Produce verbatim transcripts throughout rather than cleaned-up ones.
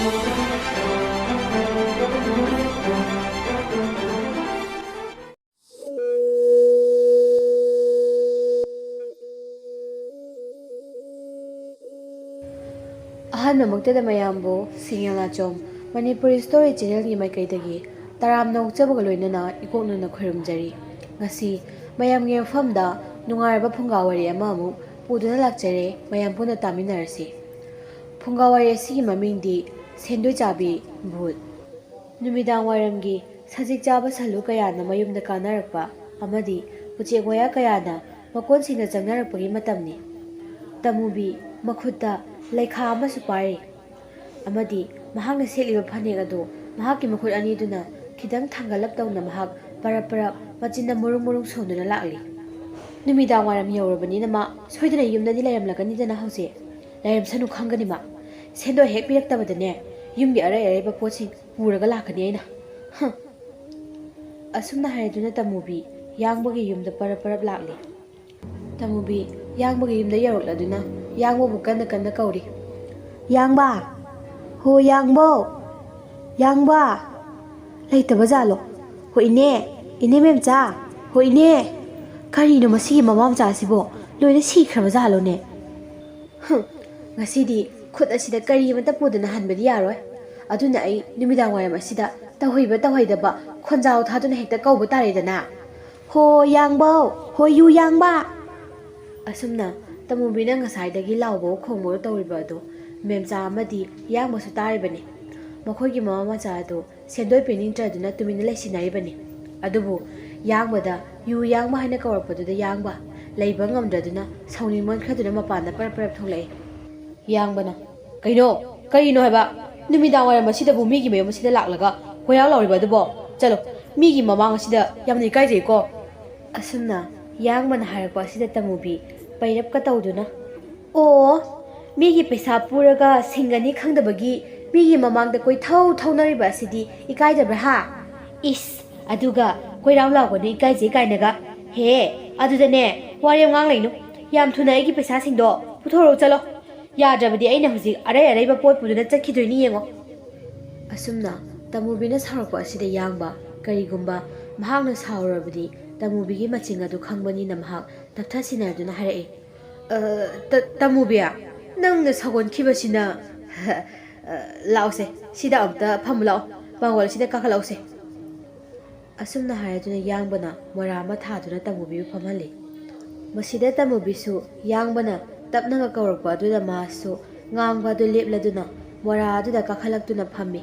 ꯑꯍꯥꯟꯕꯃꯛꯇꯗ ꯃꯌꯥꯝꯕꯨ ꯁꯤꯡꯉꯦꯜ ꯅꯥꯆꯣꯝ ꯃꯅꯤꯄꯨꯔꯤ ꯁ꯭ꯇꯣꯔꯤ ꯆꯦꯅꯦꯜꯒꯤ ꯃꯥꯏꯀꯩꯗꯒꯤ ꯇꯔꯥꯝꯅ ꯑꯣꯛꯆꯕꯒ ꯂꯣꯏꯅꯅ ꯏꯀꯣꯛꯅꯅ ꯈꯨꯔꯨꯝꯖꯔꯤ꯫ ꯉꯁꯤ ꯃꯌꯥꯝꯒꯤ ꯃꯐꯝꯗ ꯅꯨꯡꯉꯥꯏꯔꯕ ꯐꯨꯡꯒꯥ ꯋꯥꯔꯤ ꯑꯃ ꯑꯃꯨꯛ ꯄꯨꯗꯨꯅ ꯂꯥꯛꯆꯔꯦ, ꯃꯌꯥꯝ ꯄꯨꯟꯅ ꯇꯥꯃꯤꯟꯅꯔꯁꯤ꯫ ꯐꯨꯡꯒꯥ ꯋꯥꯔꯤ ꯑꯁꯤꯒꯤ ꯃꯃꯤꯡꯗꯤ ꯁꯦꯟꯗꯣꯏ ꯆꯥꯕꯤ ꯚꯨꯠ꯫ ꯅꯨꯃꯤꯗꯥꯡ ꯋꯥꯏꯔꯝꯒꯤ ꯁꯖꯤꯛ ꯆꯥꯕ ꯁꯥꯂꯨ ꯀꯌꯥꯅ ꯃꯌꯨꯝꯗ ꯀꯥꯅꯔꯛꯄ ꯑꯃꯗꯤ ꯎꯆꯦꯛ ꯋꯥꯌꯥ ꯀꯌꯥꯅ ꯃꯀꯣꯟꯁꯤꯡꯗ ꯆꯪꯅꯔꯛꯄꯒꯤ ꯃꯇꯝꯅꯤ꯫ ꯇꯃꯨꯕꯤ ꯃꯈꯨꯠꯇ ꯂꯩꯈꯥ ꯑꯃꯁꯨ ꯄꯥꯏꯔꯤ ꯑꯃꯗꯤ ꯃꯍꯥꯛꯅ ꯁꯦꯠꯂꯤꯕ ꯐꯅꯦꯛ ꯑꯗꯨ ꯃꯍꯥꯛꯀꯤ ꯃꯈꯨꯠ ꯑꯅꯤꯗꯨꯅ ꯈꯤꯇꯪ ꯊꯥꯡꯒꯠꯂꯞ ꯇꯧꯅ ꯃꯍꯥꯛ ꯄꯔꯞ ꯄꯔꯞ ꯃꯆꯤꯟꯗ ꯃꯨꯔꯨꯡ ꯃꯨꯔꯨꯡ ꯁꯣꯟꯗꯨꯅ ꯂꯥꯛꯂꯤ꯫ ꯅꯨꯃꯤꯗꯥꯡ ꯋꯥꯏꯔꯝ ꯌꯧꯔꯕꯅꯤꯅ ꯃꯥ ꯁꯣꯏꯗꯅ ꯌꯨꯝꯗꯗꯤ ꯂꯩꯔꯝꯂꯒꯅꯤꯗꯅ ꯍꯧꯖꯤꯛ꯫ ꯂꯩꯔꯝꯁꯅꯨ ꯈꯪꯒꯅꯤ ꯃꯥ꯫ ꯁꯦꯟꯗꯣꯏ ꯍꯦꯛ ꯄꯤꯔꯛꯇꯕꯗꯅꯦ, ꯌꯨꯝꯒꯤ ꯑꯔꯩ ꯑꯔꯩꯕ ꯄꯣꯠꯁꯤꯡ ꯄꯨꯔꯒ ꯂꯥꯛꯀꯅꯤ ꯑꯩꯅ꯫ ꯍꯝ꯫ ꯑꯁꯨꯝꯅ ꯍꯥꯏꯗꯨꯅ ꯇꯃꯨꯕꯤ ꯌꯥꯡꯕꯒꯤ ꯌꯨꯝꯗ ꯄꯔꯞ ꯄꯔꯞ ꯂꯥꯛꯂꯤ꯫ ꯇꯃꯨꯕꯤ ꯌꯥꯡꯕꯒꯤ ꯌꯨꯝꯗ ꯌꯧꯔꯛꯂꯗꯨꯅ ꯌꯥꯡꯕꯕꯨ ꯀꯟꯅ ꯀꯟꯅ ꯀꯧꯔꯤ꯫ "ꯌꯥꯡꯕ! ꯍꯣ ꯌꯥꯡꯕꯧ! ꯌꯥꯡꯕ! ꯂꯩꯇꯕ ꯖꯥꯠꯂꯣ? ꯍꯣ ꯏꯅꯦ! ꯏꯅꯦ ꯃꯦꯝꯆꯥ! ꯍꯣ ꯏꯅꯦ!" ꯀꯔꯤꯅꯣ ꯃꯁꯤꯒꯤ ꯃꯃꯥ ꯃꯆꯥꯁꯤꯕꯣ? ꯂꯣꯏꯅ ꯁꯤꯈ꯭ꯔꯕ ꯖꯥꯠꯂꯣꯅꯦ? ꯍꯨꯝ, ꯉꯁꯤꯗꯤ ꯈꯨꯠ ꯑꯁꯤꯗ ꯀꯔꯤ ꯑꯃꯠꯇ ꯄꯨꯗꯅ ꯍꯟꯕꯗꯤ ꯌꯥꯔꯣꯏ꯫ ꯑꯗꯨꯅ ꯑꯩ ꯅꯨꯃꯤꯗꯥꯡ ꯋꯥꯏꯔꯝ ꯑꯁꯤꯗ ꯇꯧꯍꯩꯕ ꯇꯧꯍꯩꯗꯕ ꯈꯣꯟꯖꯥꯎ ꯊꯥꯗꯨꯅ ꯍꯦꯛꯇ ꯀꯧꯕ ꯇꯥꯔꯦꯗꯅ꯫ "ꯍꯣ ꯌꯥꯡꯕꯧ! ꯍꯣ ꯌꯨ ꯌꯥꯡꯕ!" ꯑꯁꯨꯝꯅ ꯇꯃꯨꯕꯤꯅ ꯉꯁꯥꯏꯗꯒꯤ ꯂꯥꯎꯕ ꯈꯣꯡꯕ ꯇꯧꯔꯤꯕ ꯑꯗꯨ ꯃꯦꯝꯆꯥ ꯑꯃꯗꯤ ꯌꯥꯡꯕꯁꯨ ꯇꯥꯔꯤꯕꯅꯤ꯫ ꯃꯈꯣꯏꯒꯤ ꯃꯃꯥ ꯃꯆꯥ ꯑꯗꯨ ꯁꯦꯟꯗꯣꯏ ꯄꯤꯅꯤꯡꯗ꯭ꯔꯗꯨꯅ ꯇꯨꯃꯤꯟꯅ ꯂꯩꯁꯤꯟꯅꯔꯤꯕꯅꯤ꯫ ꯑꯗꯨꯕꯨ ꯌꯥꯡꯕꯗ ꯌꯨ ꯌꯥꯡꯕ ꯍꯥꯏꯅ ꯀꯧꯔꯛꯄꯗꯨꯗ ꯌꯥꯡꯕ ꯂꯩꯕ ꯉꯝꯗ꯭ꯔꯗꯨꯅ ꯁꯥꯎꯅꯤꯡꯃꯟꯈ꯭ꯔꯗꯨꯅ ꯃꯄꯥꯟꯗ ꯄꯔꯞ ꯄꯔꯞ ꯊꯣꯛꯂꯛꯏ꯫ ꯌꯥꯡꯕꯅ, "ꯀꯩꯅꯣ? ꯀꯔꯤꯅꯣ ꯍꯥꯏꯕ? ꯅꯨꯃꯤꯗꯥꯡ ꯋꯥꯏꯔꯝ ꯑꯁꯤꯗꯕꯨ ꯃꯤꯒꯤ ꯃꯌꯨꯝ ꯑꯁꯤꯗ ꯂꯥꯛꯂꯒ ꯀꯣꯏꯔꯥꯎ ꯂꯥꯎꯔꯤꯕ ꯑꯗꯨꯕꯣ? ꯆꯠꯂꯣ, ꯃꯤꯒꯤ ꯃꯃꯥꯡ ꯑꯁꯤꯗ ꯌꯥꯝꯅ ꯏꯀꯥꯏꯖꯩꯀꯣ!" ꯑꯁꯨꯝꯅ ꯌꯥꯡꯕꯅ ꯍꯥꯏꯔꯛꯄ ꯑꯁꯤꯗ ꯇꯃꯨꯕꯤ ꯄꯩꯔꯞꯀ ꯇꯧꯗꯨꯅ, "ꯑꯣ, ꯃꯤꯒꯤ ꯄꯩꯁꯥ ꯄꯨꯔꯒ ꯁꯤꯡꯒꯅꯤ ꯈꯪꯗꯕꯒꯤ ꯃꯤꯒꯤ ꯃꯃꯥꯡꯗ ꯀꯣꯏꯊꯧ ꯊꯧꯅꯔꯤꯕ ꯑꯁꯤꯗꯤ ꯏꯀꯥꯏꯗꯕ꯭ꯔꯥ ꯍꯥ? ꯏꯁ, ꯑꯗꯨꯒ ꯀꯣꯏꯔꯥꯎ ꯂꯥꯎꯒꯅꯨ ꯏꯀꯥꯏꯖꯩ ꯀꯥꯏꯅꯒ꯫ ꯍꯦ, ꯑꯗꯨꯗꯅꯦ, ꯋꯥꯔꯦꯝ ꯉꯥꯡ ꯂꯩꯅꯨ꯫ ꯌꯥꯝ ꯊꯨꯅ ꯑꯩꯒꯤ ꯄꯩꯁꯥꯁꯤꯡꯗꯣ ꯄꯨꯊꯣꯔꯛꯎ ꯆꯠꯂꯣ꯫ ꯌꯥꯗ꯭ꯔꯕꯗꯤ ꯑꯩꯅ ꯍꯧꯖꯤꯛ ꯑꯔꯩ ꯑꯔꯩꯕ ꯄꯣꯠ ꯄꯨꯗꯨꯅ ꯆꯠꯈꯤꯗꯣꯏꯅꯤ, ꯌꯦꯡꯉꯣ꯫ ꯑꯁꯨꯝꯅ ꯇꯃꯨꯕꯤꯅ ꯁꯥꯎꯔꯛꯄ ꯑꯁꯤꯗ ꯌꯥꯡꯕ, ꯀꯔꯤꯒꯨꯝꯕ ꯃꯍꯥꯛꯅ ꯁꯥꯎꯔꯨꯔꯕꯗꯤ ꯇꯃꯨꯕꯤꯒꯤ ꯃꯆꯤꯡ ꯑꯗꯨ ꯈꯪꯕꯅꯤꯅ ꯃꯍꯥꯛ ꯇꯞꯊꯥ ꯁꯤꯟꯅꯗꯨꯅ ꯍꯥꯏꯔꯛꯏ, "ꯑ, ꯇ-, ꯇꯃꯨꯕꯤ, ꯅꯪꯅ ꯁꯥꯎꯒꯟꯈꯤꯕꯁꯤꯅ, ꯑ, ꯂꯥꯛꯑꯣꯁꯦ, ꯁꯤꯗ ꯑꯝꯇ ꯐꯝꯃꯨ ꯂꯥꯛꯑꯣ, ꯃꯥꯡꯒꯣꯜ ꯑꯁꯤꯗ ꯀꯥꯈꯠꯂꯛꯑꯣꯁꯦ"꯫ ꯑꯁꯨꯝꯅ ꯍꯥꯏꯔꯗꯨꯅ ꯌꯥꯡꯕꯅ ꯃꯣꯔꯥ ꯑꯃ ꯊꯥꯗꯨꯅ ꯇꯃꯨꯕꯤꯕꯨ ꯐꯝꯍꯜꯂꯤ꯫ ꯃꯁꯤꯗ ꯇꯃꯨꯕꯤꯁꯨ ꯌꯥꯡꯕꯅ ꯇꯞꯅꯒ ꯀꯧꯔꯛꯄ ꯑꯗꯨꯗ ꯃꯥꯁꯨ ꯉꯥꯡꯕ ꯑꯗꯨ ꯂꯦꯞꯂꯗꯨꯅ ꯃꯣꯔꯥ ꯑꯗꯨꯗ ꯀꯥꯈꯠꯂꯛꯇꯨꯅ ꯐꯝꯃꯤ꯫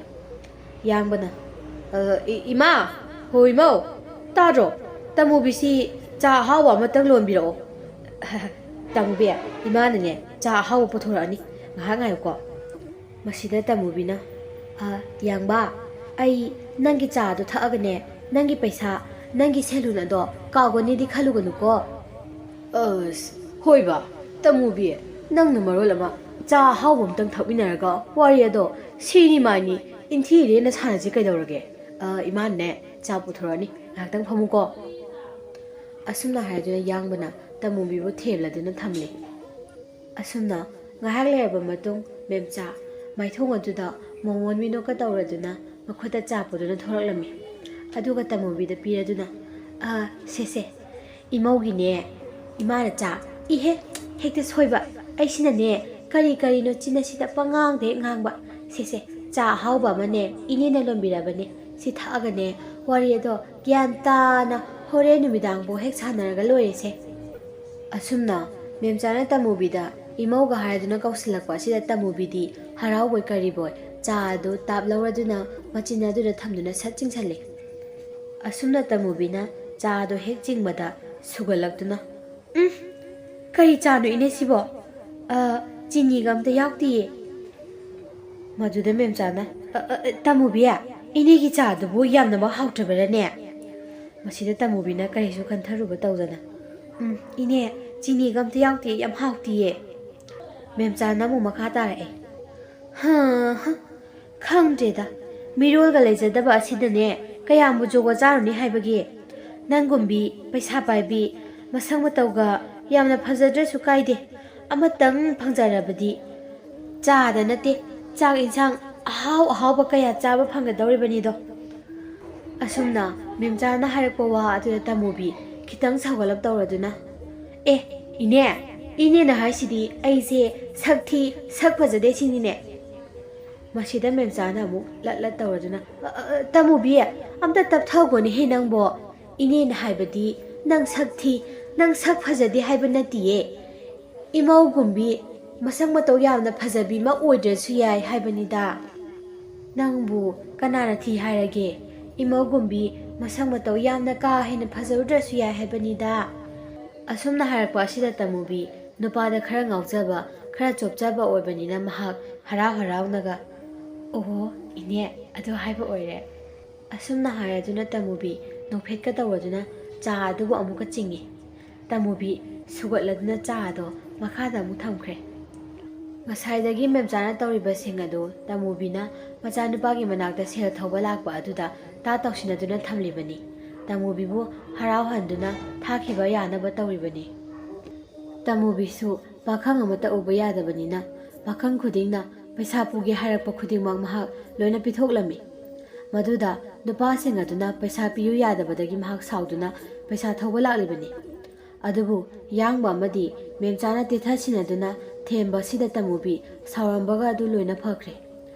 ꯌꯥꯡꯕꯅ, "ꯑ, ꯏ-, ꯏꯃꯥ! ꯍꯣ ꯏꯃꯧ! ꯇꯥꯗ꯭ꯔꯣ? ꯇꯃꯨꯕꯤꯁꯤ ꯆꯥ ꯑꯍꯥꯎꯕ ꯑꯃꯇꯪ ꯂꯣꯟꯕꯤꯔꯛꯑꯣ"꯫ "ꯇꯃꯨꯕꯤ, ꯏꯃꯥꯅꯅꯦ ꯆꯥ ꯑꯍꯥꯎꯕ ꯄꯨꯊꯣꯔꯛꯑꯅꯤ, ꯉꯥꯏꯍꯥꯛ ꯉꯥꯏꯌꯨꯀꯣ"꯫ ꯃꯁꯤꯗ ꯇꯃꯨꯕꯤꯅ, "ꯑ, ꯌꯥꯡꯕ, ꯑꯩ ꯅꯪꯒꯤ ꯆꯥꯗꯣ ꯊꯛꯑꯒꯅꯦ, ꯅꯪꯒꯤ ꯄꯩꯁꯥ, ꯅꯪꯒꯤ ꯁꯦꯜꯂꯨꯟ ꯑꯗꯣ ꯀꯥꯎꯒꯅꯤꯗꯤ ꯈꯜꯂꯨꯒꯅꯨꯀꯣ"꯫ "ꯑꯁ, ꯍꯣꯏꯕ, ꯇꯃꯨꯕꯤ, ꯅꯪꯅ ꯃꯔꯣꯜ ꯑꯃ ꯆꯥ ꯑꯍꯥꯎꯕ ꯑꯝꯇꯪ ꯊꯛꯃꯤꯟꯅꯔꯒ ꯋꯥꯔꯤ ꯑꯗꯣ ꯁꯤꯅꯤ ꯃꯥꯅꯤ ꯏꯟꯊꯤ ꯏꯔꯦꯅ ꯁꯥꯟꯅꯁꯤ ꯀꯩꯗꯧꯔꯒꯦ? ꯑ, ꯏꯃꯥꯅꯅꯦ ꯆꯥ ꯄꯨꯊꯣꯔꯛꯑꯅꯤ, ꯉꯥꯏꯍꯥꯛꯇꯪ ꯐꯝꯃꯨꯀꯣ"꯫ ꯑꯁꯨꯝꯅ ꯍꯥꯏꯗꯨꯅ ꯌꯥꯡꯕꯅ ꯇꯃꯨꯕꯤꯕꯨ ꯊꯦꯝꯂꯗꯨꯅ ꯊꯝꯂꯦ꯫ ꯑꯁꯨꯝꯅ ꯉꯥꯏꯍꯥꯛ ꯂꯩꯔꯕ ꯃꯇꯨꯡ ꯃꯦꯝꯆꯥ ꯃꯥꯏꯊꯣꯡ ꯑꯗꯨꯗ ꯃꯣꯃꯣꯟ ꯃꯤꯅꯣꯛꯀ ꯇꯧꯔꯗꯨꯅ ꯃꯈꯨꯠꯇ ꯆꯥ ꯄꯨꯗꯨꯅ ꯊꯣꯔꯛꯂꯝꯃꯤ꯫ ꯑꯗꯨꯒ ꯇꯃꯨꯕꯤꯗ ꯄꯤꯔꯗꯨꯅ, "ꯑ, ꯁꯦ, ꯁꯦ, ꯏꯃꯧꯒꯤꯅꯦ, ꯏꯃꯥꯅ ꯆꯥ"꯫ "ꯏꯍꯦ, ꯍꯦꯛꯇ ꯁꯣꯏꯕ꯫ ꯑꯩꯁꯤꯅꯅꯦ ꯀꯔꯤ ꯀꯔꯤꯅꯣ ꯆꯤꯟ ꯑꯁꯤꯗ ꯄꯉꯥꯡꯗ ꯍꯦꯛ ꯉꯥꯡꯕ꯫ ꯁꯦ, ꯁꯦ, ꯆꯥ ꯑꯍꯥꯎꯕ ꯑꯃꯅꯦ ꯏꯅꯦꯅ ꯂꯣꯟꯕꯤꯔꯕꯅꯦ꯫ ꯁꯤ ꯊꯛꯑꯒꯅꯦ ꯋꯥꯔꯤ ꯑꯗꯣ ꯒ꯭ꯌꯥꯟ ꯇꯥꯅ ꯍꯣꯔꯦꯟ ꯅꯨꯃꯤꯗꯥꯡꯐꯥꯎ ꯍꯦꯛ ꯁꯥꯟꯅꯔꯒ ꯂꯣꯏꯔꯦꯁꯦ"꯫ ꯑꯁꯨꯝꯅ ꯃꯦꯝꯆꯥꯅ ꯇꯃꯨꯕꯤꯗ ꯏꯃꯧꯒ ꯍꯥꯏꯗꯨꯅ ꯀꯧꯁꯤꯜꯂꯛꯄ ꯑꯁꯤꯗ ꯇꯃꯨꯕꯤꯗꯤ ꯍꯔꯥꯎꯕꯣꯏ ꯀꯔꯤꯕꯣꯏ ꯆꯥ ꯑꯗꯨ ꯇꯥꯞ ꯂꯧꯔꯗꯨꯅ ꯃꯆꯤꯟ ꯑꯗꯨꯗ ꯊꯝꯗꯨꯅ ꯁꯠ ꯆꯤꯡꯁꯜꯂꯤ꯫ ꯑꯁꯨꯝꯅ ꯇꯃꯨꯕꯤꯅ ꯆꯥ ꯑꯗꯨ ꯍꯦꯛ ꯆꯤꯡꯕꯗ ꯁꯨꯒꯠꯂꯛꯇꯨꯅ, "ꯎꯝ, ꯀꯔꯤ ꯆꯥꯅꯣ ꯏꯅꯦ ꯁꯤꯕꯣ? ꯑ, ꯆꯤꯅꯤꯒ ꯑꯝꯇ ꯌꯥꯎꯗꯤꯌꯦ"꯫ ꯃꯗꯨꯗ ꯃꯦꯝꯆꯥꯅ, "ꯑ, ꯑ, ꯑ, ꯇꯃꯨꯕꯤ, ꯏꯅꯦꯒꯤ ꯆꯥꯗꯨꯕꯨ ꯌꯥꯝꯅꯃꯛ ꯍꯥꯎꯇ꯭ꯔꯕꯔꯅꯦ?" ꯃꯁꯤꯗ ꯇꯃꯨꯕꯤꯅ ꯀꯔꯤꯁꯨ ꯈꯟꯊꯔꯨꯕ ꯇꯧꯗꯅ, "ꯎꯝ, ꯏꯅꯦ, ꯆꯤꯅꯤꯒ ꯑꯝꯇ ꯌꯥꯎꯗꯤꯌꯦ, ꯌꯥꯝ ꯍꯥꯎꯇꯤꯌꯦ"꯫ ꯃꯦꯝꯆꯥꯅ ꯑꯃꯨꯛ ꯃꯈꯥ ꯇꯥꯔꯛꯑꯦ, "ꯍꯥ, ꯍꯥ, ꯈꯪꯗ꯭ꯔꯦꯗ, ꯃꯤꯔꯣꯜꯒ ꯂꯩꯖꯗꯕ ꯑꯁꯤꯗꯅꯦ ꯀꯌꯥꯝꯕꯨ ꯖꯨꯒꯣꯠ ꯆꯥꯔꯨꯅꯤ ꯍꯥꯏꯕꯒꯦ? ꯅꯪꯒꯨꯝꯕꯤ, ꯄꯩꯁꯥ ꯄꯥꯏꯕꯤ, ꯃꯁꯛ ꯃꯇꯧꯒ ꯌꯥꯝꯅ ꯐꯖꯗ꯭ꯔꯁꯨ ꯀꯥꯏꯗꯦ, ꯑꯃꯇꯪ ꯐꯪꯖꯔꯕꯗꯤ ꯆꯥꯗ ꯅꯠꯇꯦ, ꯆꯥꯛ ꯏꯟꯁꯥꯡ ꯑꯍꯥꯎ ꯑꯍꯥꯎꯕ ꯀꯌꯥ ꯆꯥꯕ ꯐꯪꯒꯗꯧꯔꯤꯕꯅꯤꯗꯣ꯫ ꯑꯁꯨꯝꯅ ꯃꯦꯝꯆꯥꯅ ꯍꯥꯏꯔꯛꯄ ꯋꯥ ꯑꯗꯨꯗ ꯇꯃꯨꯕꯤ ꯈꯤꯇꯪ ꯁꯥꯎꯒꯠꯂꯞ ꯇꯧꯔꯗꯨꯅ, "ꯑꯦ, ꯏꯅꯦ, ꯏꯅꯦꯅ ꯍꯥꯏꯁꯤꯗꯤ ꯑꯩꯁꯦ ꯁꯛ ꯊꯤ, ꯁꯛ ꯐꯖꯗꯦ ꯁꯤꯅꯤꯅꯦ?" ꯃꯁꯤꯗ ꯃꯦꯝꯆꯥꯅ ꯑꯃꯨꯛ ꯂꯠ ꯂꯠ ꯇꯧꯔꯗꯨꯅ, "ꯑ, ꯑ, ꯑ, ꯇꯃꯨꯕꯤ, ꯑꯝꯇ ꯇꯞꯊꯧꯒꯣꯅꯦꯍꯦ ꯅꯪꯕꯣ꯫ ꯏꯅꯦꯅ ꯍꯥꯏꯕꯗꯤ ꯅꯪ ꯁꯛ ꯊꯤ, ꯅꯪ ꯁꯛ ꯐꯖꯗꯦ ꯍꯥꯏꯕ ꯅꯠꯇꯤꯌꯦ꯫ ꯏꯃꯧꯒꯨꯝꯕꯤ ꯃꯁꯛ ꯃꯇꯧ ꯌꯥꯝꯅ ꯐꯖꯕꯤ ꯑꯃ ꯑꯣꯏꯗ꯭ꯔꯁꯨ ꯌꯥꯏ ꯍꯥꯏꯕꯅꯤꯗ꯫ ꯅꯪꯕꯨ ꯀꯅꯥꯅ ꯊꯤ ꯍꯥꯏꯔꯒꯦ? ꯏꯃꯧꯒꯨꯝꯕꯤ ꯃꯁꯛ ꯃꯇꯧ ꯌꯥꯝꯅ ꯀꯥ ꯍꯦꯟꯅ ꯐꯖꯔꯨꯗ꯭ꯔꯁꯨ ꯌꯥꯏ ꯍꯥꯏꯕꯅꯤꯗ꯫" ꯑꯁꯨꯝꯅ ꯍꯥꯏꯔꯛꯄ ꯑꯁꯤꯗ ꯇꯃꯨꯕꯤ ꯅꯨꯄꯥꯗ ꯈꯔ ꯉꯥꯎꯖꯕ, ꯈꯔ ꯆꯣꯞꯆꯕ ꯑꯣꯏꯕꯅꯤꯅ ꯃꯍꯥꯛ ꯍꯔꯥꯎ ꯍꯔꯥꯎꯅꯒ, "ꯑꯣꯍꯣ, ꯏꯅꯦ, ꯑꯗꯨ ꯍꯥꯏꯕ ꯑꯣꯏꯔꯦ?" ꯑꯁꯨꯝꯅ ꯍꯥꯏꯔꯗꯨꯅ ꯇꯃꯨꯕꯤ ꯅꯣꯛꯐꯦꯠꯀ ꯇꯧꯔꯗꯨꯅ ꯆꯥ ꯑꯗꯨꯕꯨ ꯑꯃꯨꯛꯀ ꯆꯤꯡꯏ꯫ ꯇꯃꯨꯕꯤ ꯁꯨꯒꯠꯂꯗꯨꯅ ꯆꯥ ꯑꯗꯣ ꯃꯈꯥꯗ ꯑꯃꯨꯛ ꯊꯝꯈ꯭ꯔꯦ꯫ ꯉꯁꯥꯏꯗꯒꯤ ꯃꯦꯝꯆꯥꯅ ꯇꯧꯔꯤꯕꯁꯤꯡ ꯑꯗꯨ ꯇꯃꯨꯕꯤꯅ ꯃꯆꯥꯅꯨꯄꯥꯒꯤ ꯃꯅꯥꯛꯇ ꯁꯦꯜ ꯊꯧꯕ ꯂꯥꯛꯄ ꯑꯗꯨꯗ ꯇꯥ ꯇꯧꯁꯤꯟꯅꯗꯨꯅ ꯊꯝꯂꯤꯕꯅꯤ꯫ ꯇꯃꯨꯕꯤꯕꯨ ꯍꯔꯥꯎꯍꯟꯗꯨꯅ ꯊꯥꯈꯤꯕ ꯌꯥꯅꯕ ꯇꯧꯔꯤꯕꯅꯤ꯫ ꯇꯃꯨꯕꯤꯁꯨ ꯄꯥꯈꯪ ꯑꯃꯠꯇ ꯎꯕ ꯌꯥꯗꯕꯅꯤꯅ ꯄꯥꯈꯪ ꯈꯨꯗꯤꯡꯅ ꯄꯩꯁꯥ ꯄꯨꯒꯦ ꯍꯥꯏꯔꯛꯄ ꯈꯨꯗꯤꯡꯃꯛ ꯃꯍꯥꯛ ꯂꯣꯏꯅ ꯄꯤꯊꯣꯛꯂꯝꯃꯤ꯫ ꯃꯗꯨꯗ ꯅꯨꯄꯥꯁꯤꯡ ꯑꯗꯨꯅ ꯄꯩꯁꯥ ꯄꯤꯌꯨ ꯌꯥꯗꯕꯗꯒꯤ ꯃꯍꯥꯛ ꯁꯥꯎꯗꯨꯅ ꯄꯩꯁꯥ ꯊꯧꯕ ꯂꯥꯛꯂꯤꯕꯅꯤ꯫ ꯑꯗꯨꯕꯨ ꯌꯥꯡꯕ ꯑꯃꯗꯤ ꯃꯦꯝꯆꯥꯅ ꯇꯦꯊꯁꯤꯟꯅꯗꯨꯅ ꯊꯦꯝꯕ ꯑꯁꯤꯗ ꯇꯃꯨꯕꯤ ꯁꯥꯎꯔꯝꯕꯒ ꯑꯗꯨ ꯂꯣꯏꯅ ꯐꯈ꯭ꯔꯦ꯫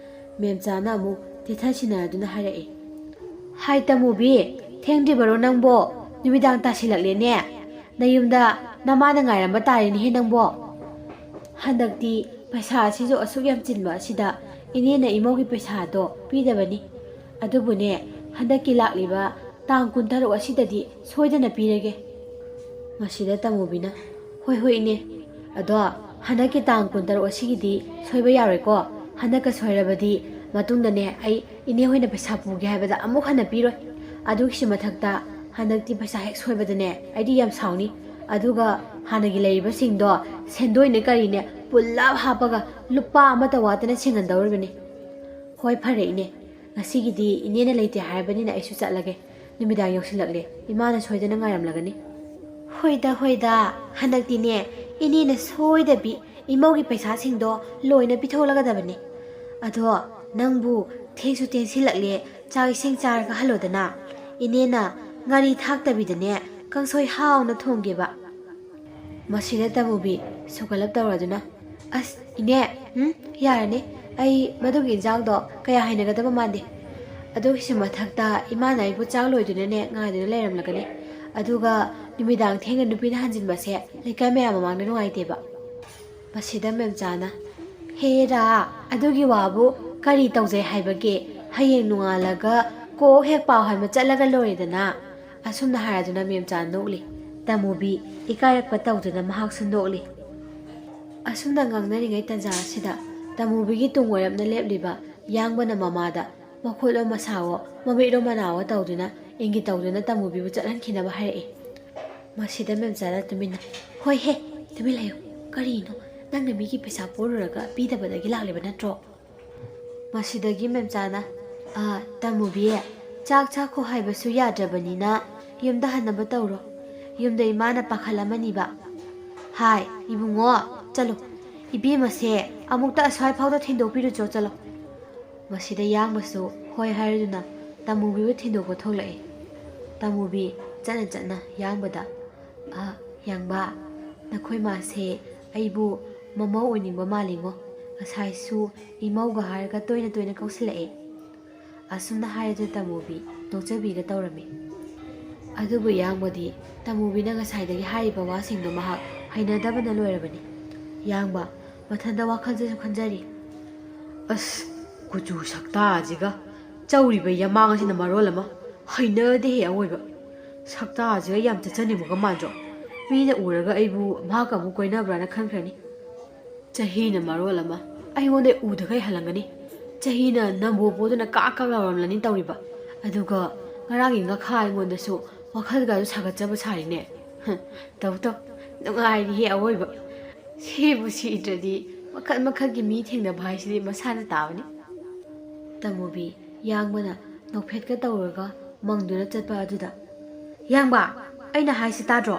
ꯃꯦꯝꯆꯥꯅ ꯑꯃꯨꯛ ꯇꯦꯊꯁꯤꯟꯅꯗꯨꯅ ꯍꯥꯏꯔꯛꯏ, "ꯍꯥꯏ ꯇꯃꯨꯕꯤ, ꯊꯦꯡꯗ꯭ꯔꯤꯕꯔꯣ ꯅꯪꯕꯣ? ꯅꯨꯃꯤꯗꯥꯡ ꯇꯥꯁꯤꯜꯂꯛꯂꯦꯅꯦ꯫ ꯅꯌꯨꯝꯗ ꯅꯃꯥꯅ ꯉꯥꯏꯔꯝꯕ ꯇꯥꯔꯦꯅꯦꯍꯦ ꯅꯪꯕꯣ꯫ ꯍꯟꯗꯛꯇꯤ ꯄꯩꯁꯥ ꯑꯁꯤꯁꯨ ꯑꯁꯨꯛ ꯌꯥꯝ ꯆꯤꯟꯕ ꯑꯁꯤꯗ ꯏꯅꯦꯅ ꯏꯃꯧꯒꯤ ꯄꯩꯁꯥꯗꯣ ꯄꯤꯗꯕꯅꯤ꯫ ꯑꯗꯨꯕꯨꯅꯦ, ꯍꯟꯗꯛꯀꯤ ꯂꯥꯛꯂꯤꯕ ꯇꯥꯡ ꯀꯨꯟꯇꯔꯨꯛ ꯑꯁꯤꯗꯗꯤ ꯁꯣꯏꯗꯅ ꯄꯤꯔꯒꯦ꯫" ꯃꯁꯤꯗ ꯇꯃꯨꯕꯤꯅ, "ꯍꯣꯏ, ꯍꯣꯏ, ꯏꯅꯦ꯫ ꯑꯗꯣ ꯍꯟꯗꯛꯀꯤ ꯇꯥꯡ ꯀꯨꯟꯇꯔꯨꯛ ꯑꯁꯤꯒꯤꯗꯤ ꯁꯣꯏꯕ ꯌꯥꯔꯣꯏꯀꯣ꯫ ꯍꯟꯗꯛꯀ ꯁꯣꯏꯔꯕꯗꯤ ꯃꯇꯨꯡꯗꯅꯦ ꯑꯩ ꯏꯅꯦ ꯍꯣꯏꯅ ꯄꯩꯁꯥ ꯄꯨꯒꯦ ꯍꯥꯏꯕꯗ ꯑꯃꯨꯛ ꯍꯟꯅ ꯄꯤꯔꯣꯏ꯫ ꯑꯗꯨꯒꯤꯁꯨ ꯃꯊꯛꯇ ꯍꯟꯗꯛꯇꯤ ꯄꯩꯁꯥ ꯍꯦꯛ ꯁꯣꯏꯕꯗꯅꯦ ꯑꯩꯗꯤ ꯌꯥꯝ ꯁꯥꯎꯅꯤ꯫ ꯑꯗꯨꯒ ꯍꯥꯟꯅꯒꯤ ꯂꯩꯔꯤꯕꯁꯤꯡꯗꯣ ꯁꯦꯟꯗꯣꯏꯅꯦ ꯀꯔꯤꯅꯦ ꯄꯨꯜꯂꯞ ꯍꯥꯞꯄꯒ ꯂꯨꯄꯥ ꯑꯃꯠꯇ ꯋꯥꯠꯇꯅ ꯁꯤꯡꯍꯟꯗꯧꯔꯤꯕꯅꯤ꯫" "ꯍꯣꯏ, ꯐꯔꯦ ꯏꯅꯦ꯫ ꯉꯁꯤꯒꯤꯗꯤ ꯏꯅꯦꯅ ꯂꯩꯇꯦ ꯍꯥꯏꯔꯕꯅꯤꯅ ꯑꯩꯁꯨ ꯆꯠꯂꯒꯦ꯫ ꯅꯨꯃꯤꯗꯥꯡ ꯌꯧꯁꯤꯜꯂꯛꯂꯦ꯫ ꯏꯃꯥꯅ ꯁꯣꯏꯗꯅ ꯉꯥꯏꯔꯝꯂꯒꯅꯤ꯫" "ꯍꯣꯏꯗ, ꯍꯣꯏꯗ꯫ ꯍꯟꯗꯛꯇꯤꯅꯦ, ꯏꯅꯦꯅ ꯁꯣꯏꯗꯕꯤ ꯏꯃꯧꯒꯤ ꯄꯩꯁꯥꯁꯤꯡꯗꯣ ꯂꯣꯏꯅ ꯄꯤꯊꯣꯛꯂꯒꯗꯕꯅꯤ꯫ ꯑꯗꯣ ꯅꯪꯕꯨ ꯊꯦꯡꯁꯨ ꯊꯦꯡꯁꯤꯜꯂꯛꯂꯦ, ꯆꯥꯛ ꯏꯁꯤꯡ ꯆꯥꯔꯒ ꯍꯜꯂꯣꯗꯅ꯫ ꯏꯅꯦꯅ ꯉꯥꯔꯤ ꯊꯥꯛꯇꯕꯤꯗꯅꯦ ꯀꯥꯡꯁꯣꯏ ꯍꯥꯎꯅ ꯊꯣꯡꯒꯦꯕ꯫ ꯃꯁꯤꯗ ꯇꯃꯨꯕꯤ ꯁꯨꯒꯠꯂꯞ ꯇꯧꯔꯗꯨꯅ, "ꯑꯁ ꯏꯅꯦ, ꯎꯝ, ꯌꯥꯔꯅꯤ, ꯑꯩ ꯃꯗꯨꯒꯤ ꯏꯟꯖꯥꯡꯗꯣ ꯀꯌꯥ ꯍꯩꯅꯒꯗꯕ ꯃꯥꯟꯗꯦ꯫ ꯑꯗꯨꯒꯤꯁꯨ ꯃꯊꯛꯇ ꯏꯃꯥꯅ ꯑꯩꯕꯨ ꯆꯥꯛ ꯂꯣꯏꯗꯨꯅꯅꯦ ꯉꯥꯏꯗꯨꯅ ꯂꯩꯔꯝꯂꯒꯅꯤ꯫ ꯑꯗꯨꯒ ꯅꯨꯃꯤꯗꯥꯡ ꯊꯦꯡꯅ ꯅꯨꯄꯤꯅ ꯍꯟꯖꯤꯟꯕꯁꯦ ꯂꯩꯀꯥꯏ ꯃꯌꯥꯝ ꯃꯃꯥꯡꯗ ꯅꯨꯡꯉꯥꯏꯇꯦꯕ"꯫ ꯃꯁꯤꯗ ꯃꯦꯝꯆꯥꯅ, "ꯍꯦꯔꯥ, ꯑꯗꯨꯒꯤ ꯋꯥꯕꯨ ꯀꯔꯤ ꯇꯧꯖꯩ ꯍꯥꯏꯕꯒꯦ? ꯍꯌꯦꯡ ꯅꯣꯡꯉꯥꯜꯂꯒ ꯀꯣꯛ ꯍꯦꯛ ꯄꯥꯎ ꯍꯟꯕ ꯆꯠꯂꯒ ꯂꯣꯏꯔꯦꯗꯅ"꯫ ꯑꯁꯨꯝꯅ ꯍꯥꯏꯔꯗꯨꯅ ꯃꯦꯝꯆꯥ ꯅꯣꯛꯂꯤ꯫ ꯇꯃꯨꯕꯤ ꯏꯀꯥꯏꯔꯛꯄ ꯇꯧꯗꯨꯅ ꯃꯍꯥꯛꯁꯨ ꯅꯣꯛꯂꯤ꯫ ꯑꯁꯨꯝꯅ ꯉꯥꯡꯅꯔꯤꯉꯩ ꯇꯟꯖꯥ ꯑꯁꯤꯗ ꯇꯃꯨꯕꯤꯒꯤ ꯇꯨꯡ ꯑꯣꯏꯔꯞꯅ ꯂꯦꯞꯂꯤꯕ ꯌꯥꯡꯕꯅ ꯃꯃꯥꯗ ꯃꯈꯨꯠꯂꯣ ꯃꯁꯥꯋꯣ ꯃꯃꯤꯠꯂꯣ ꯃꯅꯥꯋꯣ ꯇꯧꯗꯨꯅ ꯏꯪꯒꯤꯠ ꯇꯧꯗꯨꯅ ꯇꯃꯨꯕꯤꯕꯨ ꯆꯠꯍꯟꯈꯤꯅꯕ ꯍꯥꯏꯔꯛꯏ꯫ ꯃꯁꯤꯗ ꯃꯦꯝꯆꯥꯅ ꯇꯨꯃꯤꯟꯅ, "ꯍꯣꯏ ꯍꯦ, ꯇꯨꯃꯤꯟ ꯂꯩꯌꯨ꯫ ꯀꯔꯤꯅꯣ, ꯅꯪꯅ ꯃꯤꯒꯤ ꯄꯩꯁꯥ ꯄꯨꯔꯨꯔꯒ ꯄꯤꯗꯕꯗꯒꯤ ꯂꯥꯛꯂꯤꯕ ꯅꯠꯇ꯭ꯔꯣ?" ꯃꯁꯤꯗꯒꯤ ꯃꯦꯝꯆꯥꯅ, "ꯑ, ꯇꯃꯨꯕꯤ, ꯆꯥꯛ ꯆꯥꯈꯣ ꯍꯥꯏꯕꯁꯨ ꯌꯥꯗ꯭ꯔꯕꯅꯤꯅ ꯌꯨꯝꯗ ꯍꯟꯅꯕ ꯇꯧꯔꯣ꯫ ꯌꯨꯝꯗ ꯏꯃꯥꯅ ꯄꯥꯈꯠꯂꯝꯃꯅꯤꯕ꯫ ꯍꯥꯏ, ꯏꯕꯨꯡꯉꯣ, ꯆꯠꯂꯣ꯫ ꯏꯕꯦꯝꯃꯁꯦ ꯑꯃꯨꯛꯇ ꯑꯁ꯭ꯋꯥꯏ ꯐꯥꯎꯗ ꯊꯤꯟꯗꯣꯛꯄꯤꯔꯨꯆꯣ, ꯆꯠꯂꯣ"꯫ ꯃꯁꯤꯗ ꯌꯥꯡꯕꯁꯨ ꯍꯣꯏ ꯍꯥꯏꯔꯗꯨꯅ ꯇꯃꯨꯕꯤꯕꯨ ꯊꯤꯟꯗꯣꯛꯄ ꯊꯣꯛꯂꯛꯏ꯫ ꯇꯃꯨꯕꯤ ꯆꯠꯅ ꯆꯠꯅ ꯌꯥꯡꯕꯗ, "ꯑ, ꯌꯥꯡꯕ, ꯅꯈꯣꯏ ꯃꯥꯁꯦ ꯑꯩꯕꯨ ꯃꯃꯧ ꯑꯣꯏꯅꯤꯡꯕ ꯃꯥꯜꯂꯤꯉꯣ꯫ ꯉꯁꯥꯏꯁꯨ ꯏꯃꯧꯒ ꯍꯥꯏꯔꯒ ꯇꯣꯏꯅ ꯇꯣꯏꯅ ꯀꯧꯁꯤꯜꯂꯛꯑꯦ"꯫ ꯑꯁꯨꯝꯅ ꯍꯥꯏꯔꯗꯨꯅ ꯇꯃꯨꯕꯤ ꯅꯣꯛꯆꯕꯤꯒ ꯇꯧꯔꯝꯃꯤ꯫ ꯑꯗꯨꯕꯨ ꯌꯥꯡꯕꯗꯤ ꯇꯃꯨꯕꯤꯅ ꯉꯁꯥꯏꯗꯒꯤ ꯍꯥꯏꯔꯤꯕ ꯋꯥꯁꯤꯡꯗꯣ ꯃꯍꯥꯛ ꯍꯩꯅꯗꯕꯅ ꯂꯣꯏꯔꯕꯅꯤ꯫ ꯌꯥꯡꯕ ꯃꯊꯟꯇ ꯋꯥꯈꯜꯗꯁꯨ ꯈꯟꯖꯔꯤ꯫ "ꯑꯁ, ꯀꯨꯆꯨ ꯁꯛꯇꯥꯁꯤꯒ ꯆꯧꯔꯤꯕ ꯌꯥꯃꯥꯡ ꯑꯁꯤꯅ ꯃꯔꯣꯜ ꯑꯃ ꯍꯩꯅꯗꯦꯍꯦ ꯑꯋꯣꯏꯕ꯫ ꯁꯛꯇꯥꯁꯤꯒ ꯌꯥꯝ ꯆꯠꯆꯅꯤꯡꯕꯒ ꯃꯥꯟꯗ꯭ꯔꯣ? ꯃꯤꯅ ꯎꯔꯒ ꯑꯩꯕꯨ ꯃꯍꯥꯛꯀ ꯑꯃꯨꯛ ꯀꯣꯏꯅꯕ꯭ꯔꯥꯅ ꯈꯟꯈ꯭ꯔꯅꯤ꯫ ꯆꯍꯤꯅ ꯃꯔꯣꯜ ꯑꯃ ꯑꯩꯉꯣꯟꯗ ꯎꯗꯈꯩ ꯍꯜꯂꯝꯒꯅꯤ꯫ ꯆꯍꯤꯅ ꯅꯝꯕꯣ ꯄꯣꯗꯨꯅ ꯀꯥꯛ ꯀꯥꯛ ꯂꯥꯎꯔꯝꯂꯅꯤ ꯇꯧꯔꯤꯕ꯫ ꯑꯗꯨꯒ ꯉꯔꯥꯡꯒꯤ ꯉꯥꯈꯥ ꯑꯩꯉꯣꯟꯗꯁꯨ ꯋꯥꯈꯜꯒꯁꯨ ꯁꯥꯒꯠꯆꯕ ꯁꯥꯔꯤꯅꯦ꯫ ꯍ, ꯇꯧ ꯇꯧ, ꯅꯨꯡꯉꯥꯏꯔꯤꯍꯦ ꯑꯋꯣꯏꯕ꯫ ꯁꯤꯕꯨ ꯁꯤꯗ꯭ꯔꯗꯤ ꯃꯈꯜ ꯃꯈꯜꯒꯤ ꯃꯤ ꯊꯦꯡꯅꯕ ꯍꯥꯏꯁꯤꯗꯤ ꯃꯁꯥꯅ ꯇꯥꯕꯅꯤ"꯫ ꯇꯃꯨꯕꯤ ꯌꯥꯡꯕꯅ ꯅꯣꯛꯐꯦꯠꯀ ꯇꯧꯔꯒ ꯃꯪꯗꯨꯅ ꯆꯠꯄ ꯑꯗꯨꯗ, "ꯌꯥꯡꯕ, ꯑꯩꯅ ꯍꯥꯏꯁꯤ ꯇꯥꯗ꯭ꯔꯣ?"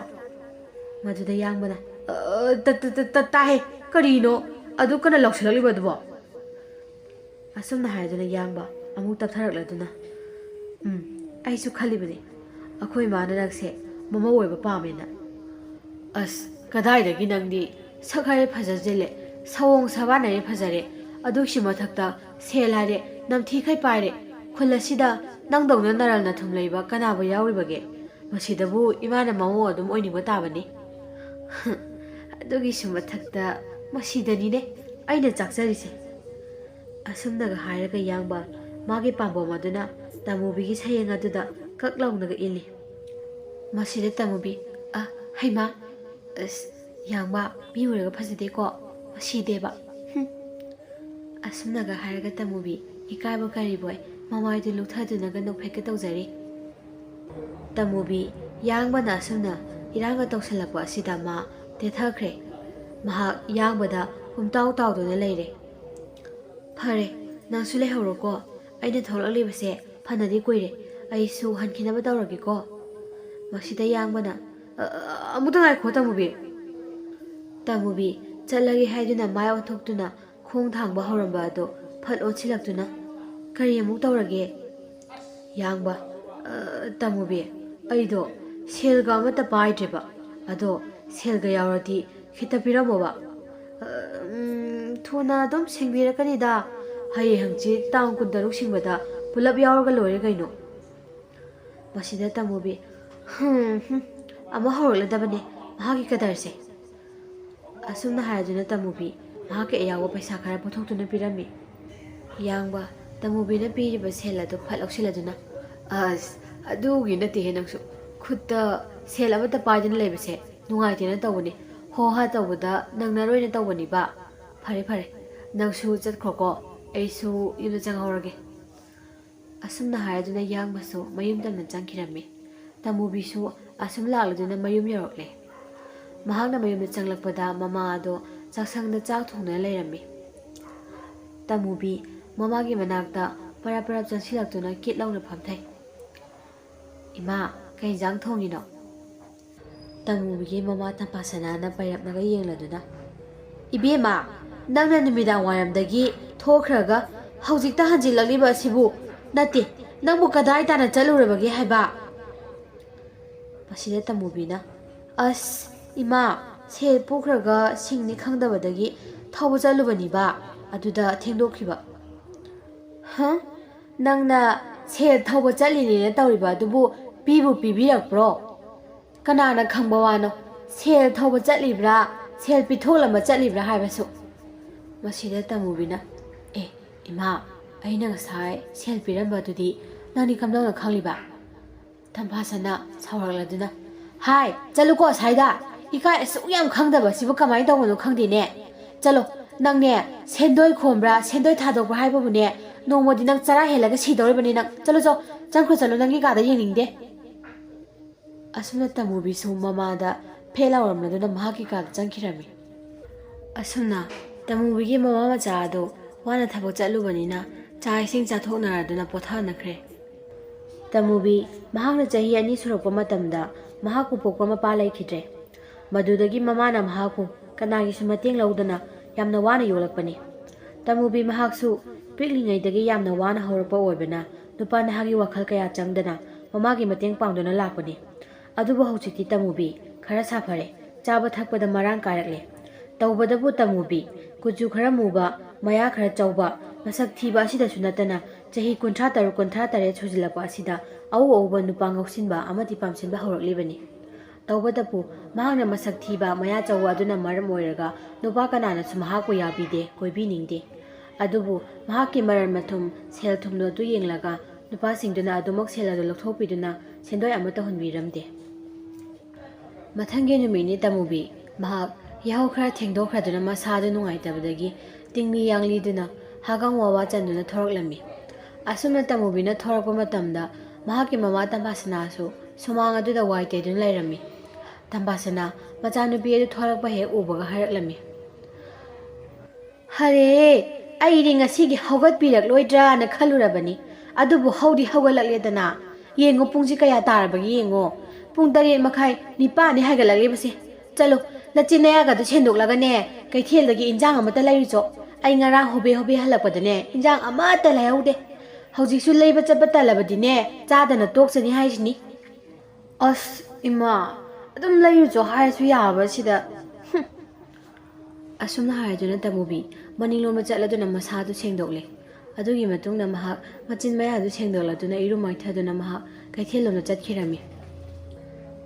ꯃꯗꯨꯗ ꯌꯥꯡꯕꯅ, ꯑ, ꯇ-, ꯇ-, ꯇ-, ꯇ-, ꯇꯥꯍꯦ꯫ ꯀꯔꯤꯅꯣ ꯑꯗꯨ ꯀꯟꯅ ꯂꯥꯎꯁꯤꯜꯂꯛꯂꯤꯕ ꯑꯗꯨꯕꯣ? ꯑꯁꯨꯝꯅ ꯍꯥꯏꯗꯨꯅ ꯌꯥꯡꯕ ꯑꯃꯨꯛ ꯇꯞꯊꯔꯛꯂꯗꯨꯅ, "ꯎꯝ, ꯑꯩꯁꯨ ꯈꯜꯂꯤꯕꯅꯤ, ꯑꯩꯈꯣꯏ ꯃꯥꯅ ꯅꯪꯁꯦ ꯃꯃꯧ ꯑꯣꯏꯕ ꯄꯥꯝꯃꯦꯅ꯫" "ꯑꯁ, ꯀꯗꯥꯏꯗꯒꯤ ꯅꯪꯗꯤ ꯁꯛ ꯍꯥꯏꯔꯦ ꯐꯖꯁꯤꯜꯂꯦ, ꯁꯑꯣꯡ ꯁꯕꯥꯟ ꯍꯥꯏꯔꯦ ꯐꯖꯔꯦ, ꯑꯗꯨꯒꯤ ꯃꯊꯛꯇ ꯁꯦꯜ ꯍꯥꯏꯔꯦ ꯅꯝꯊꯤꯈꯩ ꯄꯥꯏꯔꯦ꯫ ꯈꯨꯜ ꯑꯁꯤꯗ ꯅꯪꯗꯧꯅ ꯅꯔꯜ ꯅꯊꯨꯝ ꯂꯩꯕ ꯀꯅꯥꯕꯨ ꯌꯥꯎꯔꯤꯕꯒꯦ? ꯃꯁꯤꯗꯕꯨ ꯏꯃꯥꯅ ꯃꯃꯧ ꯑꯗꯨꯝ ꯑꯣꯏꯅꯤꯡꯕ ꯇꯥꯕꯅꯤ꯫" "ꯑꯗꯨꯒꯤꯁꯨ ꯃꯊꯛꯇ ꯃꯁꯤꯗꯅꯤꯅꯦ ꯑꯩꯅ ꯆꯥꯛꯆꯔꯤꯁꯦ꯫" ꯑꯁꯨꯝꯅꯒ ꯍꯥꯏꯔꯒ ꯌꯥꯡꯕ ꯃꯥꯒꯤ ꯄꯥꯝꯕꯣꯝ ꯑꯗꯨꯅ ꯇꯥꯃꯨꯕꯤꯒꯤ ꯁꯌꯦꯡ ꯑꯗꯨꯗ ꯀꯛ ꯂꯥꯎꯅꯒ ꯏꯜꯂꯤ꯫ ꯃꯁꯤꯗ ꯇꯥꯃꯨꯕꯤ, "ꯑ, ꯍꯩꯃꯥ, ꯑꯁ, ꯌꯥꯡꯕ, ꯃꯤ ꯎꯔꯒ ꯐꯖꯗꯦꯀꯣ, ꯃꯁꯤꯗꯦꯕ꯫ ꯍꯨꯝ꯫" ꯑꯁꯨꯝꯅꯒ ꯍꯥꯏꯔꯒ ꯇꯥꯃꯨꯕꯤ ꯏꯀꯥꯏꯕ ꯀꯔꯤꯕꯣꯏ ꯃꯃꯥꯏꯗꯨ ꯂꯨꯛꯊꯗꯨꯅꯒ ꯅꯣꯛꯐꯦꯠꯀ ꯇꯧꯖꯔꯤ꯫ ꯇꯥꯃꯨꯕꯤ ꯌꯥꯡꯕꯅ ꯑꯁꯨꯝꯅ ꯏꯔꯥꯡꯒ ꯇꯧꯁꯜꯂꯛꯄ ꯑꯁꯤꯗ ꯃꯥ ꯇꯦꯊꯈ꯭ꯔꯦ꯫ ꯃꯍꯥꯛ ꯌꯥꯡꯕꯗ ꯄꯨꯝꯇꯥꯎ ꯇꯥꯎꯗꯨꯅ ꯂꯩꯔꯦ꯫ "ꯐꯔꯦ, ꯅꯪꯁꯨ ꯂꯩꯍꯧꯔꯣꯀꯣ꯫ ꯑꯩꯅ ꯊꯣꯛꯂꯛꯂꯤꯕꯁꯦ ꯐꯅꯗꯤ ꯀꯨꯏꯔꯦ꯫ ꯑꯩꯁꯨ ꯍꯟꯈꯤꯅꯕ ꯇꯧꯔꯒꯦꯀꯣ꯫" ꯃꯁꯤꯗ ꯌꯥꯡꯕꯅ, "ꯑ, ꯑ, ꯑꯃꯨꯛꯇ ꯉꯥꯏꯈꯣ, ꯇꯥꯃꯨꯕꯤ꯫" ꯇꯥꯃꯨꯕꯤ ꯆꯠꯂꯒꯦ ꯍꯥꯏꯗꯨꯅ ꯃꯥꯏ ꯑꯣꯟꯊꯣꯛꯇꯨꯅ ꯈꯣꯡ ꯊꯥꯡꯕ ꯍꯧꯔꯝꯕ ꯑꯗꯣ ꯐꯠ ꯑꯣꯟꯁꯤꯜꯂꯛꯇꯨꯅ, "ꯀꯔꯤ ꯑꯃꯨꯛ ꯇꯧꯔꯒꯦ?" ꯌꯥꯡꯕ, "ꯑ, ꯇꯥꯃꯨꯕꯤ, ꯑꯩꯗꯣ ꯁꯦꯜꯒ ꯑꯃꯠꯇ ꯄꯥꯏꯗ꯭ꯔꯦꯕ꯫ ꯑꯗꯣ ꯁꯦꯜꯒ ꯌꯥꯎꯔꯗꯤ ꯈꯤꯇ ꯄꯤꯔꯝꯃꯣꯕ꯫" "ꯑ, ꯎꯝ, ꯊꯨꯅ ꯑꯗꯨꯝ ꯁꯤꯡꯕꯤꯔꯛꯀꯅꯤꯗ꯫ ꯍꯌꯦꯡ ꯍꯪꯆꯤꯠ ꯇꯥꯡ ꯀꯨꯟꯇꯔꯨꯛ ꯁꯤꯡꯕꯗ ꯄꯨꯂꯞ ꯌꯥꯎꯔꯒ ꯂꯣꯏꯔꯦ ꯀꯩꯅꯣ꯫" ꯃꯁꯤꯗ ꯇꯥꯃꯨꯕꯤ, "ꯍꯨꯝ, ꯍꯨꯝ, ꯑꯃ ꯍꯧꯔꯛꯂꯗꯕꯅꯦ ꯃꯍꯥꯛꯀꯤ ꯀꯗꯔꯁꯦ꯫" ꯑꯁꯨꯝꯅ ꯍꯥꯏꯔꯗꯨꯅ ꯇꯥꯃꯨꯕꯤ ꯃꯍꯥꯛꯀꯤ ꯑꯌꯥꯎꯕ ꯄꯩꯁꯥ ꯈꯔ ꯄꯨꯊꯣꯛꯇꯨꯅ ꯄꯤꯔꯝꯃꯤ꯫ ꯌꯥꯡꯕ ꯇꯥꯃꯨꯕꯤꯅ ꯄꯤꯔꯤꯕ ꯁꯦꯜ ꯑꯗꯨ ꯐꯠ ꯂꯧꯁꯤꯜꯂꯗꯨꯅ, "ꯑꯁ, ꯑꯗꯨꯒꯤ ꯅꯠꯇꯦꯍꯦ ꯅꯪꯁꯨ꯫ ꯈꯨꯠꯇ ꯁꯦꯜ ꯑꯃꯠꯇ ꯄꯥꯏꯗꯅ ꯂꯩꯕꯁꯦ ꯅꯨꯡꯉꯥꯏꯇꯦꯅ ꯇꯧꯕꯅꯤ꯫ ꯍꯣ ꯍꯥ ꯇꯧꯕꯗ ꯅꯪꯅꯔꯣꯏꯅ ꯇꯧꯕꯅꯤꯕ꯫ ꯐꯔꯦ, ꯐꯔꯦ, ꯅꯪꯁꯨ ꯆꯠꯈ꯭ꯔꯣꯀꯣ꯫ ꯑꯩꯁꯨ ꯌꯨꯝꯗ ꯆꯪꯍꯧꯔꯒꯦ꯫" ꯑꯁꯨꯝꯅ ꯍꯥꯏꯔꯗꯨꯅ ꯌꯥꯡꯕꯁꯨ ꯃꯌꯨꯝ ꯇꯝꯅ ꯆꯪꯈꯤꯔꯝꯃꯤ꯫ ꯇꯥꯃꯨꯕꯤꯁꯨ ꯑꯁꯨꯝ ꯂꯥꯛꯂꯗꯨꯅ ꯃꯌꯨꯝ ꯌꯧꯔꯛꯂꯦ꯫ ꯃꯍꯥꯛꯅ ꯃꯌꯨꯝꯗ ꯆꯪꯂꯛꯄꯗ ꯃꯃꯥ ꯑꯗꯣ ꯆꯥꯛꯁꯪꯗ ꯆꯥꯛ ꯊꯣꯡꯗꯨꯅ ꯂꯩꯔꯝꯃꯤ꯫ ꯇꯥꯃꯨꯕꯤ ꯃꯃꯥꯒꯤ ꯃꯅꯥꯛꯇ ꯄꯔꯞ ꯄꯔꯞ ꯆꯪꯁꯤꯜꯂꯛꯇꯨꯅ ꯀꯤꯠ ꯂꯥꯎꯅ ꯐꯝꯊꯩ꯫ "ꯏꯃꯥ, ꯀꯩ ꯏꯟꯖꯥꯡ ꯊꯣꯡꯉꯤꯅꯣ?" ꯇꯃꯨꯕꯤꯒꯤ ꯃꯃꯥ ꯇꯝꯐꯥꯁꯅꯥꯅ ꯄꯥꯏꯔꯞꯅꯒ ꯌꯦꯡꯂꯗꯨꯅ, "ꯏꯕꯦꯝꯃ, ꯅꯪꯅ ꯅꯨꯃꯤꯗꯥꯡ ꯋꯥꯏꯔꯝꯗꯒꯤ ꯊꯣꯛꯈ꯭ꯔꯒ ꯍꯧꯖꯤꯛꯇ ꯍꯟꯖꯤꯜꯂꯛꯂꯤꯕ ꯑꯁꯤꯕꯨ? ꯅꯠꯇꯦ, ꯅꯪꯕꯨ ꯀꯗꯥꯏ ꯇꯥꯟꯅ ꯆꯠꯂꯨꯔꯕꯒꯦ ꯍꯥꯏꯕ?" ꯃꯁꯤꯗ ꯇꯃꯨꯕꯤꯅ, "ꯑꯁ, ꯏꯃꯥ, ꯁꯦꯜ ꯄꯨꯈ꯭ꯔꯒ ꯁꯤꯡꯅꯤ ꯈꯪꯗꯕꯗꯒꯤ ꯊꯧꯕ ꯆꯠꯂꯨꯕꯅꯤꯕ, ꯑꯗꯨꯗ ꯊꯦꯡꯗꯣꯛꯈꯤꯕ꯫" "ꯍ? ꯅꯪꯅ ꯁꯦꯜ ꯊꯧꯕ ꯆꯠꯂꯤꯅꯦꯅ ꯇꯧꯔꯤꯕ ꯑꯗꯨꯕꯨ ꯄꯤꯕꯨ ꯄꯤꯕꯤꯔꯛꯄ꯭ꯔꯣ? ꯀꯅꯥꯅ ꯈꯪꯕ ꯋꯥꯅꯣ, ꯁꯦꯜ ꯊꯧꯕ ꯆꯠꯂꯤꯕ꯭ꯔꯥ, ꯁꯦꯜ ꯄꯤꯊꯣꯛꯂꯝꯕ ꯆꯠꯂꯤꯕ꯭ꯔꯥ ꯍꯥꯏꯕꯁꯨ?" ꯃꯁꯤꯗ ꯇꯃꯨꯕꯤꯅ, "ꯑꯦ, ꯏꯃꯥ, ꯑꯩꯅ ꯉꯁꯥꯏ ꯁꯦꯜ ꯄꯤꯔꯝꯕꯗꯨꯗꯤ ꯅꯪꯗꯤ ꯀꯝꯗꯧꯅ ꯈꯪꯂꯤꯕ?" ꯇꯝꯐꯥꯁꯅꯥ ꯁꯥꯎꯔꯛꯂꯗꯨꯅ, "ꯍꯥꯏ, ꯆꯠꯂꯨꯀꯣ ꯑꯁꯥꯏꯗ! ꯏꯀꯥꯏ ꯑꯁꯨꯛ ꯌꯥꯝ ꯈꯪꯗꯕ ꯑꯁꯤꯕꯨ ꯀꯃꯥꯏꯅ ꯇꯧꯕꯅꯣ ꯈꯪꯗꯦꯅꯦ꯫ ꯆꯠꯂꯣ, ꯅꯪꯅꯦ, ꯁꯦꯟꯗꯣꯏ ꯈꯣꯝꯕ꯭ꯔꯥ, ꯁꯦꯟꯗꯣꯏ ꯊꯥꯗꯣꯛꯄ꯭ꯔꯥ ꯍꯥꯏꯕꯕꯨꯅꯦ, ꯅꯣꯡꯃꯗꯤ ꯅꯪ ꯆꯔꯥ ꯍꯦꯜꯂꯒ ꯁꯤꯗꯧꯔꯤꯕꯅꯤ ꯅꯪ꯫ ꯆꯠꯂꯣ, ꯆꯣ, ꯆꯪꯈ꯭ꯔꯣ, ꯆꯠꯂꯣ, ꯅꯪꯒꯤ ꯀꯥꯗ ꯌꯦꯡꯅꯤꯡꯗꯦ꯫" ꯑꯁꯨꯝꯅ ꯇꯃꯨꯕꯤꯁꯨ ꯃꯃꯥꯗ ꯐꯦ ꯂꯥꯎꯔꯝꯂꯗꯨꯅ ꯃꯍꯥꯛꯀꯤ ꯀꯥꯗ ꯆꯪꯈꯤꯔꯝꯃꯤ꯫ ꯑꯁꯨꯝꯅ ꯇꯃꯨꯕꯤꯒꯤ ꯃꯃꯥ ꯃꯆꯥ ꯑꯗꯨ ꯋꯥꯅ ꯊꯕꯛ ꯆꯠꯂꯨꯕꯅꯤꯅ ꯆꯥꯛ ꯏꯁꯤꯡ ꯆꯥꯊꯣꯛꯅꯔꯗꯨꯅ ꯄꯣꯊꯥꯅꯈ꯭ꯔꯦ꯫ ꯇꯃꯨꯕꯤ ꯃꯍꯥꯛꯅ ꯆꯍꯤ ꯑꯅꯤ ꯁꯨꯔꯛꯄ ꯃꯇꯝꯗ ꯃꯍꯥꯛꯄꯨ ꯄꯣꯛꯄ ꯃꯄꯥ ꯂꯩꯈꯤꯗ꯭ꯔꯦ꯫ ꯃꯗꯨꯗꯒꯤ ꯃꯃꯥꯅ ꯃꯍꯥꯛꯄꯨ ꯀꯅꯥꯒꯤꯁꯨ ꯃꯇꯦꯡ ꯂꯧꯗꯅ ꯌꯥꯝꯅ ꯋꯥꯅ ꯌꯣꯛꯂꯛꯄꯅꯤ꯫ ꯇꯃꯨꯕꯤ ꯃꯍꯥꯛꯁꯨ ꯄꯤꯛꯂꯤꯉꯩꯗꯒꯤ ꯌꯥꯝꯅ ꯋꯥꯅ ꯍꯧꯔꯛꯄ ꯑꯣꯏꯕꯅ ꯅꯨꯄꯥ ꯅꯍꯥꯒꯤ ꯋꯥꯈꯜ ꯀꯌꯥ ꯆꯪꯗꯅ ꯃꯃꯥꯒꯤ ꯃꯇꯦꯡ ꯄꯥꯡꯗꯨꯅ ꯂꯥꯛꯄꯅꯤ꯫ ꯑꯗꯨꯕꯨ ꯍꯧꯖꯤꯛꯇꯤ ꯇꯃꯨꯕꯤ ꯈꯔ ꯁꯥꯐꯔꯦ, ꯆꯥꯕ ꯊꯛꯄꯗ ꯃꯔꯥꯡ ꯀꯥꯏꯔꯛꯂꯦ꯫ ꯇꯧꯕꯗꯕꯨ ꯇꯃꯨꯕꯤ ꯀꯨꯆꯨ ꯈꯔ ꯃꯨꯕ, ꯃꯌꯥ ꯈꯔ ꯆꯧꯕ, ꯃꯁꯛ ꯊꯤꯕ ꯑꯁꯤꯗꯁꯨ ꯅꯠꯇꯅ ꯆꯍꯤ ꯀꯨꯟꯊ꯭ꯔꯥ ꯇꯔꯨꯛ ꯀꯨꯟꯊ꯭ꯔꯥ ꯇꯔꯦꯠ ꯁꯨꯖꯤꯜꯂꯛꯄ ꯑꯁꯤꯗ ꯑꯎ ꯑꯎꯕ ꯅꯨꯄꯥ ꯉꯧꯁꯤꯟꯕ ꯑꯃꯗꯤ ꯄꯥꯝꯁꯤꯟꯕ ꯍꯧꯔꯛꯂꯤꯕꯅꯤ꯫ ꯇꯧꯕꯇꯕꯨ ꯃꯍꯥꯛꯅ ꯃꯁꯛ ꯊꯤꯕ, ꯃꯌꯥ ꯆꯧꯕ ꯑꯗꯨꯅ ꯃꯔꯝ ꯑꯣꯏꯔꯒ ꯅꯨꯄꯥ ꯀꯅꯥꯅꯁꯨ ꯃꯍꯥꯛꯄꯨ ꯌꯥꯕꯤꯗꯦ, ꯀꯣꯏꯕꯤꯅꯤꯡꯗꯦ꯫ ꯑꯗꯨꯕꯨ ꯃꯍꯥꯛꯀꯤ ꯃꯔꯟ ꯃꯊꯨꯝ, ꯁꯦꯜ ꯊꯨꯝꯗꯨ ꯑꯗꯨ ꯌꯦꯡꯂꯒ ꯅꯨꯄꯥꯁꯤꯡꯗꯨꯅ ꯑꯗꯨꯃꯛ ꯁꯦꯜ ꯑꯗꯨ ꯂꯧꯊꯣꯛꯄꯤꯗꯨꯅ ꯁꯦꯟꯗꯣꯏ ꯑꯃꯠꯇ ꯍꯨꯟꯕꯤꯔꯝꯗꯦ꯫ ꯃꯊꯪꯒꯤ ꯅꯨꯃꯤꯠꯅꯤ ꯇꯃꯨꯕꯤ꯫ ꯃꯍꯥꯛ ꯌꯥꯍꯧ ꯈꯔ ꯊꯦꯡꯗꯣꯛꯈ꯭ꯔꯗꯨꯅ ꯃꯁꯥꯗꯨ ꯅꯨꯡꯉꯥꯏꯇꯕꯗꯒꯤ ꯇꯤꯡꯂꯤ ꯌꯥꯡꯂꯤꯗꯨꯅ ꯍꯥꯒꯥꯝ ꯋꯥꯋꯥ ꯆꯟꯗꯨꯅ ꯊꯣꯔꯛꯂꯝꯃꯤ꯫ ꯑꯁꯨꯝꯅ ꯇꯃꯨꯕꯤꯅ ꯊꯣꯔꯛꯄ ꯃꯇꯝꯗ ꯃꯍꯥꯛꯀꯤ ꯃꯃꯥ ꯇꯝꯐꯥꯁꯅꯥꯁꯨ ꯁꯨꯃꯥꯡ ꯑꯗꯨꯗ ꯋꯥꯏ ꯇꯩꯗꯨꯅ ꯂꯩꯔꯝꯃꯤ꯫ ꯇꯝꯐꯥꯁꯅꯥ ꯃꯆꯥꯅꯨꯄꯤ ꯑꯗꯨ ꯊꯣꯔꯛꯄ ꯍꯦꯛ ꯎꯕꯒ ꯍꯥꯏꯔꯛꯂꯝꯃꯤ, "ꯍꯔꯦ, ꯑꯩꯗꯤ ꯉꯁꯤꯒꯤ ꯍꯧꯒꯠꯄꯤꯔꯛꯂꯣꯏꯗ꯭ꯔꯥꯅ ꯈꯜꯂꯨꯔꯕꯅꯤ꯫ ꯑꯗꯨꯕꯨ ꯍꯧꯗꯤ ꯍꯧꯒꯠꯂꯛꯂꯦꯗꯅ꯫ ꯌꯦꯡꯉꯨ, ꯄꯨꯡꯁꯤ ꯀꯌꯥ ꯇꯥꯔꯕꯒꯦ ꯌꯦꯡꯉꯣ꯫ ꯄꯨꯡ ꯇꯔꯦꯠ ꯃꯈꯥꯏ, ꯅꯤꯄꯥꯟꯅꯤ ꯍꯥꯏꯒꯠꯂꯛꯂꯤꯕꯁꯦ꯫ ꯆꯠꯂꯣ, ꯅꯆꯤꯟ ꯅꯌꯥꯒꯗꯣ ꯁꯦꯡꯗꯣꯛꯂꯒꯅꯦ, ꯀꯩꯊꯦꯜꯗꯒꯤ ꯏꯟꯖꯥꯡ ꯑꯃꯠꯇ ꯂꯩꯔꯨꯆꯣ꯫ ꯑꯩ ꯉꯔꯥꯡ ꯍꯣꯕꯦ ꯍꯣꯕꯦ ꯍꯜꯂꯛꯄꯗꯅꯦ, ꯏꯟꯖꯥꯡ ꯑꯃꯠꯇ ꯂꯩꯍꯧꯗꯦ꯫ ꯍꯧꯖꯤꯛꯁꯨ ꯂꯩꯕ ꯆꯠꯄ ꯇꯜꯂꯕꯗꯤꯅꯦ, ꯆꯥꯗꯅ ꯇꯣꯛꯆꯅꯤ ꯍꯥꯏꯁꯤꯅꯤ꯫ ꯑꯁ, ꯏꯃꯥ, ꯑꯗꯨꯝ ꯂꯩꯔꯨꯆꯣ ꯍꯥꯏꯔꯁꯨ ꯌꯥꯕ ꯁꯤꯗ꯫ ꯍꯨꯝ꯫ ꯑꯁꯨꯝꯅ ꯍꯥꯏꯔꯗꯨꯅ ꯇꯃꯨꯕꯤ ꯃꯅꯤꯡꯂꯣꯝꯗ ꯆꯠꯂꯗꯨꯅ ꯃꯁꯥꯗꯨ ꯁꯦꯡꯗꯣꯛꯂꯦ꯫ ꯑꯗꯨꯒꯤ ꯃꯇꯨꯡꯗ ꯃꯍꯥꯛ ꯃꯆꯤꯟ ꯃꯌꯥꯗꯨ ꯁꯦꯡꯗꯣꯛꯂꯗꯨꯅ ꯏꯔꯨ ꯃꯥꯏꯊꯗꯨꯅ ꯃꯍꯥꯛ ꯀꯩꯊꯦꯜꯂꯣꯝꯗ ꯆꯠꯈꯤꯔꯝꯃꯤ꯫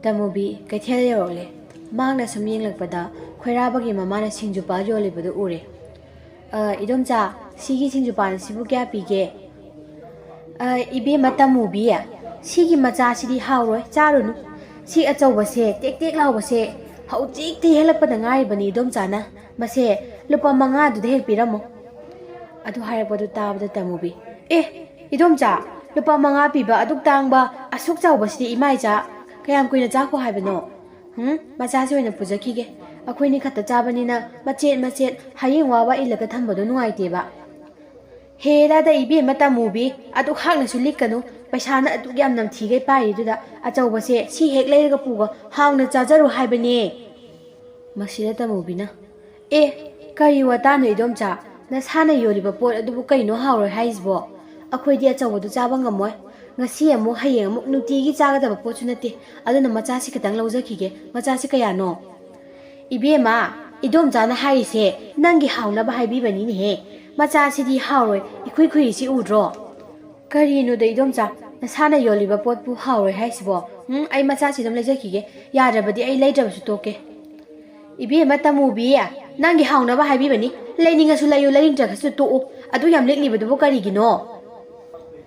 ꯇꯃꯨꯕꯤ ꯀꯩꯊꯦꯜ ꯌꯧꯔꯛꯂꯦ꯫ ꯃꯍꯥꯛꯅ ꯁꯨꯝ ꯌꯦꯡꯂꯛꯄꯗ ꯈꯣꯏꯔꯥꯕꯒꯤ ꯃꯃꯥꯅ ꯁꯤꯡꯖꯨꯄꯥ ꯌꯣꯜꯂꯤꯕꯗꯨ ꯎꯔꯦ꯫ "ꯑ, ꯏꯗꯣꯝꯆꯥ, ꯁꯤꯒꯤ ꯁꯤꯡꯖꯨꯄꯥꯟ ꯑꯁꯤꯕꯨ ꯀꯌꯥ ꯄꯤꯒꯦ?" "ꯑ, ꯏꯕꯦꯝꯃ ꯇꯃꯨꯕꯤ, ꯁꯤꯒꯤ ꯃꯆꯥꯁꯤꯗꯤ ꯍꯥꯎꯔꯣꯏ, ꯆꯥꯔꯨꯅꯨ꯫ ꯁꯤ ꯑꯆꯧꯕꯁꯦ, ꯇꯦꯛ ꯇꯦꯛ ꯂꯥꯎꯕꯁꯦ, ꯍꯧꯖꯤꯛꯇ ꯍꯦꯜꯂꯛꯄꯗ ꯉꯥꯏꯔꯤꯕꯅꯤ ꯏꯗꯣꯝꯆꯥꯅ꯫ ꯃꯁꯦ ꯂꯨꯄꯥ ꯃꯉꯥꯗꯨꯗ ꯍꯦꯛ ꯄꯤꯔꯝꯃꯣ꯫" ꯑꯗꯨ ꯍꯥꯏꯔꯛꯄꯗꯨ ꯇꯥꯕꯗ ꯇꯃꯨꯕꯤ, "ꯑꯦ, ꯏꯗꯣꯝꯆꯥ, ꯂꯨꯄꯥ ꯃꯉꯥ ꯄꯤꯕ ꯑꯗꯨꯛ ꯇꯥꯡꯕ, ꯑꯁꯨꯛ ꯆꯥꯎꯕꯁꯤꯗꯤ ꯏꯃꯥꯏꯆꯥ, ꯀꯌꯥꯝ ꯀꯨꯏꯅ ꯆꯥꯈꯣ ꯍꯥꯏꯕꯅꯣ? ꯎꯝ, ꯃꯆꯥꯁꯤ ꯑꯣꯏꯅ ꯄꯨꯖꯈꯤꯒꯦ꯫ ꯑꯩꯈꯣꯏꯅꯤ ꯈꯛꯇ ꯆꯥꯕꯅꯤꯅ ꯃꯆꯦꯠ ꯃꯆꯦꯠ ꯍꯌꯦꯡ ꯋꯥ ꯋꯥ ꯏꯜꯂꯒ ꯊꯝꯕꯗꯣ ꯅꯨꯡꯉꯥꯏꯇꯦꯕ꯫" "ꯍꯦꯔꯥꯗ ꯏꯕꯦꯝꯃ ꯇꯃꯨꯕꯤ, ꯑꯗꯨꯛ ꯍꯥꯛꯅꯁꯨ ꯂꯤꯛꯀꯅꯨ꯫ ꯄꯩꯁꯥꯅ ꯑꯗꯨꯛ ꯌꯥꯝ ꯅꯝꯊꯤꯈꯩ ꯄꯥꯏꯔꯤꯗꯨꯗ ꯑꯆꯧꯕꯁꯦ ꯁꯤ ꯍꯦꯛ ꯂꯩꯔꯒ ꯄꯨꯒꯣ, ꯍꯥꯎꯅ ꯆꯥꯖꯔꯨ ꯍꯥꯏꯕꯅꯦ꯫" ꯃꯁꯤꯗ ꯇꯃꯨꯕꯤꯅ, "ꯑꯦ, ꯀꯔꯤ ꯋꯥꯇꯥꯅꯣ ꯏꯗꯣꯝꯆꯥ? ꯅꯁꯥꯅ ꯌꯣꯜꯂꯤꯕ ꯄꯣꯠ ꯑꯗꯨꯕꯨ ꯀꯩꯅꯣ ꯍꯥꯎꯔꯣꯏ ꯍꯥꯏꯁꯤꯕꯣ? ꯑꯩꯈꯣꯏꯗꯤ ꯑꯆꯧꯕꯗꯨ ꯆꯥꯕ ꯉꯝꯃꯣꯏ꯫ ꯉꯁꯤ ꯑꯃꯨꯛ ꯍꯌꯦꯡ ꯑꯃꯨꯛ ꯅꯨꯡꯇꯤꯒꯤ ꯆꯥꯒꯗꯕ ꯄꯣꯠꯁꯨ ꯅꯠꯇꯦ꯫ ꯑꯗꯨꯅ ꯃꯆꯥꯁꯤ ꯈꯤꯇꯪ ꯂꯧꯖꯈꯤꯒꯦ꯫ ꯃꯆꯥꯁꯤ ꯀꯌꯥꯅꯣ?" "ꯏꯕꯦꯝꯃ, ꯏꯗꯣꯝꯆꯥꯅ ꯍꯥꯏꯔꯤꯁꯦ ꯅꯪꯒꯤ ꯍꯥꯎꯅꯕ ꯍꯥꯏꯕꯤꯕꯅꯤꯅꯦꯍꯦ꯫ ꯃꯆꯥꯁꯤꯗꯤ ꯍꯥꯎꯔꯣꯏ, ꯏꯈꯨꯏ ꯈꯨꯏꯔꯤꯁꯤ ꯎꯗ꯭ꯔꯣ?" "ꯀꯔꯤꯅꯣꯗ ꯏꯗꯣꯝꯆꯥ, ꯅꯁꯥꯅ ꯌꯣꯜꯂꯤꯕ ꯄꯣꯠꯄꯨ ꯍꯥꯎꯔꯣꯏ ꯍꯥꯏꯁꯤꯕꯣ? ꯎꯝ, ꯑꯩ ꯃꯆꯥꯁꯤ ꯑꯗꯨꯝ ꯂꯩꯖꯈꯤꯒꯦ꯫ ꯌꯥꯗ꯭ꯔꯕꯗꯤ ꯑꯩ ꯂꯩꯗ꯭ꯔꯕꯁꯨ ꯇꯣꯛꯀꯦ꯫" "ꯏꯕꯦꯝꯃ ꯇꯃꯨꯕꯤ, ꯅꯪꯒꯤ ꯍꯥꯎꯅꯕ ꯍꯥꯏꯕꯤꯕꯅꯤ꯫ ꯂꯩꯅꯤꯡꯉꯁꯨ ꯂꯩꯌꯨ, ꯂꯩꯅꯤꯡꯗ꯭ꯔꯒꯁꯨ ꯇꯣꯛꯎ꯫ ꯑꯗꯨ ꯌꯥꯝ ꯂꯤꯛꯂꯤꯕꯗꯨꯕꯨ ꯀꯔꯤꯒꯤꯅꯣ?"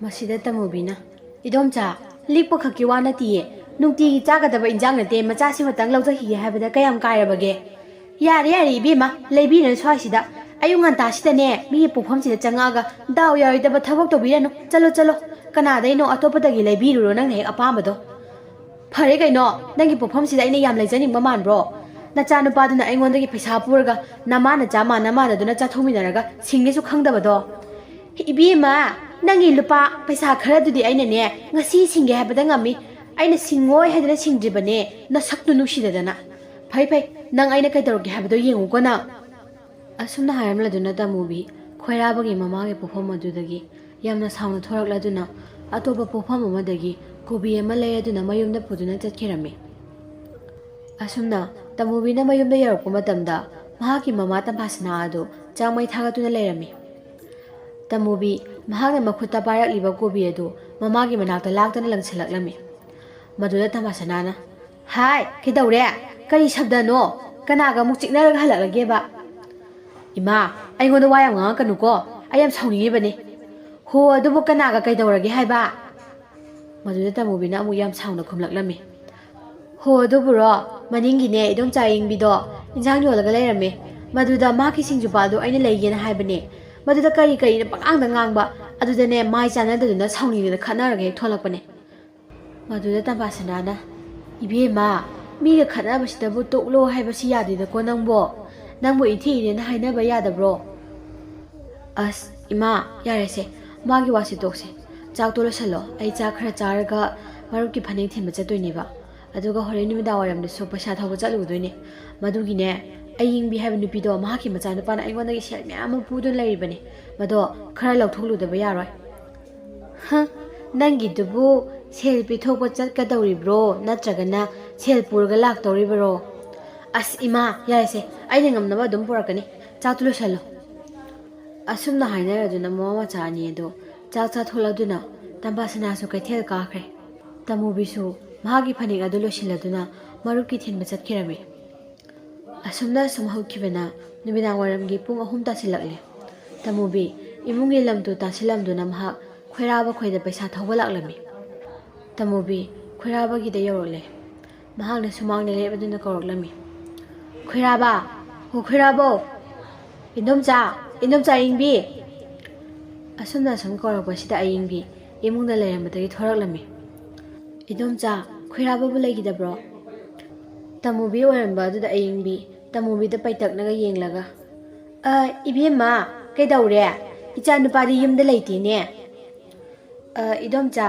ꯃꯁꯤꯗ ꯇꯃꯨꯕꯤꯅ, "ꯏꯗꯣꯝꯆꯥ, ꯂꯤꯛꯄ ꯈꯛꯀꯤ ꯋꯥ ꯅꯠꯇꯤꯌꯦ꯫ ꯅꯨꯡꯇꯤꯒꯤ ꯆꯥꯒꯗꯕ ꯏꯟꯖꯥꯡ ꯅꯠꯇꯦ, ꯃꯆꯥꯁꯤ ꯈꯛꯇꯪ ꯂꯧꯖꯈꯤꯒꯦ ꯍꯥꯏꯕꯗ ꯀꯌꯥꯝ ꯀꯥꯏꯔꯕꯒꯦ?" "ꯌꯥꯔꯦ, ꯌꯥꯔꯦ ꯏꯕꯦꯝꯃ, ꯂꯩꯕꯤꯔꯅꯨ ꯁ꯭ꯋꯥꯏꯁꯤꯗ꯫ ꯑꯌꯨꯛ ꯉꯟꯇꯥꯁꯤꯗꯅꯦ, ꯃꯤꯒꯤ ꯄꯣꯛꯐꯝꯁꯤꯗ ꯆꯪꯉꯛꯑꯒ ꯗꯥꯎ ꯌꯥꯔꯣꯏꯗꯕ ꯊꯕꯛ ꯇꯧꯕꯤꯔꯅꯨ꯫ ꯆꯠꯂꯣ, ꯆꯠꯂꯣ꯫ ꯀꯅꯥꯗꯩꯅꯣ ꯑꯇꯣꯞꯄꯗꯒꯤ ꯂꯩꯕꯤꯔꯨꯔꯣ ꯅꯪꯅ ꯍꯦꯛ ꯑꯄꯥꯝꯕꯗꯣ꯫" "ꯐꯔꯦ ꯀꯩꯅꯣ, ꯅꯪꯒꯤ ꯄꯣꯛꯐꯝꯁꯤꯗ ꯑꯩꯅ ꯌꯥꯝ ꯂꯩꯖꯅꯤꯡꯕ ꯃꯥꯟꯕ꯭ꯔꯣ? ꯅꯆꯥꯅꯨꯄꯥꯗꯨꯅ ꯑꯩꯉꯣꯟꯗꯒꯤ ꯄꯩꯁꯥ ꯄꯨꯔꯒ ꯅꯃꯥ ꯅꯆꯥ ꯃꯥꯟꯅ ꯃꯥꯟꯅꯗꯨꯅ ꯆꯥꯊꯣꯛꯃꯤꯟꯅꯔꯒ ꯁꯤꯡꯅꯤꯁꯨ ꯈꯪꯗꯕꯗꯣ꯫" "ꯏꯕꯦꯝꯃ, ꯅꯪꯒꯤ ꯂꯨꯄꯥ ꯄꯩꯁꯥ ꯈꯔꯗꯨꯗꯤ ꯑꯩꯅꯅꯦ ꯉꯁꯤ ꯁꯤꯡꯒꯦ ꯍꯥꯏꯕꯗ ꯉꯝꯃꯤ꯫ ꯑꯩꯅ ꯁꯤꯡꯉꯣꯏ ꯍꯥꯏꯗꯅ ꯁꯤꯡꯗ꯭ꯔꯤꯕꯅꯦ, ꯅꯁꯛꯇꯨ ꯅꯨꯡꯁꯤꯗꯗꯅ꯫ ꯐꯩ ꯐꯩ, ꯅꯪ ꯑꯩꯅ ꯀꯩꯗꯧꯔꯒꯦ ꯍꯥꯏꯕꯗꯣ ꯌꯦꯡꯉꯨꯀꯣ ꯅꯪ꯫ ꯑꯁꯨꯝꯅ ꯍꯥꯏꯔꯝꯂꯗꯨꯅ ꯇꯃꯨꯕꯤ ꯈꯣꯏꯔꯥꯕꯒꯤ ꯃꯃꯥꯒꯤ ꯄꯣꯛꯐꯝ ꯑꯗꯨꯗꯒꯤ ꯌꯥꯝꯅ ꯁꯥꯎꯅ ꯊꯣꯔꯛꯂꯗꯨꯅ ꯑꯇꯣꯞꯄ ꯄꯣꯛꯐꯝ ꯑꯃꯗꯒꯤ ꯀꯣꯕꯤ ꯑꯃ ꯂꯩꯔꯗꯨꯅ ꯃꯌꯨꯝꯗ ꯄꯨꯗꯨꯅ ꯆꯠꯈꯤꯔꯝꯃꯤ꯫ ꯑꯁꯨꯝꯅ ꯇꯃꯨꯕꯤꯅ ꯃꯌꯨꯝꯗ ꯌꯧꯔꯛꯄ ꯃꯇꯝꯗ ꯃꯍꯥꯛꯀꯤ ꯃꯃꯥ ꯇꯝꯐꯥꯁꯅꯥ ꯑꯗꯨ ꯆꯥꯛ ꯃꯩ ꯊꯥꯒꯠꯇꯨꯅ ꯂꯩꯔꯝꯃꯤ꯫ ꯇꯃꯨꯕꯤ ꯃꯍꯥꯛꯅ ꯃꯈꯨꯠꯇ ꯄꯥꯏꯔꯛꯂꯤꯕ ꯀꯣꯕꯤ ꯑꯗꯨ ꯃꯃꯥꯒꯤ ꯃꯅꯥꯛꯇ ꯂꯥꯛꯇꯅ ꯂꯪꯁꯤꯜꯂꯛꯂꯝꯃꯤ꯫ ꯃꯗꯨꯗ ꯇꯝꯐꯥꯁꯅꯥꯅ, "ꯍꯥꯏ, ꯀꯩꯗꯧꯔꯦ? ꯀꯔꯤ ꯁꯕꯗꯅꯣ? ꯀꯅꯥꯒ ꯑꯃꯨꯛ ꯆꯤꯛꯅꯔꯒ ꯍꯜꯂꯛꯂꯒꯦꯕ?" "ꯏꯃꯥ, ꯑꯩꯉꯣꯟꯗ ꯋꯥ ꯌꯥꯝ ꯉꯥꯡꯉꯛꯀꯅꯨꯀꯣ, ꯑꯩ ꯌꯥꯝ ꯁꯥꯎꯅꯤꯡꯉꯤꯕꯅꯤ꯫" "ꯍꯣ, ꯑꯗꯨꯕꯨ ꯀꯅꯥꯒ ꯀꯩꯗꯧꯔꯒꯦ ꯍꯥꯏꯕ?" ꯃꯗꯨꯗ ꯇꯃꯨꯕꯤꯅ ꯑꯃꯨꯛ ꯌꯥꯝ ꯁꯥꯎꯅ ꯈꯨꯝꯂꯛꯂꯝꯃꯤ꯫ "ꯍꯣ, ꯑꯗꯨꯕꯨꯔꯣ, ꯃꯅꯤꯡꯒꯤꯅꯦ, ꯏꯗꯣꯝꯆꯥ ꯑꯌꯤꯡꯕꯤꯗꯣ ꯏꯟꯖꯥꯡ ꯌꯣꯜꯂꯒ ꯂꯩꯔꯝꯃꯦ꯫ ꯃꯗꯨꯗ ꯃꯍꯥꯛꯀꯤ ꯁꯤꯡꯖꯨꯄꯥꯗꯣ ꯑꯩꯅ ꯂꯩꯒꯦꯅ ꯍꯥꯏꯕꯅꯦ꯫ ꯃꯗꯨꯗ ꯀꯔꯤ ꯀꯔꯤꯅ ꯄꯉꯥꯡꯗ ꯉꯥꯡꯕ꯫ ꯑꯗꯨꯗꯅꯦ, ꯃꯥꯏ ꯆꯥꯟꯅꯗꯗꯨꯅ ꯁꯥꯎꯅꯤꯡꯗꯅ ꯈꯠꯅꯔꯒ ꯍꯦꯛ ꯊꯣꯛꯂꯛꯄꯅꯦ꯫" ꯃꯗꯨꯗ ꯇꯝꯐꯥꯁꯅꯥꯅ, "ꯏꯕꯦꯝꯃ, ꯃꯤꯒ ꯈꯠꯅꯕꯁꯤꯗꯕꯨ ꯇꯣꯛꯂꯣ ꯍꯥꯏꯕꯁꯤ ꯌꯥꯗꯦꯗꯀꯣ ꯅꯪꯕꯣ꯫ ꯅꯪꯕꯨ ꯏꯟꯊꯤ ꯏꯅꯦꯅ ꯍꯥꯏꯅꯕ ꯌꯥꯗꯕ꯭ꯔꯣ?" "ꯑꯁ, ꯏꯃꯥ, ꯌꯥꯔꯦꯁꯦ, ꯃꯥꯒꯤ ꯋꯥꯁꯤ ꯇꯣꯛꯁꯦ꯫ ꯆꯥꯛꯇꯣ ꯂꯣꯏꯁꯜꯂꯣ, ꯑꯩ ꯆꯥꯛ ꯈꯔ ꯆꯥꯔꯒ ꯃꯔꯨꯞꯀꯤ ꯐꯅꯦꯛ ꯊꯤꯟꯕ ꯆꯠꯇꯣꯏꯅꯦꯕ꯫ ꯑꯗꯨꯒ ꯍꯣꯔꯦꯟ ꯅꯨꯃꯤꯗꯥꯡ ꯋꯥꯏꯔꯝꯗꯁꯨ ꯄꯩꯁꯥ ꯊꯧꯕ ꯆꯠꯂꯨꯗꯣꯏꯅꯦ꯫ ꯃꯗꯨꯒꯤꯅꯦ, ꯑꯌꯤꯡꯕꯤ ꯍꯥꯏꯕ ꯅꯨꯄꯤꯗꯣ, ꯃꯍꯥꯛꯀꯤ ꯃꯆꯥꯅꯨꯄꯥꯅ ꯑꯩꯉꯣꯟꯗꯒꯤ ꯁꯦꯜ ꯃꯌꯥꯝ ꯑꯃ ꯄꯨꯗꯨꯅ ꯂꯩꯔꯤꯕꯅꯦ꯫ ꯃꯗꯣ ꯈꯔ ꯂꯧꯊꯣꯛꯂꯨꯗꯕ ꯌꯥꯔꯣꯏ꯫" "ꯍ, ꯅꯪꯒꯤꯗꯨꯕꯨ ꯁꯦꯜ ꯄꯤꯊꯣꯛꯄ ꯆꯠꯀꯗꯧꯔꯤꯕ꯭ꯔꯣ, ꯅꯠꯇ꯭ꯔꯒꯅ ꯁꯦꯜ ꯄꯨꯔꯒ ꯂꯥꯛꯇꯧꯔꯤꯕꯔꯣ?" "ꯑꯁ, ꯏꯃꯥ, ꯌꯥꯔꯦꯁꯦ, ꯑꯩꯅ ꯉꯝꯅꯕ ꯑꯗꯨꯝ ꯄꯨꯔꯛꯀꯅꯤ꯫ ꯆꯥꯛꯇꯨ ꯂꯣꯏꯁꯜꯂꯣ꯫" ꯑꯁꯨꯝꯅ ꯍꯥꯏꯅꯔꯗꯨꯅ ꯃꯃꯥ ꯃꯆꯥ ꯑꯅꯤ ꯑꯗꯨ ꯆꯥꯛ ꯆꯥꯊꯣꯛꯂꯗꯨꯅ ꯇꯝꯐꯥꯁꯅꯥꯁꯨ ꯀꯩꯊꯦꯜ ꯀꯥꯈ꯭ꯔꯦ꯫ ꯇꯃꯨꯕꯤꯁꯨ ꯃꯍꯥꯛꯀꯤ ꯐꯅꯦꯛ ꯑꯗꯨ ꯂꯣꯏꯁꯤꯜꯂꯗꯨꯅ ꯃꯔꯨꯞꯀꯤ ꯊꯤꯟꯕ ꯆꯠꯈꯤꯔꯝꯃꯤ꯫ ꯑꯁꯨꯝꯅ ꯁꯨꯝ ꯍꯧꯈꯤꯕꯅ ꯅꯨꯃꯤꯗꯥꯡ ꯋꯥꯏꯔꯝꯒꯤ ꯄꯨꯡ ꯑꯍꯨꯝ ꯇꯥꯁꯤꯜꯂꯛꯂꯦ꯫ ꯇꯃꯨꯕꯤ ꯏꯃꯨꯡꯒꯤ ꯂꯝ ꯇꯨ ꯇꯥꯁꯤꯜꯂꯝꯗꯨꯅ ꯃꯍꯥꯛ ꯈꯣꯏꯔꯥꯕ ꯈꯣꯏꯗ ꯄꯩꯁꯥ ꯊꯧꯕ ꯂꯥꯛꯂꯝꯃꯤ꯫ ꯇꯃꯨꯕꯤ ꯈꯣꯏꯔꯥꯕꯒꯤꯗ ꯌꯧꯔꯛꯂꯦ꯫ ꯃꯍꯥꯛꯅ ꯁꯨꯃꯥꯡꯗ ꯂꯦꯞꯂꯗꯨꯅ ꯀꯧꯔꯛꯂꯝꯃꯤ, "ꯈꯣꯏꯔꯥꯕ! ꯍꯣ ꯈꯣꯏꯔꯥꯕꯧ! ꯏꯟꯗꯣꯝꯆꯥ! ꯏꯟꯗꯣꯝꯆꯥ ꯑꯌꯤꯡꯕꯤ!" ꯑꯁꯨꯝꯅ ꯑꯁꯨꯝ ꯀꯧꯔꯛꯄꯁꯤꯗ ꯑꯌꯤꯡꯕꯤ ꯏꯃꯨꯡꯗ ꯂꯩꯔꯝꯕꯗꯒꯤ ꯊꯣꯔꯛꯂꯝꯃꯤ꯫ "ꯏꯗꯣꯝꯆꯥ, ꯈꯣꯏꯔꯥꯕꯕꯨ ꯂꯩꯈꯤꯗꯕ꯭ꯔꯣ?" ꯇꯃꯨꯕꯤ ꯑꯣꯏꯔꯝꯕ ꯑꯗꯨꯗ ꯑꯌꯤꯡꯕꯤ ꯇꯃꯨꯕꯤꯗ ꯄꯩꯇꯛꯅꯒ ꯌꯦꯡꯂꯒ, "ꯑ, ꯏꯕꯦꯝꯃ, ꯀꯩꯗꯧꯔꯦ? ꯏꯆꯥ ꯅꯨꯄꯥꯗꯤ ꯌꯨꯝꯗ ꯂꯩꯇꯦꯅꯦ꯫" "ꯑ, ꯏꯗꯣꯝꯆꯥ,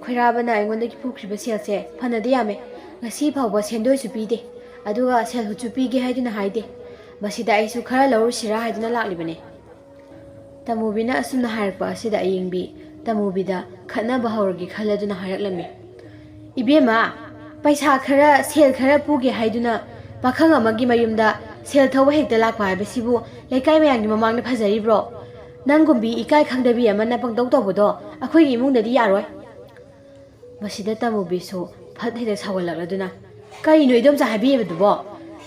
ꯈꯣꯏꯔꯥꯕꯅ ꯑꯩꯉꯣꯟꯗꯒꯤ ꯄꯨꯈ꯭ꯔꯤꯕ ꯁꯦꯜꯁꯦ ꯐꯅꯗꯤ ꯌꯥꯝꯃꯦ꯫ ꯉꯁꯤ ꯐꯥꯎꯕ ꯁꯦꯟꯗꯣꯏꯁꯨ ꯄꯤꯗꯦ, ꯑꯗꯨꯒ ꯁꯦꯜ ꯍꯨꯠꯁꯨ ꯄꯤꯒꯦ ꯍꯥꯏꯗꯨꯅ ꯍꯥꯏꯗꯦ꯫ ꯃꯁꯤꯗ ꯑꯩꯁꯨ ꯈꯔ ꯂꯧꯔꯨꯁꯤꯔꯥ ꯍꯥꯏꯗꯨꯅ ꯂꯥꯛꯂꯤꯕꯅꯦ꯫ ꯇꯃꯨꯕꯤꯅ ꯑꯁꯨꯝꯅ ꯍꯥꯏꯔꯛꯄ ꯑꯁꯤꯗ ꯑꯌꯤꯡꯕꯤ ꯇꯃꯨꯕꯤꯗ ꯈꯠꯅꯕ ꯍꯧꯔꯒꯦ ꯈꯜꯂꯗꯨꯅ ꯍꯥꯏꯔꯛꯂꯝꯃꯤ꯫ "ꯏꯕꯦꯝꯃ, ꯄꯩꯁꯥ ꯈꯔ, ꯁꯦꯜ ꯈꯔ ꯄꯨꯒꯦ ꯍꯥꯏꯗꯨꯅ ꯄꯥꯈꯪ ꯑꯃꯒꯤ ꯃꯌꯨꯝꯗ ꯁꯦꯜ ꯊꯧꯕ ꯍꯦꯛꯇ ꯂꯥꯛꯄ ꯍꯥꯏꯕꯁꯤꯕꯨ ꯂꯩꯀꯥꯏ ꯃꯌꯥꯝꯒꯤ ꯃꯃꯥꯡꯗ ꯐꯖꯔꯤꯕ꯭ꯔꯣ? ꯅꯪꯒꯨꯝꯕꯤ ꯏꯀꯥꯏ ꯈꯪꯗꯕꯤ ꯑꯃꯅ ꯄꯪꯇꯧ ꯇꯧꯕꯗꯣ ꯑꯩꯈꯣꯏꯒꯤ ꯏꯃꯨꯡꯗꯗꯤ ꯌꯥꯔꯣꯏ꯫" ꯃꯁꯤꯗ ꯇꯃꯨꯕꯤꯁꯨ ꯐꯠ ꯍꯦꯛꯇ ꯁꯥꯎꯒꯠꯂꯛꯂꯗꯨꯅ, "ꯀꯔꯤꯅꯣ ꯏꯗꯣꯝꯆꯥ ꯍꯥꯏꯕꯤꯔꯤꯕꯗꯨꯕꯣ?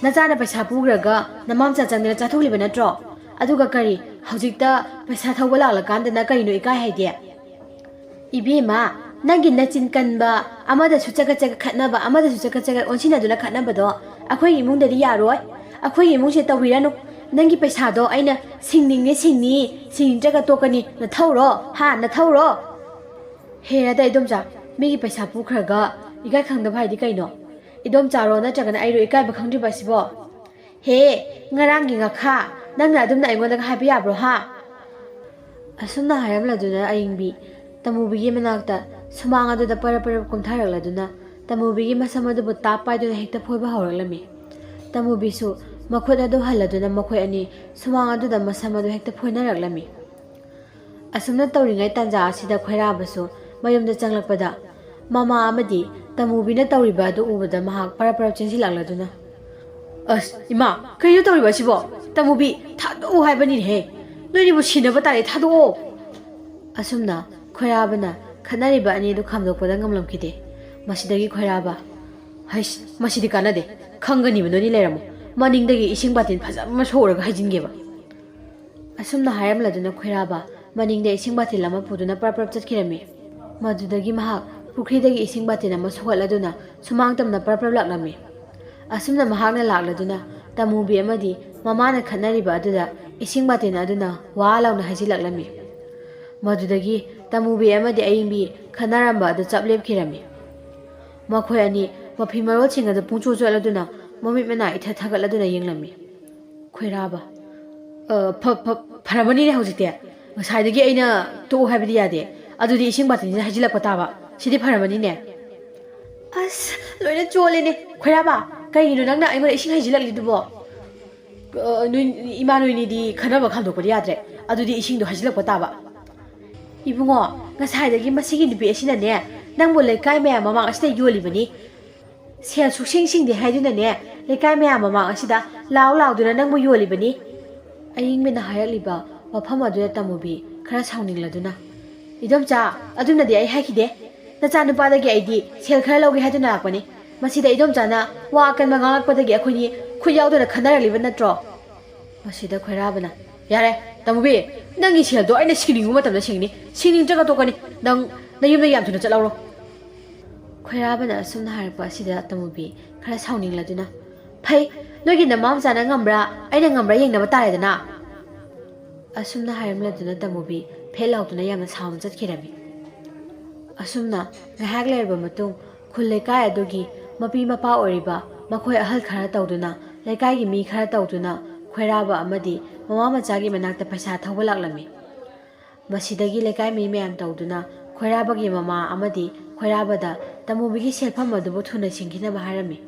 ꯅꯆꯥꯅ ꯄꯩꯁꯥ ꯄꯨꯈ꯭ꯔꯒ ꯅꯃꯥꯝꯆꯥ ꯆꯪꯗꯅ ꯆꯥꯊꯣꯛꯂꯤꯕ ꯅꯠꯇ꯭ꯔꯣ? ꯑꯗꯨꯒ ꯀꯔꯤ, ꯍꯧꯖꯤꯛꯇ ꯄꯩꯁꯥ ꯊꯧꯕ ꯂꯥꯛꯂꯀꯥꯟꯗꯅ ꯀꯔꯤꯅꯣ ꯏꯀꯥꯏ ꯍꯥꯏꯗꯤ?" "ꯏꯕꯦꯝꯃ, ꯅꯪꯒꯤ ꯅꯆꯤꯟ ꯀꯟꯕ, ꯑꯃꯗꯁꯨ ꯆꯒꯠ ꯆꯒꯠ ꯈꯠꯅꯕ, ꯑꯃꯗꯁꯨ ꯆꯒꯠ ꯆꯒꯠ ꯑꯣꯟꯁꯤꯟꯅꯗꯨꯅ ꯈꯠꯅꯕꯗꯣ ꯑꯩꯈꯣꯏꯒꯤ ꯏꯃꯨꯡꯗꯗꯤ ꯌꯥꯔꯣꯏ꯫ ꯑꯩꯈꯣꯏꯒꯤ ꯏꯃꯨꯡꯁꯦ ꯇꯧꯕꯤꯔꯅꯨ꯫ ꯅꯪꯒꯤ ꯄꯩꯁꯥꯗꯣ ꯑꯩꯅ ꯁꯤꯡꯅꯤꯡꯉꯦ ꯁꯤꯡꯅꯤ, ꯁꯤꯡꯅꯤꯡꯗ꯭ꯔꯒ ꯇꯣꯛꯀꯅꯤ꯫ ꯅꯊꯧꯔꯣ? ꯍꯥ, ꯅꯊꯧꯔꯣ?" "ꯍꯦ, ꯑꯗ ꯏꯗꯣꯝꯆꯥ, ꯃꯤꯒꯤ ꯄꯩꯁꯥ ꯄꯨꯈ꯭ꯔꯒ ꯏꯀꯥꯏ ꯈꯪꯗꯕ ꯍꯥꯏꯗꯤ ꯀꯩꯅꯣ? ꯏꯗꯣꯝꯆꯥꯔꯣ ꯅꯠꯇ꯭ꯔꯒꯅ ꯑꯩꯔꯣ ꯏꯀꯥꯏꯕ ꯈꯪꯗ꯭ꯔꯤꯕ ꯑꯁꯤꯕꯣ? ꯍꯦ, ꯉꯔꯥꯡꯒꯤ ꯉꯥꯈꯥ, ꯅꯪꯅ ꯑꯗꯨꯝꯅ ꯑꯩꯉꯣꯟꯗꯒ ꯍꯥꯏꯕ ꯌꯥꯕ꯭ꯔꯣ, ꯍꯥ?" ꯑꯁꯨꯝꯅ ꯍꯥꯏꯔꯝꯂꯗꯨꯅ ꯑꯌꯤꯡꯕꯤ ꯇꯃꯨꯕꯤꯒꯤ ꯃꯅꯥꯛꯇ ꯁꯨꯃꯥꯡ ꯑꯗꯨꯗ ꯄꯔꯞ ꯄꯔꯞ ꯀꯨꯝꯊꯔꯛꯂꯗꯨꯅ ꯇꯃꯨꯕꯤꯒꯤ ꯃꯁꯝ ꯑꯗꯨꯕꯨ ꯇꯥꯞ ꯄꯥꯏꯗꯨꯅ ꯍꯦꯛꯇ ꯐꯣꯏꯕ ꯍꯧꯔꯛꯂꯝꯃꯤ꯫ ꯇꯃꯨꯕꯤꯁꯨ ꯃꯈꯨꯠ ꯑꯗꯨ ꯍꯜꯂꯗꯨꯅ ꯃꯈꯣꯏ ꯑꯅꯤ ꯁꯨꯃꯥꯡ ꯑꯗꯨꯗ ꯃꯁꯝ ꯑꯗꯨ ꯍꯦꯛꯇ ꯐꯣꯏꯅꯔꯛꯂꯝꯃꯤ꯫ ꯑꯁꯨꯝꯅ ꯇꯧꯔꯤꯉꯩ ꯇꯥꯟꯖꯥ ꯑꯁꯤꯗ ꯈꯣꯏꯔꯥꯕꯁꯨ ꯃꯌꯨꯝꯗ ꯆꯪꯂꯛꯄꯗ ꯃꯃꯥ ꯑꯃꯗꯤ ꯇꯃꯨꯕꯤꯅ ꯇꯧꯔꯤꯕ ꯑꯗꯨ ꯎꯕꯗ ꯃꯍꯥꯛ ꯄꯔꯞ ꯄꯔꯞ ꯆꯦꯟꯁꯤꯜꯂꯛꯂꯗꯨꯅ, "ꯑꯁ, ꯏꯃꯥ, ꯀꯩꯅꯣ ꯇꯧꯔꯤꯕ ꯑꯁꯤꯕꯣ? ꯇꯃꯨꯕꯤ, ꯊꯥꯗꯣꯛꯎ ꯍꯥꯏꯕꯅꯤꯅꯦꯍꯦ꯫ ꯅꯣꯏꯅꯤꯕꯨ ꯁꯤꯅꯕ ꯇꯥꯔꯦ, ꯊꯥꯗꯣꯛꯑꯣ!" ꯑꯁꯨꯝꯅ ꯈꯣꯏꯔꯥꯕꯅ ꯈꯠꯅꯔꯤꯕ ꯑꯅꯤꯗꯨ ꯈꯥꯝꯗꯣꯛꯄꯗ ꯉꯝꯂꯝꯈꯤꯗꯦ꯫ ꯃꯁꯤꯗꯒꯤ ꯈꯣꯏꯔꯥꯕ, "ꯍꯩꯁ, ꯃꯁꯤꯗꯤ ꯀꯥꯟꯅꯗꯦ꯫ ꯈꯪꯒꯅꯤꯕ ꯅꯣꯏꯅꯤ ꯂꯩꯔꯝꯃꯣ꯫ ꯃꯅꯤꯡꯗꯒꯤ ꯏꯁꯤꯡ ꯕꯥꯇꯤꯟ ꯐꯖꯕ ꯑꯃ ꯁꯣꯛꯎꯔꯒ ꯍꯩꯖꯤꯟꯒꯦꯕ꯫" ꯑꯁꯨꯝꯅ ꯍꯥꯏꯔꯝꯂꯗꯨꯅ ꯈꯣꯏꯔꯥꯕ ꯃꯅꯤꯡꯗ ꯏꯁꯤꯡ ꯕꯥꯇꯤꯜ ꯑꯃ ꯄꯨꯗꯨꯅ ꯄ꯭ꯔꯞ ꯄ꯭ꯔꯞ ꯆꯠꯈꯤꯔꯝꯃꯤ꯫ ꯃꯗꯨꯗꯒꯤ ꯃꯍꯥꯛ ꯄꯨꯈ꯭ꯔꯤꯗꯒꯤ ꯏꯁꯤꯡ ꯕꯥꯇꯤꯜ ꯑꯃ ꯁꯣꯛꯍꯠꯂꯗꯨꯅ ꯁꯨꯃꯥꯡ ꯇꯝꯅ ꯄ꯭ꯔꯞ ꯄ꯭ꯔꯞ ꯂꯥꯛꯂꯝꯃꯤ꯫ ꯑꯁꯨꯝꯅ ꯃꯍꯥꯛꯅ ꯂꯥꯛꯂꯗꯨꯅ ꯇꯃꯨꯕꯤ ꯑꯃꯗꯤ ꯃꯃꯥꯅ ꯈꯠꯅꯔꯤꯕ ꯑꯗꯨꯗ ꯏꯁꯤꯡ ꯕꯥꯇꯤꯜ ꯑꯗꯨꯅ ꯋꯥ ꯂꯥꯎꯅ ꯍꯩꯖꯤꯜꯂꯛꯂꯝꯃꯤ꯫ ꯃꯗꯨꯗꯒꯤ ꯇꯃꯨꯕꯤ ꯑꯃꯗꯤ ꯑꯌꯤꯡꯕꯤ ꯈꯠꯅꯔꯝꯕ ꯑꯗꯨ ꯆꯞ ꯂꯦꯞꯈꯤꯔꯝꯃꯤ꯫ ꯃꯈꯣꯏ ꯑꯅꯤ ꯃꯐꯤ ꯃꯔꯣꯜꯁꯤꯡ ꯑꯗꯨ ꯄꯨꯡꯆꯣꯠ ꯆꯣꯠꯂꯗꯨꯅ ꯃꯃꯤꯠ ꯃꯅꯥ ꯏꯊ ꯊꯒꯠꯂꯗꯨꯅ ꯌꯦꯡꯂꯝꯃꯤ꯫ ꯈꯣꯏꯔꯥꯕ, "ꯑ, ꯐ-, ꯐ-, ꯐꯔꯕꯅꯤꯅꯦ ꯍꯧꯖꯤꯛꯇꯤ꯫ ꯉꯁꯥꯏꯗꯒꯤ ꯑꯩꯅ ꯇꯣꯛꯎ ꯍꯥꯏꯕꯗꯤ ꯌꯥꯗꯦ꯫ ꯑꯗꯨꯗꯤ ꯏꯁꯤꯡ ꯕꯥꯇꯤꯟꯁꯤꯅ ꯍꯩꯖꯤꯜꯂꯛꯄ ꯇꯥꯕ꯫ ꯁꯤꯗꯤ ꯐꯔꯝꯃꯅꯤꯅꯦ꯫ ꯑꯁ, ꯂꯣꯏꯅ ꯆꯣꯜꯂꯦꯅꯦ꯫ ꯈꯣꯏꯔꯥꯕ, ꯀꯩꯒꯤꯅꯣ ꯅꯪꯅ ꯑꯩꯉꯣꯟꯗ ꯏꯁꯤꯡ ꯍꯩꯖꯤꯜꯂꯛꯂꯤꯗꯨꯕꯣ? ꯑ, ꯅꯣꯏ, ꯏꯃꯥ ꯅꯣꯏꯅꯤꯗꯤ ꯈꯟꯅꯕ ꯈꯥꯝꯗꯣꯛꯄꯗꯤ ꯌꯥꯗ꯭ꯔꯦ꯫ ꯑꯗꯨꯗꯤ ꯏꯁꯤꯡꯗꯣ ꯍꯩꯖꯤꯜꯂꯛꯄ ꯇꯥꯕ꯫ ꯏꯕꯨꯡꯉꯣ, ꯉꯁꯥꯏꯗꯒꯤ ꯃꯁꯤꯒꯤ ꯅꯨꯄꯤ ꯑꯁꯤꯅꯅꯦ, ꯅꯪꯕꯨ ꯂꯩꯀꯥꯏ ꯃꯌꯥꯝ ꯃꯃꯥꯡ ꯑꯁꯤꯗ ꯌꯣꯜꯂꯤꯕꯅꯤ꯫ ꯁꯦꯜ ꯁꯨꯛꯁꯤꯡ ꯁꯤꯡꯗꯦ ꯍꯥꯏꯗꯨꯅꯅꯦ, ꯂꯩꯀꯥꯏ ꯃꯌꯥꯝ ꯃꯃꯥꯡ ꯑꯁꯤꯗ ꯂꯥꯎ ꯂꯥꯎꯗꯨꯅ ꯅꯪꯕꯨ ꯌꯣꯜꯂꯤꯕꯅꯤ꯫ ꯑꯌꯤꯡꯕꯤꯅ ꯍꯥꯏꯔꯛꯂꯤꯕ ꯋꯥꯐꯝ ꯑꯗꯨꯗ ꯇꯃꯨꯕꯤ ꯈꯔ ꯁꯥꯎꯅꯤꯡꯂꯗꯨꯅ, "ꯏꯗꯣꯝꯆꯥ, ꯑꯗꯨꯝꯅꯗꯤ ꯑꯩ ꯍꯥꯏꯈꯤꯗꯦ꯫ ꯅꯆꯥꯅꯨꯄꯥꯗꯒꯤ ꯑꯩꯗꯤ ꯁꯦꯜ ꯈꯔ ꯂꯧꯒꯦ ꯍꯥꯏꯗꯨꯅ ꯂꯥꯛꯄꯅꯤ꯫ ꯃꯁꯤꯗ ꯏꯗꯣꯝꯆꯥꯅ ꯋꯥ ꯑꯀꯟꯕ ꯉꯥꯡꯂꯛꯄꯗꯒꯤ ꯑꯩꯈꯣꯏꯅꯤ ꯈꯨꯠ ꯌꯥꯎꯗꯅ ꯈꯟꯅꯔꯛꯂꯤꯕ ꯅꯠꯇ꯭ꯔꯣ?" ꯃꯁꯤꯗ ꯈꯣꯏꯔꯥꯕꯅ, "ꯌꯥꯔꯦ, ꯇꯃꯨꯕꯤ, ꯅꯪꯒꯤ ꯁꯦꯜꯗꯣ ꯑꯩꯅ ꯁꯤꯡꯅꯤꯡꯕ ꯃꯇꯝꯗ ꯁꯤꯡꯅꯤ, ꯁꯤꯡꯅꯤꯡꯗ꯭ꯔꯒ ꯇꯣꯛꯀꯅꯤ꯫ ꯅꯪ ꯅꯌꯨꯝꯗ ꯌꯥꯝ ꯊꯨꯅ ꯆꯠꯍꯧꯔꯣ꯫" ꯈꯣꯏꯔꯥꯕꯅ ꯑꯁꯨꯝꯅ ꯍꯥꯏꯔꯛꯄ ꯑꯁꯤꯗ ꯇꯃꯨꯕꯤ ꯈꯔ ꯁꯥꯎꯅꯤꯡꯂꯗꯨꯅ, "ꯐꯩ, ꯅꯣꯏꯒꯤ ꯅꯃꯥ ꯃꯆꯥꯅ ꯉꯝꯕ꯭ꯔꯥ, ꯑꯩꯅ ꯉꯝꯕ꯭ꯔꯥ ꯌꯦꯡꯅꯕ ꯇꯥꯔꯦꯗꯅ꯫" ꯑꯁꯨꯝꯅ ꯍꯥꯏꯔꯝꯂꯗꯨꯅ ꯇꯃꯨꯕꯤ ꯐꯦꯠ ꯂꯥꯎꯗꯨꯅ ꯌꯥꯝꯅ ꯁꯥꯎꯅ ꯆꯠꯈꯤꯔꯝꯃꯤ꯫ ꯑꯁꯨꯝꯅ ꯉꯥꯏꯍꯥꯛ ꯂꯩꯔꯕ ꯃꯇꯨꯡ, ꯈꯨꯜ ꯂꯩꯀꯥꯏ ꯑꯗꯨꯒꯤ ꯃꯄꯤ ꯃꯄꯥ ꯑꯣꯏꯔꯤꯕ ꯃꯈꯣꯏ ꯑꯍꯜ ꯈꯔ ꯇꯧꯗꯨꯅ, ꯂꯩꯀꯥꯏꯒꯤ ꯃꯤ ꯈꯔ ꯇꯧꯗꯨꯅ ꯈꯣꯏꯔꯥꯕ ꯑꯃꯗꯤ ꯃꯃꯥ ꯃꯆꯥꯒꯤ ꯃꯅꯥꯛꯇ ꯄꯩꯁꯥ ꯊꯧꯕ ꯂꯥꯛꯂꯝꯃꯤ꯫ ꯃꯁꯤꯗꯒꯤ ꯂꯩꯀꯥꯏ ꯃꯤ ꯃꯌꯥꯝ ꯇꯧꯗꯨꯅ ꯈꯣꯏꯔꯥꯕꯒꯤ ꯃꯃꯥ ꯑꯃꯗꯤ ꯈꯣꯏꯔꯥꯕꯗ ꯇꯃꯨꯕꯤꯒꯤ ꯁꯦꯜꯐꯝ ꯑꯗꯨꯕꯨ ꯊꯨꯅ ꯁꯤꯡꯈꯤꯅꯕ ꯍꯥꯏꯔꯝꯃꯤ꯫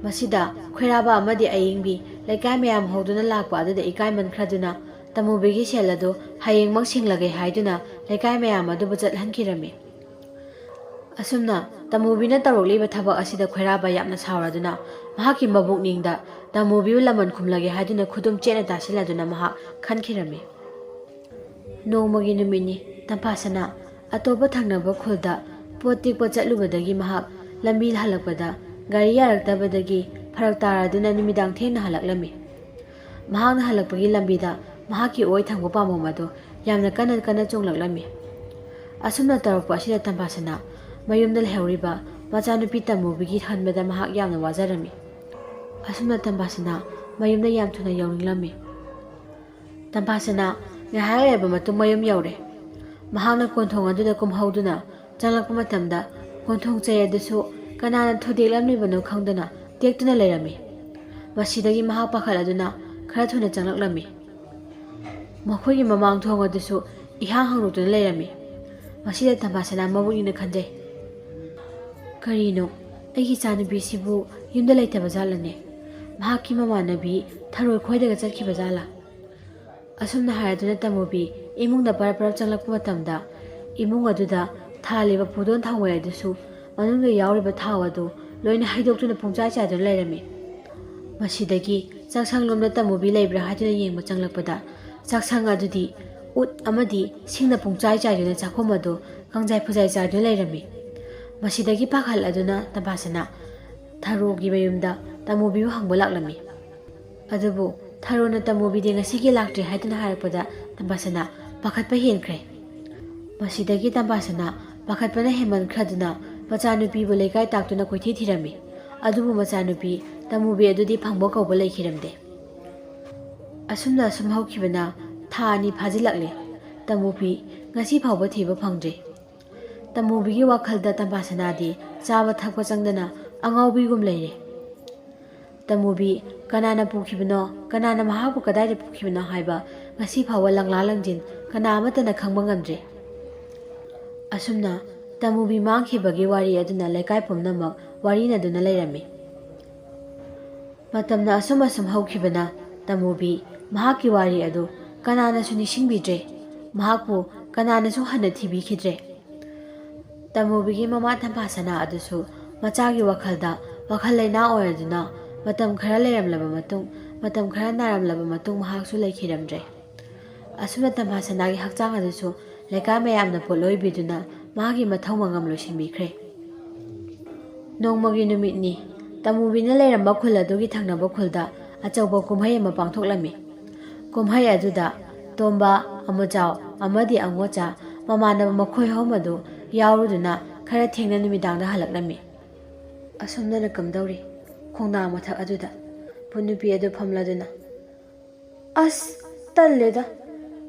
ꯃꯁꯤꯗ ꯈꯣꯏꯔꯥꯕ ꯑꯃꯗꯤ ꯑꯌꯤꯡꯕꯤ ꯂꯩꯀꯥꯏ ꯃꯌꯥꯝ ꯍꯧꯗꯨꯅ ꯂꯥꯛꯄ ꯑꯗꯨꯗ ꯏꯀꯥꯏꯃꯟꯈ꯭ꯔꯗꯨꯅ ꯇꯃꯨꯕꯤꯒꯤ ꯁꯦꯜ ꯑꯗꯨ ꯍꯌꯦꯡꯃꯛ ꯁꯤꯡꯂꯒꯦ ꯍꯥꯏꯗꯨꯅ ꯂꯩꯀꯥꯏ ꯃꯌꯥꯝ ꯑꯗꯨꯕꯨ ꯆꯠꯍꯟꯈꯤꯔꯝꯃꯤ꯫ ꯑꯁꯨꯝꯅ ꯇꯃꯨꯕꯤꯅ ꯇꯧꯔꯛꯂꯤꯕ ꯊꯕꯛ ꯑꯁꯤꯗ ꯈꯣꯏꯔꯥꯕ ꯌꯥꯝꯅ ꯁꯥꯎꯔꯗꯨꯅ ꯃꯍꯥꯛꯀꯤ ꯃꯕꯨꯛꯅꯤꯡꯗ ꯇꯃꯨꯕꯤꯕꯨ ꯂꯃꯟ ꯈꯨꯝꯂꯒꯦ ꯍꯥꯏꯗꯨꯅ ꯈꯨꯗꯨꯝ ꯆꯦꯠꯅ ꯇꯥꯁꯤꯜꯂꯗꯨꯅ ꯃꯍꯥꯛ ꯈꯟꯈꯤꯔꯝꯃꯤ꯫ ꯅꯣꯡꯃꯒꯤ ꯅꯨꯃꯤꯠꯅꯤ꯫ ꯇꯝꯐꯥꯁꯅꯥ ꯑꯇꯣꯞꯄ ꯊꯪꯅꯕ ꯈꯨꯜꯗ ꯄꯣꯠ ꯇꯦꯛꯄ ꯆꯠꯂꯨꯕꯗꯒꯤ ꯃꯍꯥꯛ ꯂꯝꯕꯤ ꯍꯜꯂꯛꯄꯗ ꯒꯥꯔꯤ ꯌꯥꯔꯛꯇꯕꯗꯒꯤ ꯐꯔꯛ ꯇꯥꯔꯗꯨꯅ ꯅꯨꯃꯤꯗꯥꯡ ꯊꯦꯡꯅ ꯍꯜꯂꯛꯂꯝꯃꯤ꯫ ꯃꯍꯥꯛꯅ ꯍꯜꯂꯛꯄꯒꯤ ꯂꯝꯕꯤꯗ ꯃꯍꯥꯛꯀꯤ ꯑꯣꯏ ꯊꯪꯕ ꯄꯥꯝꯕꯣꯝ ꯑꯗꯨ ꯌꯥꯝꯅ ꯀꯟꯅ ꯀꯟꯅ ꯆꯣꯡꯂꯛꯂꯝꯃꯤ꯫ ꯑꯁꯨꯝꯅ ꯇꯧꯔꯛꯄ ꯑꯁꯤꯗ ꯇꯝꯐꯥꯁꯅꯥ ꯃꯌꯨꯝꯗ ꯂꯩꯍꯧꯔꯤꯕ ꯃꯆꯥꯅꯨꯄꯤ ꯇꯃꯨꯕꯤꯒꯤ ꯈꯟꯕꯗ ꯃꯍꯥꯛ ꯌꯥꯝꯅ ꯋꯥꯖꯔꯝꯃꯤ꯫ ꯑꯁꯨꯝꯅ ꯇꯝꯐꯥꯁꯅꯥ ꯃꯌꯨꯝꯗ ꯌꯥꯝ ꯊꯨꯅ ꯌꯧꯅꯤꯡꯂꯝꯃꯤ꯫ ꯇꯝꯐꯥꯁꯅꯥ ꯉꯥꯏꯍꯥꯛ ꯂꯩꯔꯕ ꯃꯇꯨꯡ ꯃꯌꯨꯝ ꯌꯧꯔꯦ꯫ ꯃꯍꯥꯛꯅ ꯀꯣꯟꯊꯣꯡ ꯑꯗꯨꯗ ꯀꯨꯝꯍꯧꯗꯨꯅ ꯆꯪꯂꯛꯄ ꯃꯇꯝꯗ ꯀꯣꯟꯊꯣꯡ ꯆꯩ ꯑꯗꯨꯁꯨ ꯀꯅꯥꯅ ꯊꯨꯗꯦꯛꯂꯝꯂꯤꯕꯅꯣ ꯈꯪꯗꯅ ꯇꯦꯛꯇꯨꯅ ꯂꯩꯔꯝꯃꯤ꯫ ꯃꯁꯤꯗꯒꯤ ꯃꯍꯥꯛ ꯄꯥꯈꯠꯂꯗꯨꯅ ꯈꯔ ꯊꯨꯅ ꯆꯪꯂꯛꯂꯝꯃꯤ꯫ ꯃꯈꯣꯏꯒꯤ ꯃꯃꯥꯡ ꯊꯣꯡ ꯑꯗꯨꯁꯨ ꯏꯍꯥꯡ ꯍꯥꯡꯗꯣꯛꯇꯨꯅ ꯂꯩꯔꯝꯃꯤ꯫ ꯃꯁꯤꯗ ꯇꯝꯐꯥꯁꯅꯥ ꯃꯕꯨꯛꯅꯤꯡꯅ ꯈꯟꯖꯩ, "ꯀꯔꯤꯅꯣ, ꯑꯩꯒꯤ ꯏꯆꯥꯅꯨꯄꯤꯁꯤꯕꯨ ꯌꯨꯝꯗ ꯂꯩꯇꯕ ꯖꯥꯠꯂꯅꯦ? ꯃꯍꯥꯛꯀꯤ ꯃꯃꯥꯟꯅꯕꯤ ꯊꯔꯣꯏ ꯈꯣꯏꯗꯒ ꯆꯠꯈꯤꯕ ꯖꯥꯠꯂꯥ?" ꯑꯁꯨꯝꯅ ꯍꯥꯏꯔꯗꯨꯅ ꯇꯃꯨꯕꯤ ꯏꯃꯨꯡꯗ ꯄꯔꯞ ꯄꯔꯞ ꯆꯪꯂꯛꯄ ꯃꯇꯝꯗ, ꯏꯃꯨꯡ ꯑꯗꯨꯗ ꯊꯥꯜꯂꯤꯕ ꯄꯨꯗꯣꯟ ꯊꯥꯎꯃꯩ ꯑꯗꯨꯁꯨ ꯃꯅꯨꯡꯗ ꯌꯥꯎꯔꯤꯕ ꯊꯥꯎ ꯑꯗꯨ ꯂꯣꯏꯅ ꯍꯩꯗꯣꯛꯇꯨꯅ ꯄꯨꯡꯆꯥꯏ ꯆꯥꯏꯗꯨꯅ ꯂꯩꯔꯝꯃꯤ꯫ ꯃꯁꯤꯗꯒꯤ ꯆꯥꯛꯁꯪꯂꯣꯝꯗ ꯇꯃꯨꯕꯤ ꯂꯩꯕ꯭ꯔꯥ ꯍꯥꯏꯗꯨꯅ ꯌꯦꯡꯕ ꯆꯪꯂꯛꯄꯗ, ꯆꯥꯛꯁꯪ ꯑꯗꯨꯗꯤ ꯎꯠ ꯑꯃꯗꯤ ꯁꯤꯡꯅ ꯄꯨꯡꯆꯥꯏ ꯆꯥꯏꯗꯨꯅ ꯆꯥꯛꯈꯨꯝ ꯑꯗꯨ ꯀꯪꯖꯥꯏ ꯐꯨꯖꯥꯏ ꯆꯥꯏꯗꯨꯅ ꯂꯩꯔꯝꯃꯤ꯫ ꯃꯁꯤꯗꯒꯤ ꯄꯥꯈꯠꯂꯗꯨꯅ ꯇꯝꯐꯥꯁꯅꯥ ꯊꯔꯣꯒꯤ ꯃꯌꯨꯝꯗ ꯇꯃꯨꯕꯤꯕꯨ ꯍꯪꯕ ꯂꯥꯛꯂꯝꯃꯤ꯫ ꯑꯗꯨꯕꯨ ꯊꯔꯣꯅ ꯇꯃꯨꯕꯤꯗꯤ ꯉꯁꯤꯒꯤ ꯂꯥꯛꯇ꯭ꯔꯤ ꯍꯥꯏꯗꯨꯅ ꯍꯥꯏꯔꯛꯄꯗ ꯇꯝꯐꯥꯁꯅꯥ ꯄꯥꯈꯠꯄ ꯍꯦꯟꯈ꯭ꯔꯦ꯫ ꯃꯁꯤꯗꯒꯤ ꯇꯝꯐꯥꯁꯅꯥ ꯄꯥꯈꯠꯄꯅ ꯍꯦꯟꯃꯟꯈ꯭ꯔꯗꯨꯅ ꯃꯆꯥꯅꯨꯄꯤꯕꯨ ꯂꯩꯀꯥꯏ ꯇꯥꯛꯇꯨꯅ ꯀꯣꯏꯊꯤ ꯊꯤꯔꯝꯃꯤ꯫ ꯑꯗꯨꯕꯨ ꯃꯆꯥꯅꯨꯄꯤ ꯇꯃꯨꯕꯤ ꯑꯗꯨꯗꯤ ꯐꯪꯕ ꯀꯧꯕ ꯂꯩꯈꯤꯔꯝꯗꯦ꯫ ꯑꯁꯨꯝꯅ ꯑꯁꯨꯝ ꯍꯧꯈꯤꯕꯅ ꯊꯥ ꯑꯅꯤ ꯐꯥꯖꯤꯜꯂꯛꯂꯦ꯫ ꯇꯃꯨꯕꯤ ꯉꯁꯤ ꯐꯥꯎꯕ ꯊꯤꯕ ꯐꯪꯗ꯭ꯔꯤ꯫ ꯇꯃꯨꯕꯤꯒꯤ ꯋꯥꯈꯜꯗ ꯇꯝꯐꯥꯁꯅꯥꯗꯤ ꯆꯥꯕ ꯊꯛꯄ ꯆꯪꯗꯅ ꯑꯉꯥꯎꯕꯤꯒꯨꯝ ꯂꯩꯔꯦ꯫ ꯇꯃꯨꯕꯤ ꯀꯅꯥꯅ ꯄꯨꯈꯤꯕꯅꯣ, ꯀꯅꯥꯅ ꯃꯍꯥꯛꯄꯨ ꯀꯗꯥꯏꯗ ꯄꯨꯈꯤꯕꯅꯣ ꯍꯥꯏꯕ ꯉꯁꯤ ꯐꯥꯎꯕ ꯂꯪꯂꯥ ꯂꯪꯖꯤꯟ ꯀꯅꯥ ꯑꯃꯠꯇꯅ ꯈꯪꯕ ꯉꯝꯗ꯭ꯔꯤ꯫ ꯑꯁꯨꯝꯅ ꯇꯃꯨꯕꯤ ꯃꯥꯡꯈꯤꯕꯒꯤ ꯋꯥꯔꯤ ꯑꯗꯨꯅ ꯂꯩꯀꯥꯏ ꯄꯨꯝꯅꯃꯛ ꯋꯥꯔꯤꯅꯗꯨꯅ ꯂꯩꯔꯝꯃꯤ꯫ ꯃꯇꯝꯅ ꯑꯁꯨꯝ ꯑꯁꯨꯝ ꯍꯧꯈꯤꯕꯅ ꯇꯃꯨꯕꯤ ꯃꯍꯥꯛꯀꯤ ꯋꯥꯔꯤ ꯑꯗꯨ ꯀꯅꯥꯅꯁꯨ ꯅꯤꯡꯁꯤꯡꯕꯤꯗ꯭ꯔꯦ꯫ ꯃꯍꯥꯛꯄꯨ ꯀꯅꯥꯅꯁꯨ ꯍꯟꯅ ꯊꯤꯕꯤꯈꯤꯗ꯭ꯔꯦ꯫ ꯇꯃꯨꯕꯤꯒꯤ ꯃꯃꯥ ꯇꯝꯐꯥꯁꯅꯥ ꯑꯗꯨꯁꯨ ꯃꯆꯥꯒꯤ ꯋꯥꯈꯜꯗ ꯋꯥꯈꯜ ꯂꯩꯅꯥ ꯑꯣꯏꯔꯗꯨꯅ ꯃꯇꯝ ꯈꯔ ꯂꯩꯔꯝꯂꯕ ꯃꯇꯨꯡ, ꯃꯇꯝ ꯈꯔ ꯅꯥꯔꯝꯂꯕ ꯃꯇꯨꯡ ꯃꯍꯥꯛꯁꯨ ꯂꯩꯈꯤꯔꯝꯗ꯭ꯔꯦ꯫ ꯑꯁꯨꯝꯅ ꯇꯝꯐꯥꯁꯅꯥꯒꯤ ꯍꯛꯆꯥꯡ ꯑꯗꯨꯁꯨ ꯂꯩꯀꯥꯏ ꯃꯌꯥꯝꯅ ꯄꯣꯠꯂꯣꯏꯕꯤꯗꯨꯅ ꯃꯥꯒꯤ ꯃꯊꯧ ꯃꯉꯝ ꯂꯣꯏꯁꯤꯟꯕꯤꯈ꯭ꯔꯦ꯫ ꯅꯣꯡꯃꯒꯤ ꯅꯨꯃꯤꯠꯅꯤ꯫ ꯇꯃꯨꯕꯤꯅ ꯂꯩꯔꯝꯕ ꯈꯨꯜ ꯑꯗꯨꯒꯤ ꯊꯪꯅꯕ ꯈꯨꯜꯗ ꯑꯆꯧꯕ ꯀꯨꯝꯍꯩ ꯑꯃ ꯄꯥꯡꯊꯣꯛꯂꯝꯃꯤ꯫ ꯀꯨꯝꯍꯩ ꯑꯗꯨꯗ ꯇꯣꯝꯕ, ꯑꯃꯨꯖꯥꯎ ꯑꯃꯗꯤ ꯑꯉꯣꯆꯥ ꯃꯃꯥꯟꯅꯕ ꯃꯈꯣꯏ ꯑꯍꯨꯝ ꯑꯗꯨ ꯌꯥꯎꯔꯨꯗꯨꯅ ꯈꯔ ꯊꯦꯡꯅ ꯅꯨꯃꯤꯗꯥꯡꯗ ꯍꯜꯂꯛꯂꯝꯃꯤ꯫ ꯑꯁꯨꯝꯅꯅ ꯀꯝꯗꯧꯔꯤ, ꯈꯣꯡꯅꯥꯡ ꯃꯊꯛ ꯑꯗꯨꯗ ꯄꯨꯟ ꯅꯨꯄꯤ ꯑꯗꯨ ꯐꯝꯂꯗꯨꯅ, "ꯑꯁ, ꯇꯜꯂꯦꯗ꯫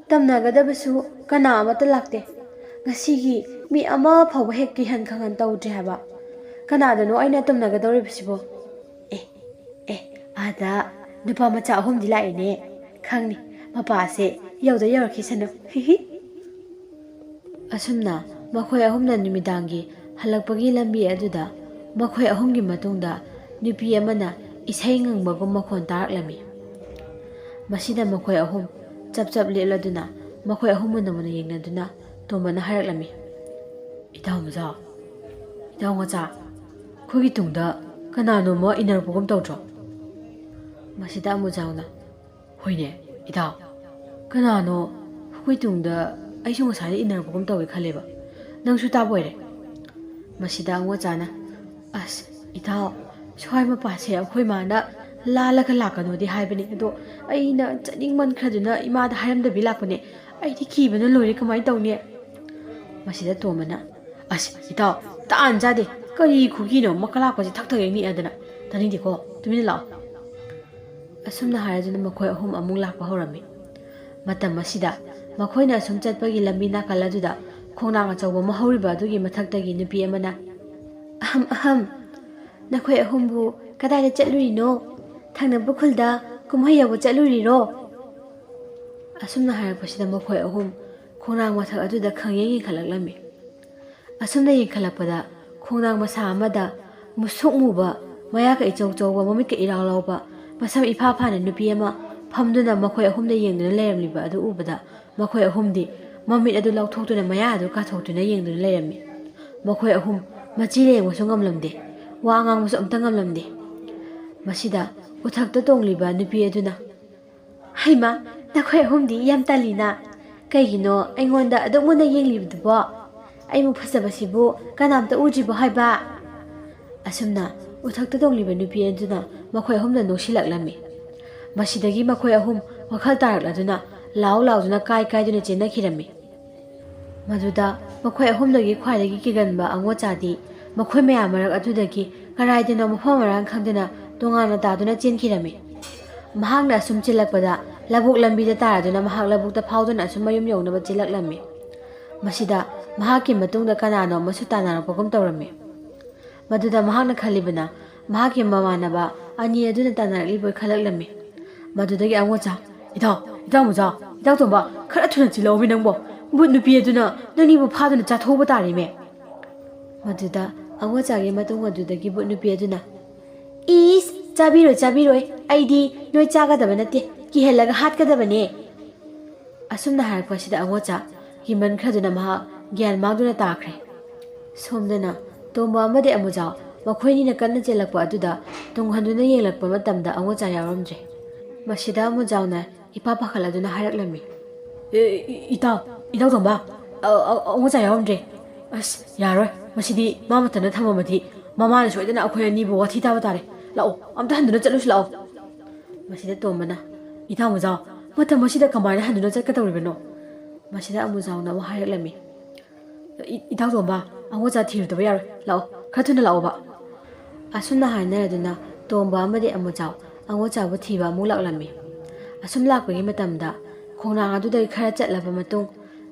ꯇꯝꯅꯒꯗꯕꯁꯨ ꯀꯅꯥ ꯑꯃꯠꯇ ꯂꯥꯛꯇꯦ꯫ ꯉꯁꯤꯒꯤ ꯃꯤ ꯑꯃ ꯐꯥꯎꯕ ꯍꯦꯛ ꯀꯤꯍꯟ ꯈꯪꯍꯟ ꯇꯧꯗ꯭ꯔꯤ ꯍꯥꯏꯕ꯫ ꯀꯅꯥꯗꯅꯣ ꯑꯩꯅ ꯇꯝꯅꯒꯗꯧꯔꯤꯕꯁꯤꯕꯣ? ꯑꯦ, ꯑꯦ, ꯑꯥꯗ ꯅꯨꯄꯥ ꯃꯆꯥ ꯑꯍꯨꯝꯗꯤ ꯂꯥꯛꯏꯅꯦ꯫ ꯈꯪꯅꯤ, ꯃꯄꯥꯁꯦ ꯌꯧꯗ ꯌꯧꯔꯛꯈꯤꯁꯅꯨ꯫ ꯍꯤꯍꯤ"꯫ ꯑꯁꯨꯝꯅ ꯃꯈꯣꯏ ꯑꯍꯨꯝꯅ ꯅꯨꯃꯤꯗꯥꯡꯒꯤ ꯍꯜꯂꯛꯄꯒꯤ ꯂꯝꯕꯤ ꯑꯗꯨꯗ ꯃꯈꯣꯏ ꯑꯍꯨꯝꯒꯤ ꯃꯇꯨꯡꯗ ꯅꯨꯄꯤ ꯑꯃꯅ ꯏꯁꯩ ꯉꯪꯕꯒꯨꯝ ꯃꯈꯣꯟ ꯇꯥꯔꯛꯂꯝꯃꯤ꯫ ꯃꯁꯤꯗ ꯃꯈꯣꯏ ꯑꯍꯨꯝ ꯆꯞ ꯆꯞ ꯂꯦꯞꯂꯗꯨꯅ ꯃꯈꯣꯏ ꯑꯍꯨꯝ ꯃꯨꯟꯅ ꯃꯨꯟꯅ ꯌꯦꯡꯅꯗꯨꯅ ꯇꯣꯝꯕꯅ ꯍꯥꯏꯔꯛꯂꯝꯃꯤ, "ꯏꯇꯥꯎ ꯃꯆꯥ, ꯏꯇꯥꯎ ꯃꯆꯥ, ꯑꯩꯈꯣꯏꯒꯤ ꯇꯨꯡꯗ ꯀꯅꯥꯅꯣꯝꯃ ꯏꯟꯅꯔꯛꯄꯒꯨꯝ ꯇꯧꯗ꯭ꯔꯣ?" ꯃꯁꯤꯗ ꯑꯃꯨꯖꯥꯎꯅ, "ꯍꯣꯏꯅꯦ, ꯏꯇꯥꯎ, ꯀꯅꯥꯅꯣ ꯑꯩꯈꯣꯏ ꯇꯨꯡꯗ ꯑꯩꯁꯨ ꯉꯁꯥꯏꯗ ꯏꯟꯅꯔꯛꯄꯒꯨꯝ ꯇꯧꯋꯦ ꯈꯜꯂꯦꯕ꯫ ꯅꯪꯁꯨ ꯇꯥꯕ ꯑꯣꯏꯔꯦ?" ꯃꯁꯤꯗ ꯑꯉꯣꯆꯥꯅ, "ꯑꯁ, ꯏꯇꯥꯎ, ꯁ꯭ꯋꯥꯏ ꯃꯄꯥꯁꯦ ꯑꯩꯈꯣꯏ ꯃꯥꯅ ꯂꯥꯜꯂꯒ ꯂꯥꯛꯀꯅꯣꯗꯤ ꯍꯥꯏꯕꯅꯦ, ꯑꯗꯣ ꯑꯩꯅ ꯆꯠꯅꯤꯡꯃꯟꯈ꯭ꯔꯗꯨꯅ ꯏꯃꯥꯗ ꯍꯥꯏꯔꯝꯗꯕꯤ ꯂꯥꯛꯄꯅꯦ꯫ ꯑꯩꯗꯤ ꯀꯤꯕꯅ ꯂꯣꯏꯔꯦ, ꯀꯃꯥꯏꯅ ꯇꯧꯅꯤ?" ꯃꯁꯤꯗ ꯇꯣꯝꯕꯅ, "ꯑꯁ, ꯏꯇꯥꯎ, ꯇꯥꯟ ꯆꯥꯗꯦ꯫ ꯀꯔꯤ ꯈꯨꯒꯤꯅꯣ? ꯃꯀꯥ ꯂꯥꯛꯄꯁꯦ ꯊꯛ ꯊꯛ ꯍꯦꯛ ꯅꯤꯛꯑꯗꯅ꯫ ꯇꯥꯅꯤꯡꯗꯦꯀꯣ, ꯇꯨꯃꯤꯟꯅ ꯂꯥꯛꯑꯣ꯫" ꯑꯁꯨꯝꯅ ꯍꯥꯏꯔꯗꯨꯅ ꯃꯈꯣꯏ ꯑꯍꯨꯝ ꯑꯃꯨꯛ ꯂꯥꯛꯄ ꯍꯧꯔꯝꯃꯤ꯫ ꯃꯇꯝ ꯑꯁꯤꯗ ꯃꯈꯣꯏꯅ ꯑꯁꯨꯝ ꯆꯠꯄꯒꯤ ꯂꯝꯕꯤ ꯅꯥꯀꯜ ꯑꯗꯨꯗ ꯈꯣꯡꯅꯥꯡ ꯑꯆꯧꯕ ꯑꯃ ꯍꯧꯔꯤꯕ ꯑꯗꯨꯒꯤ ꯃꯊꯛꯇꯒꯤ ꯅꯨꯄꯤ ꯑꯃꯅ, "ꯑꯍꯝ, ꯑꯍꯝ, ꯅꯈꯣꯏ ꯑꯍꯨꯝꯕꯨ ꯀꯗꯥꯏꯗ ꯆꯠꯂꯨꯔꯤꯅꯣ? ꯊꯪꯅꯕ ꯈꯨꯜꯗ ꯀꯨꯝꯍꯩ ꯌꯥꯎꯕ ꯆꯠꯂꯨꯔꯤꯔꯣ?" ꯑꯁꯨꯝꯅ ꯍꯥꯏꯔꯛꯄꯁꯤꯗ ꯃꯈꯣꯏ ꯑꯍꯨꯝ ꯈꯣꯡꯅꯥꯡ ꯃꯊꯛ ꯑꯗꯨꯗ ꯈꯪꯌꯦꯡ ꯌꯦꯡꯈꯠꯂꯛꯂꯝꯃꯤ꯫ ꯑꯁꯨꯝꯅ ꯌꯦꯡꯈꯠꯂꯛꯄꯗ ꯈꯣꯡꯅꯥꯡ ꯃꯁꯥ ꯑꯃꯗ ꯃꯨꯁꯨꯛ ꯃꯨꯕ, ꯃꯌꯥꯒ ꯏꯆꯧ ꯆꯧꯕ, ꯃꯃꯤꯠꯀ ꯏꯔꯥꯎ ꯂꯥꯎꯕ, ꯃꯁꯝ ꯏꯐꯥ ꯐꯥꯅ ꯅꯨꯄꯤ ꯑꯃ ꯐꯝꯗꯨꯅ ꯃꯈꯣꯏ ꯑꯍꯨꯝꯗ ꯌꯦꯡꯗꯨꯅ ꯂꯩꯔꯝꯂꯤꯕ ꯑꯗꯨ ꯎꯕꯗ ꯃꯈꯣꯏ ꯑꯍꯨꯝꯗꯤ ꯃꯃꯤꯠ ꯑꯗꯨ ꯂꯥꯎꯊꯣꯛꯇꯨꯅ ꯃꯌꯥ ꯑꯗꯨ ꯀꯥꯊꯣꯛꯇꯨꯅ ꯌꯦꯡꯗꯨꯅ ꯂꯩꯔꯝꯃꯤ꯫ ꯃꯈꯣꯏ ꯑꯍꯨꯝ ꯃꯆꯤ ꯂꯦꯡꯕꯁꯨ ꯉꯝꯂꯝꯗꯦ, ꯋꯥ ꯉꯥꯡꯕꯁꯨ ꯑꯝꯇ ꯉꯝꯂꯝꯗꯦ꯫ ꯃꯁꯤꯗ ꯎꯊꯛꯇ ꯇꯣꯡꯂꯤꯕ ꯅꯨꯄꯤ ꯑꯗꯨꯅ, "ꯍꯩꯃꯥ, ꯅꯈꯣꯏ ꯑꯍꯨꯝꯗꯤ ꯌꯥꯝ ꯇꯜꯂꯤꯅ꯫ ꯀꯩꯒꯤꯅꯣ ꯑꯩꯉꯣꯟꯗ ꯑꯗꯨꯛ ꯃꯨꯟꯅ ꯌꯦꯡꯂꯤꯕꯗꯨꯕꯣ? ꯑꯩꯕꯨ ꯐꯖꯕꯁꯤꯕꯨ ꯀꯅꯥꯝꯇ ꯎꯗ꯭ꯔꯤꯕꯣ ꯍꯥꯏꯕ?" ꯑꯁꯨꯝꯅ ꯎꯊꯛꯇ ꯇꯣꯡꯂꯤꯕ ꯅꯨꯄꯤ ꯑꯗꯨꯅ ꯃꯈꯣꯏ ꯑꯍꯨꯝꯗ ꯅꯣꯛꯁꯤꯜꯂꯛꯂꯝꯃꯤ꯫ ꯃꯁꯤꯗꯒꯤ ꯃꯈꯣꯏ ꯑꯍꯨꯝ ꯋꯥꯈꯜ ꯇꯥꯔꯛꯂꯗꯨꯅ ꯂꯥꯎ ꯂꯥꯎꯗꯨꯅ ꯀꯥꯏ ꯀꯥꯏꯗꯨꯅ ꯆꯦꯟꯅꯈꯤꯔꯝꯃꯤ꯫ ꯃꯗꯨꯗ ꯃꯈꯣꯏ ꯑꯍꯨꯝꯗꯒꯤ ꯈ꯭ꯋꯥꯏꯗꯒꯤ ꯀꯤꯒꯟꯕ ꯑꯉꯣꯆꯥꯗꯤ ꯃꯈꯣꯏ ꯃꯌꯥꯝ ꯃꯔꯛ ꯑꯗꯨꯗꯒꯤ ꯀꯗꯥꯏꯗꯅꯣ ꯃꯐꯝ ꯃꯔꯥꯡ ꯈꯪꯗꯅ ꯇꯣꯉꯥꯟꯅ ꯇꯥꯗꯨꯅ ꯆꯦꯟꯈꯤꯔꯝꯃꯤ꯫ ꯃꯍꯥꯛꯅ ꯑꯁꯨꯝ ꯆꯦꯜꯂꯛꯄꯗ ꯂꯧꯕꯨꯛ ꯂꯝꯕꯤꯗ ꯇꯥꯔꯗꯨꯅ ꯃꯍꯥꯛ ꯂꯧꯕꯨꯛꯇ ꯐꯥꯎꯗꯨꯅ ꯑꯁꯨꯝ ꯃꯌꯨꯝ ꯌꯧꯅꯕ ꯆꯦꯜꯂꯛꯂꯝꯃꯤ꯫ ꯃꯁꯤꯗ ꯃꯍꯥꯛꯀꯤ ꯃꯇꯨꯡꯗ ꯀꯅꯥꯅꯣ ꯑꯃꯁꯨ ꯇꯥꯟꯅꯔꯛꯄꯒꯨꯝ ꯇꯧꯔꯝꯃꯤ꯫ ꯃꯗꯨꯗ ꯃꯍꯥꯛꯅ ꯈꯜꯂꯤꯕꯅ ꯃꯍꯥꯛꯀꯤ ꯃꯃꯥꯟꯅꯕ ꯑꯅꯤ ꯑꯗꯨꯅ ꯇꯥꯟꯅꯔꯛꯂꯤꯕꯣꯏ ꯈꯜꯂꯛꯂꯝꯃꯤ꯫ ꯃꯗꯨꯗꯒꯤ ꯑꯉꯣꯆꯥ, "ꯏꯇꯥꯎ, ꯏꯇꯥꯎ ꯃꯆꯥ, ꯏꯇꯥꯎ ꯇꯣꯝꯕ, ꯈꯔ ꯊꯨꯅ ꯆꯦꯜꯂꯛꯑꯣꯃꯤ ꯅꯪꯕꯣ꯫ "ꯚꯨꯠ ꯅꯨꯄꯤ ꯑꯗꯨꯅ ꯅꯪꯅꯤꯕꯨ ꯐꯥꯗꯨꯅ ꯆꯥꯊꯣꯛꯄ ꯇꯥꯔꯦꯃꯦ!" ꯃꯗꯨꯗ ꯑꯉꯣꯆꯥꯒꯤ ꯃꯇꯨꯡ ꯑꯗꯨꯗꯒꯤ ꯚꯨꯠ ꯅꯨꯄꯤ ꯑꯗꯨꯅ, "ꯏꯁ, ꯆꯥꯕꯤꯔꯣꯏ, ꯆꯥꯕꯤꯔꯣꯏ, ꯑꯩꯗꯤ ꯅꯣꯏ ꯆꯥꯒꯗꯕ ꯅꯠꯇꯦ, ꯀꯤꯍꯜꯂꯒ ꯍꯥꯠꯀꯗꯕꯅꯦ!" ꯑꯁꯨꯝꯅ ꯍꯥꯏꯔꯛꯄ ꯑꯁꯤꯗ ꯑꯉꯣꯆꯥ ꯀꯤꯃꯟꯈ꯭ꯔꯗꯨꯅ ꯃꯍꯥꯛ ꯒ꯭ꯌꯥꯟ ꯃꯥꯡꯗꯨꯅ ꯇꯥꯈ꯭ꯔꯦ꯫ ꯁꯣꯝꯗꯅ ꯇꯣꯝꯕ ꯑꯃꯗꯤ ꯑꯃꯨꯖꯥꯎ ꯃꯈꯣꯏꯅꯤꯅ ꯀꯟꯅ ꯆꯦꯜꯂꯛꯄ ꯑꯗꯨꯗ ꯇꯨꯡꯍꯟꯗꯨꯅ ꯌꯦꯡꯂꯛꯄ ꯃꯇꯝꯗ ꯑꯉꯣꯆꯥ ꯌꯥꯎꯔꯝꯗ꯭ꯔꯦ꯫ ꯃꯁꯤꯗ ꯑꯃꯨꯖꯥꯎꯅ ꯏꯄꯥ ꯄꯥꯈꯠꯂꯗꯨꯅ ꯍꯥꯏꯔꯛꯂꯝꯃꯤ, "ꯑꯦ, ꯏ-, ꯏꯇꯥꯎ, ꯏꯇꯥꯎ ꯇꯣꯝꯕ, ꯑ-, ꯑ-, ꯑꯉꯣꯆꯥ ꯌꯥꯎꯔꯝꯗ꯭ꯔꯦ꯫ ꯑꯁ, ꯌꯥꯔꯣꯏ, ꯃꯁꯤꯗꯤ ꯃꯥ ꯃꯊꯟꯇ ꯊꯝꯃꯝꯃꯗꯤ ꯃꯃꯥꯅ ꯁꯣꯏꯗꯅ ꯑꯩꯈꯣꯏ ꯑꯅꯤꯕꯨ ꯋꯥꯊꯤ ꯇꯥꯕ ꯇꯥꯔꯦ꯫ ꯂꯥꯛꯑꯣ, ꯑꯝꯇ ꯍꯟꯗꯨꯅ ꯆꯠꯂꯨꯁꯤ ꯂꯥꯛꯑꯣ꯫" ꯃꯁꯤꯗ ꯇꯣꯝꯕꯅ, "ꯏꯇꯥꯎ ꯑꯃꯨꯖꯥꯎ, ꯃꯇꯝ ꯑꯁꯤꯗ ꯀꯃꯥꯏꯅ ꯍꯟꯗꯨꯅ ꯆꯠꯀꯗꯧꯔꯤꯕꯅꯣ?" ꯃꯁꯤꯗ ꯑꯃꯨꯖꯥꯎꯅ ꯑꯃꯨꯛ ꯍꯥꯏꯔꯛꯂꯝꯃꯤ, "ꯏ-, ꯏꯇꯥꯎ ꯇꯣꯝꯕ, ꯑꯉꯣꯆꯥ ꯊꯤꯔꯨꯗꯕ ꯌꯥꯔꯣꯏ꯫ ꯂꯥꯛꯑꯣ, ꯈꯔ ꯊꯨꯅ ꯂꯥꯛꯑꯣꯕ꯫" ꯑꯁꯨꯝꯅ ꯍꯥꯏꯅꯔꯗꯨꯅ ꯇꯣꯝꯕ ꯑꯃꯗꯤ ꯑꯃꯨꯖꯥꯎ ꯑꯉꯣꯆꯥꯕꯨ ꯊꯤꯕ ꯑꯃꯨꯛ ꯂꯥꯛꯂꯝꯃꯤ꯫ ꯑꯁꯨꯝ ꯂꯥꯛꯄꯒꯤ ꯃꯇꯝꯗ ꯈꯣꯡꯅꯥꯡ ꯑꯗꯨꯗꯒꯤ ꯈꯔ ꯆꯠꯂꯕ ꯃꯇꯨꯡ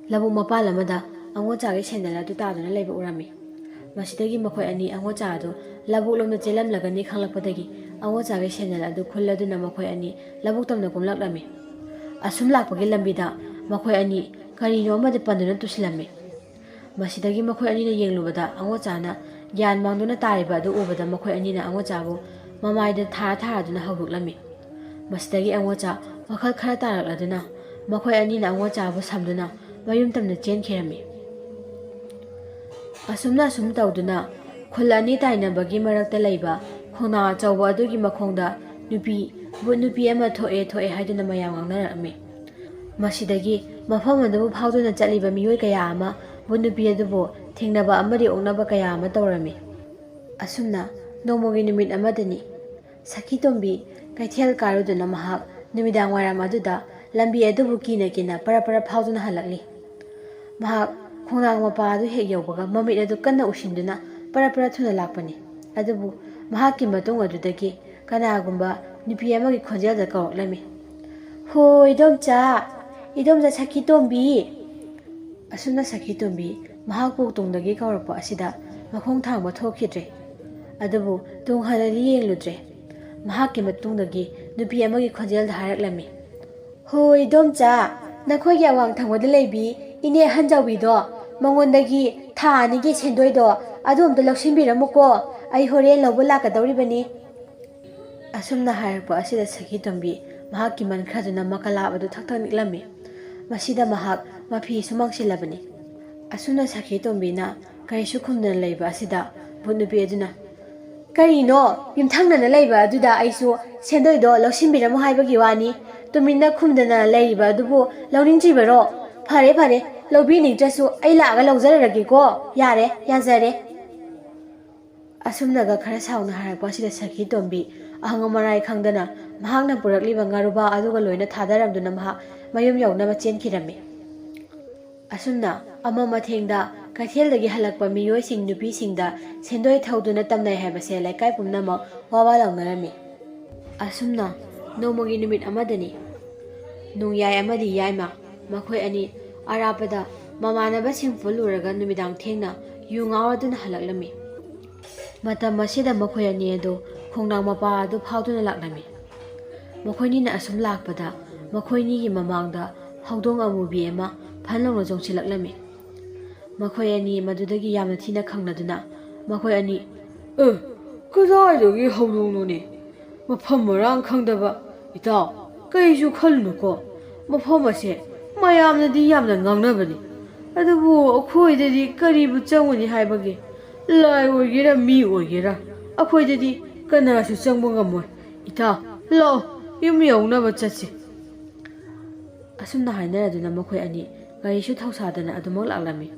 ꯂꯧꯕꯨꯛ ꯃꯄꯥꯜ ꯑꯃꯗ ꯑꯉꯣꯆꯥꯒꯤ ꯁꯦꯟꯗꯜ ꯑꯗꯨ ꯇꯥꯗꯨꯅ ꯂꯩꯕ ꯎꯔꯝꯃꯤ꯫ ꯃꯁꯤꯗꯒꯤ ꯃꯈꯣꯏ ꯑꯅꯤ ꯑꯉꯣꯆꯥ ꯑꯗꯨ ꯂꯧꯕꯨꯛ ꯂꯣꯝꯗ ꯆꯦꯜꯂꯝꯂꯒꯅꯤ ꯈꯪꯂꯛꯄꯗꯒꯤ ꯑꯉꯣꯆꯥꯒꯤ ꯁꯦꯟꯗꯜ ꯑꯗꯨ ꯈꯨꯜꯂꯗꯨꯅ ꯃꯈꯣꯏ ꯑꯅꯤ ꯂꯧꯕꯨꯛ ꯇꯝꯅ ꯀꯨꯝꯂꯛꯂꯝꯃꯤ꯫ ꯑꯁꯨꯝ ꯂꯥꯛꯄꯒꯤ ꯂꯝꯕꯤꯗ ꯃꯈꯣꯏ ꯑꯅꯤ ꯀꯔꯤꯅꯣ ꯑꯃꯗꯤ ꯄꯟꯗꯨꯅ ꯇꯨꯁꯤꯜꯂꯝꯃꯤ꯫ ꯃꯁꯤꯗꯒꯤ ꯃꯈꯣꯏ ꯑꯅꯤꯅ ꯌꯦꯡꯂꯨꯕꯗ ꯑꯉꯣꯆꯥꯅ ꯒ꯭ꯌꯥꯟ ꯃꯥꯡꯗꯨꯅ ꯇꯥꯔꯤꯕ ꯑꯗꯨ ꯎꯕꯗ ꯃꯈꯣꯏ ꯑꯅꯤꯅ ꯑꯉꯣꯆꯥꯕꯨ ꯃꯃꯥꯏꯗ ꯊꯥꯔ ꯊꯥꯔꯗꯨꯅ ꯍꯧꯗꯣꯛꯂꯝꯃꯤ꯫ ꯃꯁꯤꯗꯒꯤ ꯑꯉꯣꯆꯥ ꯋꯥꯈꯜ ꯈꯔ ꯇꯥꯔꯛꯂꯗꯨꯅ ꯃꯈꯣꯏ ꯑꯅꯤꯅ ꯑꯉꯣꯆꯥꯕꯨ ꯁꯝꯗꯨꯅ ꯃꯌꯨꯝ ꯇꯝꯅ ꯆꯦꯟꯈꯤꯔꯝꯃꯤ꯫ ꯑꯁꯨꯝꯅ ꯑꯁꯨꯝ ꯇꯧꯗꯨꯅ ꯈꯨꯜ ꯑꯅꯤ ꯇꯥꯏꯅꯕꯒꯤ ꯃꯔꯛꯇ ꯂꯩꯕ ꯈꯣꯡꯅꯥꯡ ꯑꯆꯧꯕ ꯑꯗꯨꯒꯤ ꯃꯈꯣꯡꯗ ꯅꯨꯄꯤ, ꯚꯨꯠ ꯅꯨꯄꯤ ꯑꯃ ꯊꯣꯛꯑꯦ, ꯊꯣꯛꯑꯦ ꯍꯥꯏꯗꯨꯅ ꯃꯌꯥꯝ ꯉꯥꯡꯅꯔꯛꯑꯝꯃꯤ꯫ ꯃꯁꯤꯗꯒꯤ ꯃꯐꯝ ꯑꯗꯨꯕꯨ ꯐꯥꯎꯗꯨꯅ ꯆꯠꯂꯤꯕ ꯃꯤꯑꯣꯏ ꯀꯌꯥ ꯑꯃ ꯚꯨꯠ ꯅꯨꯄꯤ ꯑꯗꯨꯕꯨ ꯊꯦꯡꯅꯕ ꯑꯃꯗꯤ ꯑꯣꯛꯅꯕ ꯀꯌꯥ ꯑꯃ ꯇꯧꯔꯝꯃꯤ꯫ ꯑꯁꯨꯝꯅ ꯅꯣꯡꯃꯒꯤ ꯅꯨꯃꯤꯠ ꯑꯃꯗꯅꯤ꯫ ꯁꯈꯤ ꯇꯣꯝꯕꯤ ꯀꯩꯊꯦꯜ ꯀꯥꯔꯨꯗꯨꯅ ꯃꯍꯥꯛ ꯅꯨꯃꯤꯗꯥꯡ ꯋꯥꯏꯔꯝ ꯑꯗꯨꯗ ꯂꯝꯕꯤ ꯑꯗꯨꯕꯨ ꯀꯤꯅ ꯀꯤꯅ ꯄꯔꯞ ꯄꯔꯞ ꯐꯥꯎꯗꯨꯅ ꯍꯜꯂꯛꯂꯤ꯫ ꯃꯍꯥꯛ ꯈꯣꯡꯅꯥꯡ ꯃꯄꯥ ꯑꯗꯨ ꯍꯦꯛ ꯌꯧꯕꯒ ꯃꯃꯤꯠ ꯑꯗꯨ ꯀꯟꯅ ꯎꯏꯁꯤꯟꯗꯨꯅ ꯄꯔꯞ ꯄꯔꯞ ꯊꯨꯅ ꯂꯥꯛꯄꯅꯤ꯫ ꯑꯗꯨꯕꯨ ꯃꯍꯥꯛꯀꯤ ꯃꯇꯨꯡ ꯑꯗꯨꯗꯒꯤ ꯀꯅꯥꯒꯨꯝꯕ ꯅꯨꯄꯤ ꯑꯃꯒꯤ ꯈꯣꯟꯖꯦꯜꯗ ꯀꯧꯔꯛꯂꯝꯃꯤ, "ꯍꯣ, ꯏꯗꯣꯝꯆꯥ, ꯏꯗꯣꯝꯆꯥ ꯁꯈꯤ ꯇꯣꯝꯕꯤ!" ꯑꯁꯨꯝꯅ ꯁꯈꯤ ꯇꯣꯝꯕꯤ ꯃꯍꯥꯛꯄꯨ ꯇꯨꯡꯗꯒꯤ ꯀꯧꯔꯛꯄ ꯑꯁꯤꯗ ꯃꯈꯣꯡ ꯊꯥꯡꯕ ꯊꯣꯛꯈꯤꯗ꯭ꯔꯦ꯫ ꯑꯗꯨꯕꯨ ꯇꯨꯡ ꯍꯜꯂꯗꯤ ꯌꯦꯡꯂꯨꯗ꯭ꯔꯦ꯫ ꯃꯍꯥꯛꯀꯤ ꯃꯇꯨꯡꯗꯒꯤ ꯅꯨꯄꯤ ꯑꯃꯒꯤ ꯈꯣꯟꯖꯦꯜꯗ ꯍꯥꯏꯔꯛꯂꯝꯃꯤ, "ꯍꯣ, ꯏꯗꯣꯝꯆꯥ, ꯅꯈꯣꯏꯒꯤ ꯑꯋꯥꯡ ꯊꯪꯕꯗ ꯂꯩꯕꯤ ꯏꯅꯦ ꯑꯍꯟ ꯖꯥꯎꯕꯤꯗꯣ, ꯃꯉꯣꯟꯗꯒꯤ ꯊꯥ ꯑꯅꯤꯒꯤ ꯁꯦꯟꯗꯣꯏꯗꯣ ꯑꯗꯨ ꯑꯝꯇ ꯂꯧꯁꯤꯟꯕꯤꯔꯝꯃꯨꯀꯣ꯫ ꯑꯩ ꯍꯣꯔꯦꯟ ꯂꯧꯕ ꯂꯥꯛꯀꯗꯧꯔꯤꯕꯅꯤ꯫ ꯑꯁꯨꯝꯅ ꯍꯥꯏꯔꯛꯄ ꯑꯁꯤꯗ ꯁꯈꯤ ꯇꯣꯝꯕꯤ ꯃꯍꯥꯛꯀꯤ ꯃꯟ ꯈꯔꯗꯨꯅ ꯃꯀꯂꯥꯞ ꯑꯗꯨ ꯊꯛ ꯊꯛ ꯅꯤꯛꯂꯝꯃꯤ꯫ ꯃꯁꯤꯗ ꯃꯍꯥꯛ ꯃꯐꯤꯁꯨ ꯃꯥꯡꯁꯤꯜꯂꯕꯅꯤ꯫ ꯑꯁꯨꯝꯅ ꯁꯈꯤ ꯇꯣꯝꯕꯤꯅ ꯀꯔꯤꯁꯨ ꯈꯨꯝꯗꯅ ꯂꯩꯕ ꯑꯁꯤꯗ ꯚꯨꯠ ꯅꯨꯄꯤ ꯑꯗꯨꯅ, "ꯀꯔꯤꯅꯣ? ꯌꯨꯝꯊꯪꯅꯅ ꯂꯩꯕ ꯑꯗꯨꯗ ꯑꯩꯁꯨ ꯁꯦꯟꯗꯣꯏꯗꯣ ꯂꯧꯁꯤꯟꯕꯤꯔꯝꯃꯨ ꯍꯥꯏꯕꯒꯤ ꯋꯥꯅꯤ꯫ ꯇꯨꯃꯤꯟꯅ ꯈꯨꯝꯗꯅ ꯂꯩꯔꯤꯕ ꯑꯗꯨꯕꯨ ꯂꯧꯅꯤꯡꯗ꯭ꯔꯤꯕꯔꯣ? ꯐꯔꯦ, ꯐꯔꯦ, ꯂꯧꯕꯤꯅꯤꯡꯗ꯭ꯔꯁꯨ ꯑꯩ ꯂꯥꯛꯑꯒ ꯂꯧꯖꯔꯔꯒꯦꯀꯣ꯫ ꯌꯥꯔꯦ, ꯌꯥꯖꯔꯦ꯫" ꯑꯁꯨꯝꯅꯒ ꯈꯔ ꯁꯥꯎꯅ ꯍꯥꯏꯔꯛꯄ ꯑꯁꯤꯗ ꯁꯈꯤ ꯇꯣꯝꯕꯤ ꯑꯍꯪ ꯑꯃꯔꯥꯏ ꯈꯪꯗꯅ ꯃꯍꯥꯛꯅ ꯄꯨꯔꯛꯂꯤꯕ ꯉꯥꯔꯨꯕꯥ ꯑꯗꯨꯒ ꯂꯣꯏꯅ ꯊꯥꯗꯔꯝꯗꯨꯅ ꯃꯍꯥꯛ ꯃꯌꯨꯝ ꯌꯧꯅꯕ ꯆꯦꯟꯈꯤꯔꯝꯃꯤ꯫ ꯑꯁꯨꯝꯅ ꯑꯃ ꯃꯊꯦꯡꯗ ꯀꯩꯊꯦꯜꯗꯒꯤ ꯍꯜꯂꯛꯄ ꯃꯤꯑꯣꯏꯁꯤꯡ ꯅꯨꯄꯤꯁꯤꯡꯗ ꯁꯦꯟꯗꯣꯏ ꯊꯧꯗꯨꯅ ꯇꯝꯅꯩ ꯍꯥꯏꯕꯁꯦ ꯂꯩꯀꯥꯏ ꯄꯨꯝꯅꯃꯛ ꯋꯥ ꯋꯥ ꯂꯥꯎꯅꯔꯝꯃꯤ꯫ ꯑꯁꯨꯝꯅ ꯅꯣꯡꯃꯒꯤ ꯅꯨꯃꯤꯠ ꯑꯃꯗꯅꯤ, ꯅꯣꯡꯌꯥꯏ ꯑꯃꯗꯤ ꯌꯥꯏꯃ ꯃꯈꯣꯏ ꯑꯅꯤ ꯑꯔꯥꯞꯄꯗ ꯃꯃꯥꯟꯅꯕꯁꯤꯡ ꯄꯨꯜꯂꯨꯔꯒ ꯅꯨꯃꯤꯗꯥꯡ ꯊꯦꯡꯅ ꯌꯨ ꯉꯥꯎꯔꯗꯨꯅ ꯍꯜꯂꯛꯂꯝꯃꯤ꯫ ꯃꯇꯝ ꯑꯁꯤꯗ ꯃꯈꯣꯏ ꯑꯅꯤ ꯑꯗꯨ ꯈꯣꯡꯅꯥꯡ ꯃꯄꯥ ꯑꯗꯨ ꯐꯥꯎꯗꯨꯅ ꯂꯥꯛꯂꯝꯃꯤ꯫ ꯃꯈꯣꯏꯅꯤꯅ ꯑꯁꯨꯝ ꯂꯥꯛꯄꯗ ꯃꯈꯣꯏꯅꯤꯒꯤ ꯃꯃꯥꯡꯗ ꯍꯧꯗꯣꯡ ꯑꯃꯨꯕꯤ ꯑꯃ ꯐꯟ ꯂꯥꯎꯅ ꯆꯣꯡꯁꯤꯜꯂꯛꯂꯝꯃꯤ꯫ ꯃꯈꯣꯏ ꯑꯅꯤ ꯃꯗꯨꯗꯒꯤ ꯌꯥꯝꯅ ꯊꯤꯅ ꯈꯪꯅꯗꯨꯅ ꯃꯈꯣꯏ ꯑꯅꯤ, "ꯑꯦ, ꯀꯗꯥꯏꯗꯒꯤ ꯍꯧꯗꯣꯡꯅꯣꯅꯦ? ꯃꯐꯝ ꯃꯔꯥꯡ ꯈꯪꯗꯕ꯫ ꯏꯇꯥꯎ, ꯀꯩꯁꯨ ꯈꯜꯂꯨꯅꯨꯀꯣ꯫ ꯃꯐꯝ ꯑꯁꯦ ꯃꯌꯥꯝꯅꯗꯤ ꯌꯥꯝꯅ ꯉꯥꯡꯅꯕꯅꯤ, ꯑꯗꯨꯕꯨ ꯑꯩꯈꯣꯏꯗꯗꯤ ꯀꯔꯤꯕꯨ ꯆꯪꯉꯨꯅꯤ ꯍꯥꯏꯕꯒꯦ? ꯂꯥꯏ ꯑꯣꯏꯒꯦꯔꯥ ꯃꯤ ꯑꯣꯏꯒꯦꯔꯥ, ꯑꯩꯈꯣꯏꯗꯗꯤ ꯀꯅꯥꯁꯨ ꯆꯪꯕ ꯉꯝꯃꯣꯏ꯫ ꯏꯇꯥꯎ, ꯂꯥꯛꯑꯣ, ꯌꯨꯝ ꯌꯧꯅꯕ ꯆꯠꯁꯤ꯫" ꯑꯁꯨꯝꯅ ꯍꯥꯏꯅꯔꯗꯨꯅ ꯃꯈꯣꯏ ꯑꯅꯤ ꯒꯥꯔꯤꯁꯨ ꯊꯧꯁꯥꯗꯅ ꯑꯗꯨꯃꯛ ꯂꯥꯛꯂꯝꯃꯤ꯫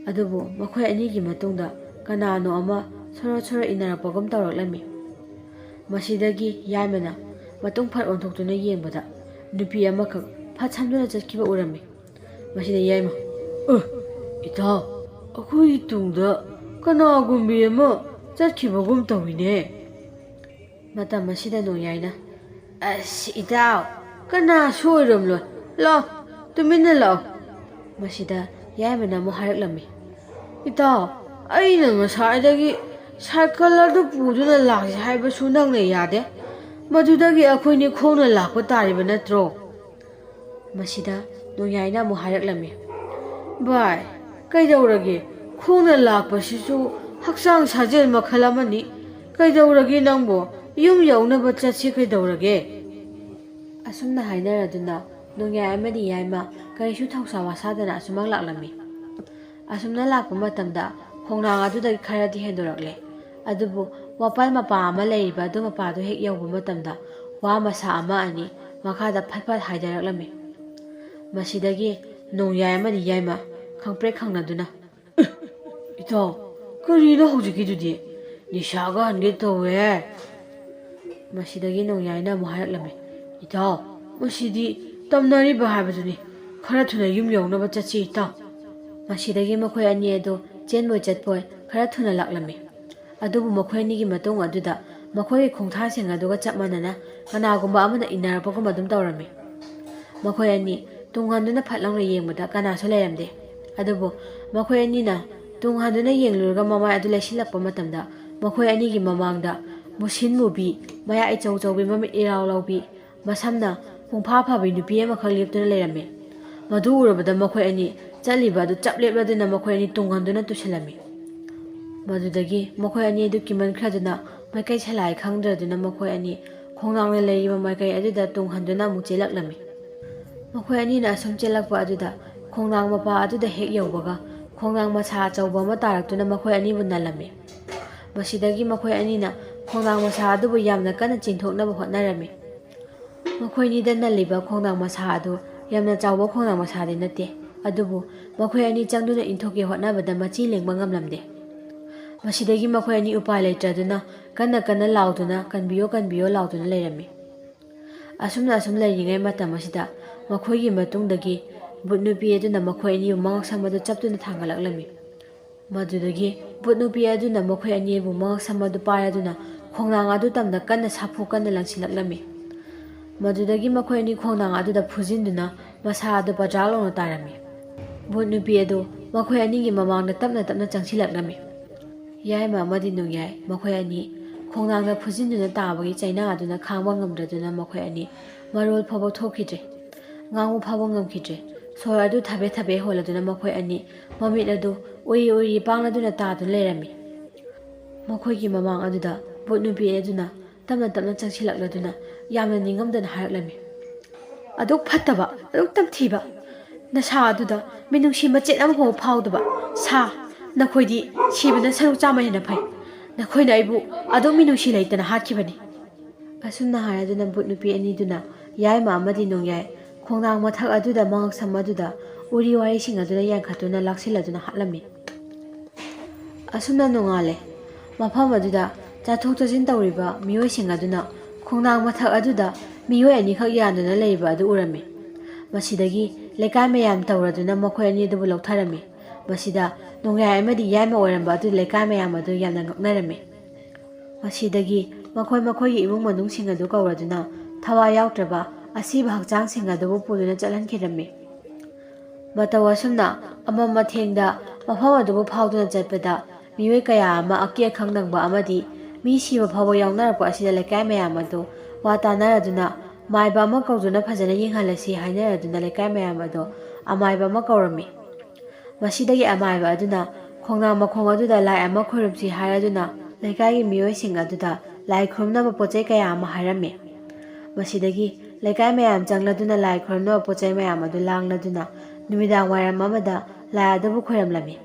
ꯑꯗꯨꯕꯨ ꯃꯈꯣꯏ ꯑꯅꯤꯒꯤ ꯃꯇꯨꯡꯗ ꯀꯅꯥꯅꯣ ꯑꯃ ꯁꯣꯔꯣ ꯁꯣꯔꯣ ꯏꯟꯅꯔꯛꯄꯒꯨꯝ ꯇꯧꯔꯛꯂꯝꯃꯤ꯫ ꯃꯁꯤꯗꯒꯤ ꯌꯥꯏꯃꯅ ꯃꯇꯨꯡ ꯐꯠ ꯑꯣꯟꯊꯣꯛꯇꯨꯅ ꯌꯦꯡꯕꯗ ꯅꯨꯄꯤ ꯑꯃꯈꯛ ꯐꯠ ꯁꯝꯗꯨꯅ ꯆꯠꯈꯤꯕ ꯎꯔꯝꯃꯤ꯫ ꯃꯁꯤꯗ ꯌꯥꯏꯃ, "ꯑ, ꯏꯇꯥꯎ, ꯑꯩꯈꯣꯏꯒꯤ ꯇꯨꯡꯗ ꯀꯅꯥꯒꯨꯝꯕꯤ ꯑꯃ ꯆꯠꯈꯤꯕꯒꯨꯝ ꯇꯧꯏꯅꯦ꯫" ꯃꯇꯝ ꯑꯁꯤꯗ ꯅꯣꯡꯌꯥꯏꯅ, "ꯑꯁ, ꯏꯇꯥꯎ, ꯀꯅꯥꯁꯨ ꯑꯣꯏꯔꯝꯂꯣꯏ꯫ ꯂꯥꯛꯑꯣ, ꯇꯨꯃꯤꯟꯅ ꯂꯥꯛꯑꯣ꯫" ꯃꯁꯤꯗ ꯌꯥꯏꯃꯅ ꯑꯃꯨꯛ ꯍꯥꯏꯔꯛꯂꯝꯃꯤ, "ꯏꯇꯥꯎ, ꯑꯩꯅ ꯉꯁꯥꯏꯗꯒꯤ ꯁꯥꯏꯀꯜ ꯑꯗꯨ ꯄꯨꯗꯨꯅ ꯂꯥꯛꯁꯤ ꯍꯥꯏꯕꯁꯨ ꯅꯪꯅ ꯌꯥꯗꯦ꯫ ꯃꯗꯨꯗꯒꯤ ꯑꯩꯈꯣꯏꯅꯤ ꯈꯣꯡꯅ ꯂꯥꯛꯄ ꯇꯥꯔꯤꯕ ꯅꯠꯇ꯭ꯔꯣ?" ꯃꯁꯤꯗ ꯅꯣꯡꯌꯥꯏꯅ ꯑꯃꯨꯛ ꯍꯥꯏꯔꯛꯂꯝꯃꯤ, "ꯚꯥꯏ, ꯀꯩꯗꯧꯔꯒꯦ? ꯈꯣꯡꯅ ꯂꯥꯛꯄꯁꯤꯁꯨ ꯍꯛꯆꯥꯡ ꯁꯥꯖꯦꯜ ꯃꯈꯜ ꯑꯃꯅꯤ꯫ ꯀꯩꯗꯧꯔꯒꯦ ꯅꯪꯕꯨ? ꯌꯨꯝ ꯌꯧꯅꯕ ꯆꯠꯁꯤ ꯀꯩꯗꯧꯔꯒꯦ?" ꯑꯁꯨꯝꯅ ꯍꯥꯏꯅꯔꯗꯨꯅ ꯅꯣꯡꯌꯥꯏ ꯑꯃꯗꯤ ꯌꯥꯏꯃ ꯀꯔꯤꯁꯨ ꯊꯧꯁꯥ ꯋꯥꯁꯥꯗꯅ ꯑꯁꯨꯃꯛ ꯂꯥꯛꯂꯝꯃꯤ꯫ ꯑꯁꯨꯝꯅ ꯂꯥꯛꯄ ꯃꯇꯝꯗ ꯈꯣꯡꯅꯥꯡ ꯑꯗꯨꯗꯒꯤ ꯈꯔꯗꯤ ꯍꯦꯟꯗꯣꯔꯛꯂꯦ꯫ ꯑꯗꯨꯕꯨ ꯋꯥꯄꯜ ꯃꯄꯥ ꯑꯃ ꯂꯩꯔꯤꯕ ꯑꯗꯨ ꯃꯄꯥꯗꯨ ꯍꯦꯛ ꯌꯧꯕ ꯃꯇꯝꯗ ꯋꯥ ꯃꯁꯥ ꯑꯃ ꯑꯅꯤ ꯃꯈꯥꯗ ꯐꯠ ꯐꯠ ꯍꯥꯏꯊꯔꯛꯂꯝꯃꯤ꯫ ꯃꯁꯤꯗꯒꯤ ꯅꯣꯡꯌꯥꯏ ꯑꯃꯗꯤ ꯌꯥꯏꯃ ꯈꯪꯄ꯭ꯔꯦꯛ ꯈꯪꯅꯗꯨꯅ, "ꯏꯇꯥꯎ, ꯀꯔꯤꯅꯣ ꯍꯧꯖꯤꯛꯀꯤꯗꯨꯗꯤ? ꯅꯤꯁꯥꯒ ꯍꯟꯒꯦ ꯇꯧꯋꯦ!" ꯃꯁꯤꯗꯒꯤ ꯅꯣꯡꯌꯥꯏꯅ ꯑꯃꯨꯛ ꯍꯥꯏꯔꯛꯂꯝꯃꯤ, "ꯏꯇꯥꯎ, ꯃꯁꯤꯗꯤ ꯇꯝꯅꯔꯤꯕ ꯍꯥꯏꯕꯗꯨꯅꯤ꯫ ꯈꯔ ꯊꯨꯅ ꯌꯨꯝ ꯌꯧꯅꯕ ꯆꯠꯁꯤ, ꯏꯇꯥꯎ꯫" ꯃꯁꯤꯗꯒꯤ ꯃꯈꯣꯏ ꯑꯅꯤ ꯑꯗꯨ ꯆꯦꯟꯕꯣꯏ ꯆꯠꯄꯣꯏ ꯈꯔ ꯊꯨꯅ ꯂꯥꯛꯂꯝꯃꯤ꯫ ꯑꯗꯨꯕꯨ ꯃꯈꯣꯏ ꯑꯅꯤꯒꯤ ꯃꯇꯨꯡ ꯑꯗꯨꯗ ꯃꯈꯣꯏꯒꯤ ꯈꯣꯡꯊꯥꯡꯁꯤꯡ ꯑꯗꯨꯒ ꯆꯞ ꯃꯥꯟꯅꯅ ꯀꯅꯥꯒꯨꯝꯕ ꯑꯃꯅ ꯏꯟꯅꯔꯛꯄꯒꯨꯝ ꯑꯗꯨꯝ ꯇꯧꯔꯝꯃꯤ꯫ ꯃꯈꯣꯏ ꯑꯅꯤ ꯇꯨꯡ ꯍꯟꯗꯨꯅ ꯐꯠ ꯂꯥꯎꯅ ꯌꯦꯡꯕꯗ ꯀꯅꯥꯁꯨ ꯂꯩꯔꯝꯗꯦ꯫ ꯑꯗꯨꯕꯨ ꯃꯈꯣꯏ ꯑꯅꯤꯅ ꯇꯨꯡ ꯍꯟꯗꯨꯅ ꯌꯦꯡꯂꯨꯔꯒ ꯃꯃꯥꯏ ꯑꯗꯨ ꯂꯩꯁꯤꯜꯂꯛꯄ ꯃꯇꯝꯗ ꯃꯈꯣꯏ ꯑꯅꯤꯒꯤ ꯃꯃꯥꯡꯗ ꯃꯨꯁꯤꯟ ꯃꯨꯕꯤ, ꯃꯌꯥ ꯏꯆꯧ ꯆꯧꯕꯤ, ꯃꯃꯤꯠ ꯏꯔꯥꯎ ꯂꯥꯎꯕꯤ, ꯃꯁꯝꯅ ꯄꯨꯡꯐꯥ ꯐꯥꯕꯤ ꯅꯨꯄꯤ ꯑꯃꯈꯛ ꯂꯦꯞꯇꯨꯅ ꯂꯩꯔꯝꯃꯤ꯫ ꯃꯗꯨ ꯎꯔꯨꯕꯗ ꯃꯈꯣꯏ ꯑꯅꯤ ꯆꯠꯂꯤꯕ ꯑꯗꯨ ꯆꯞ ꯂꯦꯞꯂꯗꯨꯅ ꯃꯈꯣꯏ ꯑꯅꯤ ꯇꯨꯡ ꯍꯟꯗꯨꯅ ꯇꯨꯁꯤꯜꯂꯝꯃꯤ꯫ ꯃꯗꯨꯗꯒꯤ ꯃꯈꯣꯏ ꯑꯅꯤ ꯑꯗꯨ ꯀꯤꯃꯟꯈ꯭ꯔꯗꯨꯅ ꯃꯥꯏꯀꯩ ꯁꯂꯥꯏ ꯈꯪꯗ꯭ꯔꯗꯨꯅ ꯃꯈꯣꯏ ꯑꯅꯤ ꯈꯣꯡꯅꯥꯡꯅ ꯂꯩꯔꯤꯕ ꯃꯥꯏꯀꯩ ꯑꯗꯨꯗ ꯇꯨꯡ ꯍꯟꯗꯨꯅ ꯑꯃꯨꯛ ꯆꯦꯜꯂꯛꯂꯝꯃꯤ꯫ ꯃꯈꯣꯏ ꯑꯅꯤꯅ ꯑꯁꯨꯝ ꯆꯦꯜꯂꯛꯄ ꯑꯗꯨꯗ ꯈꯣꯡꯅꯥꯡ ꯃꯄꯥ ꯑꯗꯨꯗ ꯍꯦꯛ ꯌꯧꯕꯒ ꯈꯣꯡꯅꯥꯡ ꯃꯁꯥ ꯑꯆꯧꯕ ꯑꯃ ꯇꯥꯔꯛꯇꯨꯅ ꯃꯈꯣꯏ ꯑꯅꯤꯕꯨ ꯅꯜꯂꯝꯃꯤ꯫ ꯃꯁꯤꯗꯒꯤ ꯃꯈꯣꯏ ꯑꯅꯤꯅ ꯈꯣꯡꯅꯥꯡ ꯃꯁꯥ ꯑꯗꯨꯕꯨ ꯌꯥꯝꯅ ꯀꯟꯅ ꯆꯤꯡꯊꯣꯛꯅꯕ ꯍꯣꯠꯅꯔꯝꯃꯤ꯫ ꯃꯈꯣꯏꯅꯤꯗ ꯅꯜꯂꯤꯕ ꯈꯣꯡꯅꯥꯡ ꯃꯁꯥ ꯑꯗꯨ ꯌꯥꯝꯅ ꯆꯥꯎꯕ ꯈꯣꯡꯅꯥꯡ ꯃꯁꯥꯗꯤ ꯅꯠꯇꯦ, ꯑꯗꯨꯕꯨ ꯃꯈꯣꯏ ꯑꯅꯤ ꯆꯪꯗꯨꯅ ꯏꯟꯊꯣꯛꯀꯦ ꯍꯣꯠꯅꯕꯗ ꯃꯆꯤ ꯂꯦꯡꯕ ꯉꯝꯂꯝꯗꯦ꯫ ꯃꯁꯤꯗꯒꯤ ꯃꯈꯣꯏ ꯑꯅꯤ ꯎꯄꯥꯏ ꯂꯩꯇ꯭ꯔꯗꯨꯅ ꯀꯟꯅ ꯀꯟꯅ ꯂꯥꯎꯗꯨꯅ, "ꯀꯟꯕꯤꯌꯣ, ꯀꯟꯕꯤꯌꯣ" ꯂꯥꯎꯗꯨꯅ ꯂꯩꯔꯝꯃꯤ꯫ ꯑꯁꯨꯝꯅ ꯑꯁꯨꯝ ꯂꯩꯔꯤꯉꯩ ꯃꯇꯝ ꯑꯁꯤꯗ ꯃꯈꯣꯏꯒꯤ ꯃꯇꯨꯡꯗꯒꯤ ꯚꯨꯠ ꯅꯨꯄꯤ ꯑꯗꯨꯅ ꯃꯈꯣꯏ ꯑꯅꯤꯕꯨ ꯃꯉꯛꯁꯝ ꯑꯗꯨ ꯆꯞꯇꯨꯅ ꯊꯥꯡꯒꯠꯂꯛꯂꯝꯃꯤ꯫ ꯃꯗꯨꯗꯒꯤ ꯚꯨꯠ ꯅꯨꯄꯤ ꯑꯗꯨꯅ ꯃꯈꯣꯏ ꯑꯅꯤꯕꯨ ꯃꯉꯛꯁꯝ ꯑꯗꯨ ꯄꯥꯏꯔꯗꯨꯅ ꯈꯣꯡꯅꯥꯡ ꯑꯗꯨ ꯇꯝꯅ ꯀꯟꯅ ꯁꯥꯐꯨ ꯀꯟꯅ ꯂꯪꯁꯤꯜꯂꯛꯂꯝꯃꯤ꯫ ꯃꯗꯨꯗꯒꯤ ꯃꯈꯣꯏ ꯑꯅꯤ ꯈꯣꯡꯅꯥꯡ ꯑꯗꯨꯗ ꯐꯨꯖꯤꯟꯗꯨꯅ ꯃꯁꯥ ꯑꯗꯨ ꯄꯗ꯭ꯔꯥꯛ ꯂꯥꯎꯅ ꯇꯥꯔꯝꯃꯤ꯫ ꯚꯨꯠ ꯅꯨꯄꯤ ꯑꯗꯨ ꯃꯈꯣꯏ ꯑꯅꯤꯒꯤ ꯃꯃꯥꯡꯗ ꯇꯞꯅ ꯇꯞꯅ ꯆꯪꯁꯤꯜꯂꯛꯂꯝꯃꯤ꯫ ꯌꯥꯏꯃ ꯑꯃꯗꯤ ꯅꯣꯡꯌꯥꯏ ꯃꯈꯣꯏ ꯑꯅꯤ ꯈꯣꯡꯅꯥꯡꯗ ꯐꯨꯖꯤꯟꯗꯨꯅ ꯇꯥꯕꯒꯤ ꯆꯩꯅꯥ ꯑꯗꯨꯅ ꯈꯥꯡꯕ ꯉꯝꯗ꯭ꯔꯗꯨꯅ ꯃꯈꯣꯏ ꯑꯅꯤ ꯃꯔꯣꯜ ꯐꯥꯎꯕ ꯊꯣꯛꯈꯤꯗ꯭ꯔꯦ꯫ ꯉꯥꯡꯕ ꯐꯥꯎꯕ ꯉꯝꯈꯤꯗ꯭ꯔꯦ꯫ ꯁꯣꯔ ꯑꯗꯨ ꯊꯕꯦ ꯊꯕꯦ ꯍꯣꯜꯂꯗꯨꯅ ꯃꯈꯣꯏ ꯑꯅꯤ ꯃꯃꯤꯠ ꯑꯗꯨ ꯎꯏꯔꯤ ꯎꯏꯔꯤ ꯄꯥꯡꯂꯗꯨꯅ ꯇꯥꯗꯨꯅ ꯂꯩꯔꯝꯃꯤ꯫ ꯃꯈꯣꯏꯒꯤ ꯃꯃꯥꯡ ꯑꯗꯨꯗ ꯚꯨꯠ ꯅꯨꯄꯤ ꯑꯗꯨꯅ ꯇꯞꯅ ꯇꯞꯅ ꯆꯪꯁꯤꯜꯂꯛꯂꯗꯨꯅ ꯌꯥꯝꯅ ꯅꯤꯡꯉꯝꯗꯅ ꯍꯥꯏꯔꯛꯂꯝꯃꯤ꯫ "ꯑꯗꯨꯛ ꯐꯠꯇꯕ, ꯑꯗꯨꯛ ꯇꯝꯊꯤꯕ ꯅꯁꯥ ꯑꯗꯨꯗ ꯃꯤꯅꯨꯡꯁꯤ ꯃꯆꯦꯠ ꯑꯃꯐꯥꯎ ꯐꯥꯎꯗꯕ ꯁꯥ, ꯅꯈꯣꯏꯗꯤ ꯁꯤꯕꯅ ꯁꯔꯨꯛ ꯆꯥꯝꯃ ꯍꯦꯟꯅ ꯐꯩ꯫ ꯅꯈꯣꯏꯅ ꯑꯩꯕꯨ ꯑꯗꯨꯛ ꯃꯤꯅꯨꯡꯁꯤ ꯂꯩꯇꯅ ꯍꯥꯠꯈꯤꯕꯅꯤ꯫" ꯑꯁꯨꯝꯅ ꯍꯥꯏꯔꯗꯨꯅ ꯚꯨꯠ ꯅꯨꯄꯤ ꯑꯅꯤꯗꯨꯅ ꯌꯥꯏꯃ ꯑꯃꯗꯤ ꯅꯣꯡꯌꯥꯏ ꯈꯣꯡꯅꯥꯡ ꯃꯊꯛ ꯑꯗꯨꯗ ꯃꯉꯛꯁꯝ ꯑꯗꯨꯗ ꯎꯔꯤ ꯋꯥꯔꯤꯁꯤꯡ ꯑꯗꯨꯅ ꯌꯥꯟꯈꯠꯇꯨꯅ ꯂꯥꯛꯁꯤꯜꯂꯗꯨꯅ ꯍꯥꯠꯂꯝꯃꯤ꯫ ꯑꯁꯨꯝꯅ ꯅꯣꯡꯉꯥꯜꯂꯦ꯫ ꯃꯐꯝ ꯑꯗꯨꯗ ꯆꯠꯊꯣꯛ ꯆꯠꯁꯤꯟ ꯇꯧꯔꯤꯕ ꯃꯤꯑꯣꯏꯁꯤꯡ ꯑꯗꯨꯅ ꯈꯣꯡꯅꯥꯡ ꯃꯊꯛ ꯑꯗꯨꯗ ꯃꯤꯑꯣꯏ ꯑꯅꯤꯈꯛ ꯌꯥꯟꯗꯨꯅ ꯂꯩꯔꯤꯕ ꯑꯗꯨ ꯎꯔꯝꯃꯤ꯫ ꯃꯁꯤꯗꯒꯤ ꯂꯩꯀꯥꯏ ꯃꯌꯥꯝ ꯇꯧꯔꯗꯨꯅ ꯃꯈꯣꯏ ꯑꯅꯤ ꯑꯗꯨꯕꯨ ꯂꯧꯊꯔꯝꯃꯤ꯫ ꯃꯁꯤꯗ ꯅꯣꯡꯌꯥꯏ ꯑꯃꯗꯤ ꯌꯥꯏꯃ ꯑꯣꯏꯔꯝꯕ ꯑꯗꯨ ꯂꯩꯀꯥꯏ ꯃꯌꯥꯝ ꯑꯗꯨ ꯌꯥꯝꯅ ꯉꯛꯅꯔꯝꯃꯤ꯫ ꯃꯁꯤꯗꯒꯤ ꯃꯈꯣꯏ ꯃꯈꯣꯏꯒꯤ ꯏꯃꯨꯡ ꯃꯅꯨꯡꯁꯤꯡ ꯑꯗꯨ ꯀꯧꯔꯗꯨꯅ ꯊꯋꯥꯏ ꯌꯥꯎꯗ꯭ꯔꯕ ꯑꯁꯤꯕ ꯍꯛꯆꯥꯡꯁꯤꯡ ꯑꯗꯨꯕꯨ ꯄꯨꯗꯨꯅ ꯆꯠꯍꯟꯈꯤꯔꯝꯃꯤ꯫ ꯃꯇꯧ ꯑꯁꯨꯝꯅ ꯑꯃꯝ ꯑꯊꯦꯡꯗ ꯃꯐꯝ ꯑꯗꯨꯕꯨ ꯐꯥꯎꯗꯨꯅ ꯆꯠꯄꯗ ꯃꯤꯑꯣꯏ ꯀꯌꯥ ꯑꯃ ꯑꯀꯤ ꯑꯈꯪ ꯅꯪꯕ ꯑꯃꯗꯤ ꯃꯤ ꯁꯤꯕ ꯐꯥꯎꯕ ꯌꯥꯎꯅꯔꯛꯄ ꯑꯁꯤꯗ ꯂꯩꯀꯥꯏ ꯃꯌꯥꯝ ꯑꯗꯨ ꯋꯥ ꯇꯥꯅꯔꯗꯨꯅ ꯃꯥꯏꯕ ꯑꯃ ꯀꯧꯗꯨꯅ ꯐꯖꯅ ꯌꯦꯡꯍꯜꯂꯁꯤ ꯍꯥꯏꯅꯔꯗꯨꯅ ꯂꯩꯀꯥꯏ ꯃꯌꯥꯝ ꯑꯗꯨ ꯑꯃꯥꯏꯕ ꯑꯃ ꯀꯧꯔꯝꯃꯤ꯫ ꯃꯁꯤꯗꯒꯤ ꯑꯃꯥꯏꯕ ꯑꯗꯨꯅ ꯈꯣꯡꯅꯥꯡ ꯃꯈꯣꯡ ꯑꯗꯨꯗ ꯂꯥꯏ ꯑꯃ ꯈꯣꯏꯔꯨꯝꯁꯤ ꯍꯥꯏꯔꯗꯨꯅ ꯂꯩꯀꯥꯏꯒꯤ ꯃꯤꯑꯣꯏꯁꯤꯡ ꯑꯗꯨꯗ ꯂꯥꯏ ꯈꯨꯔꯨꯝꯅꯕ ꯄꯣꯠ ꯆꯩ ꯀꯌꯥ ꯑꯃ ꯍꯥꯏꯔꯝꯃꯤ꯫ ꯃꯁꯤꯗꯒꯤ ꯂꯩꯀꯥꯏ ꯃꯌꯥꯝ ꯆꯪꯂꯗꯨꯅ ꯂꯥꯏ ꯈꯨꯔꯨꯝꯅꯕ ꯄꯣꯠ ꯆꯩ ꯃꯌꯥꯝ ꯑꯗꯨ ꯂꯥꯡꯂꯗꯨꯅ ꯅꯨꯃꯤꯗꯥꯡ ꯋꯥꯏꯔꯝ ꯑꯃꯗ ꯂꯥꯏ ꯑꯗꯨꯕꯨ ꯈꯣꯏꯔꯝꯂꯝꯃꯤ꯫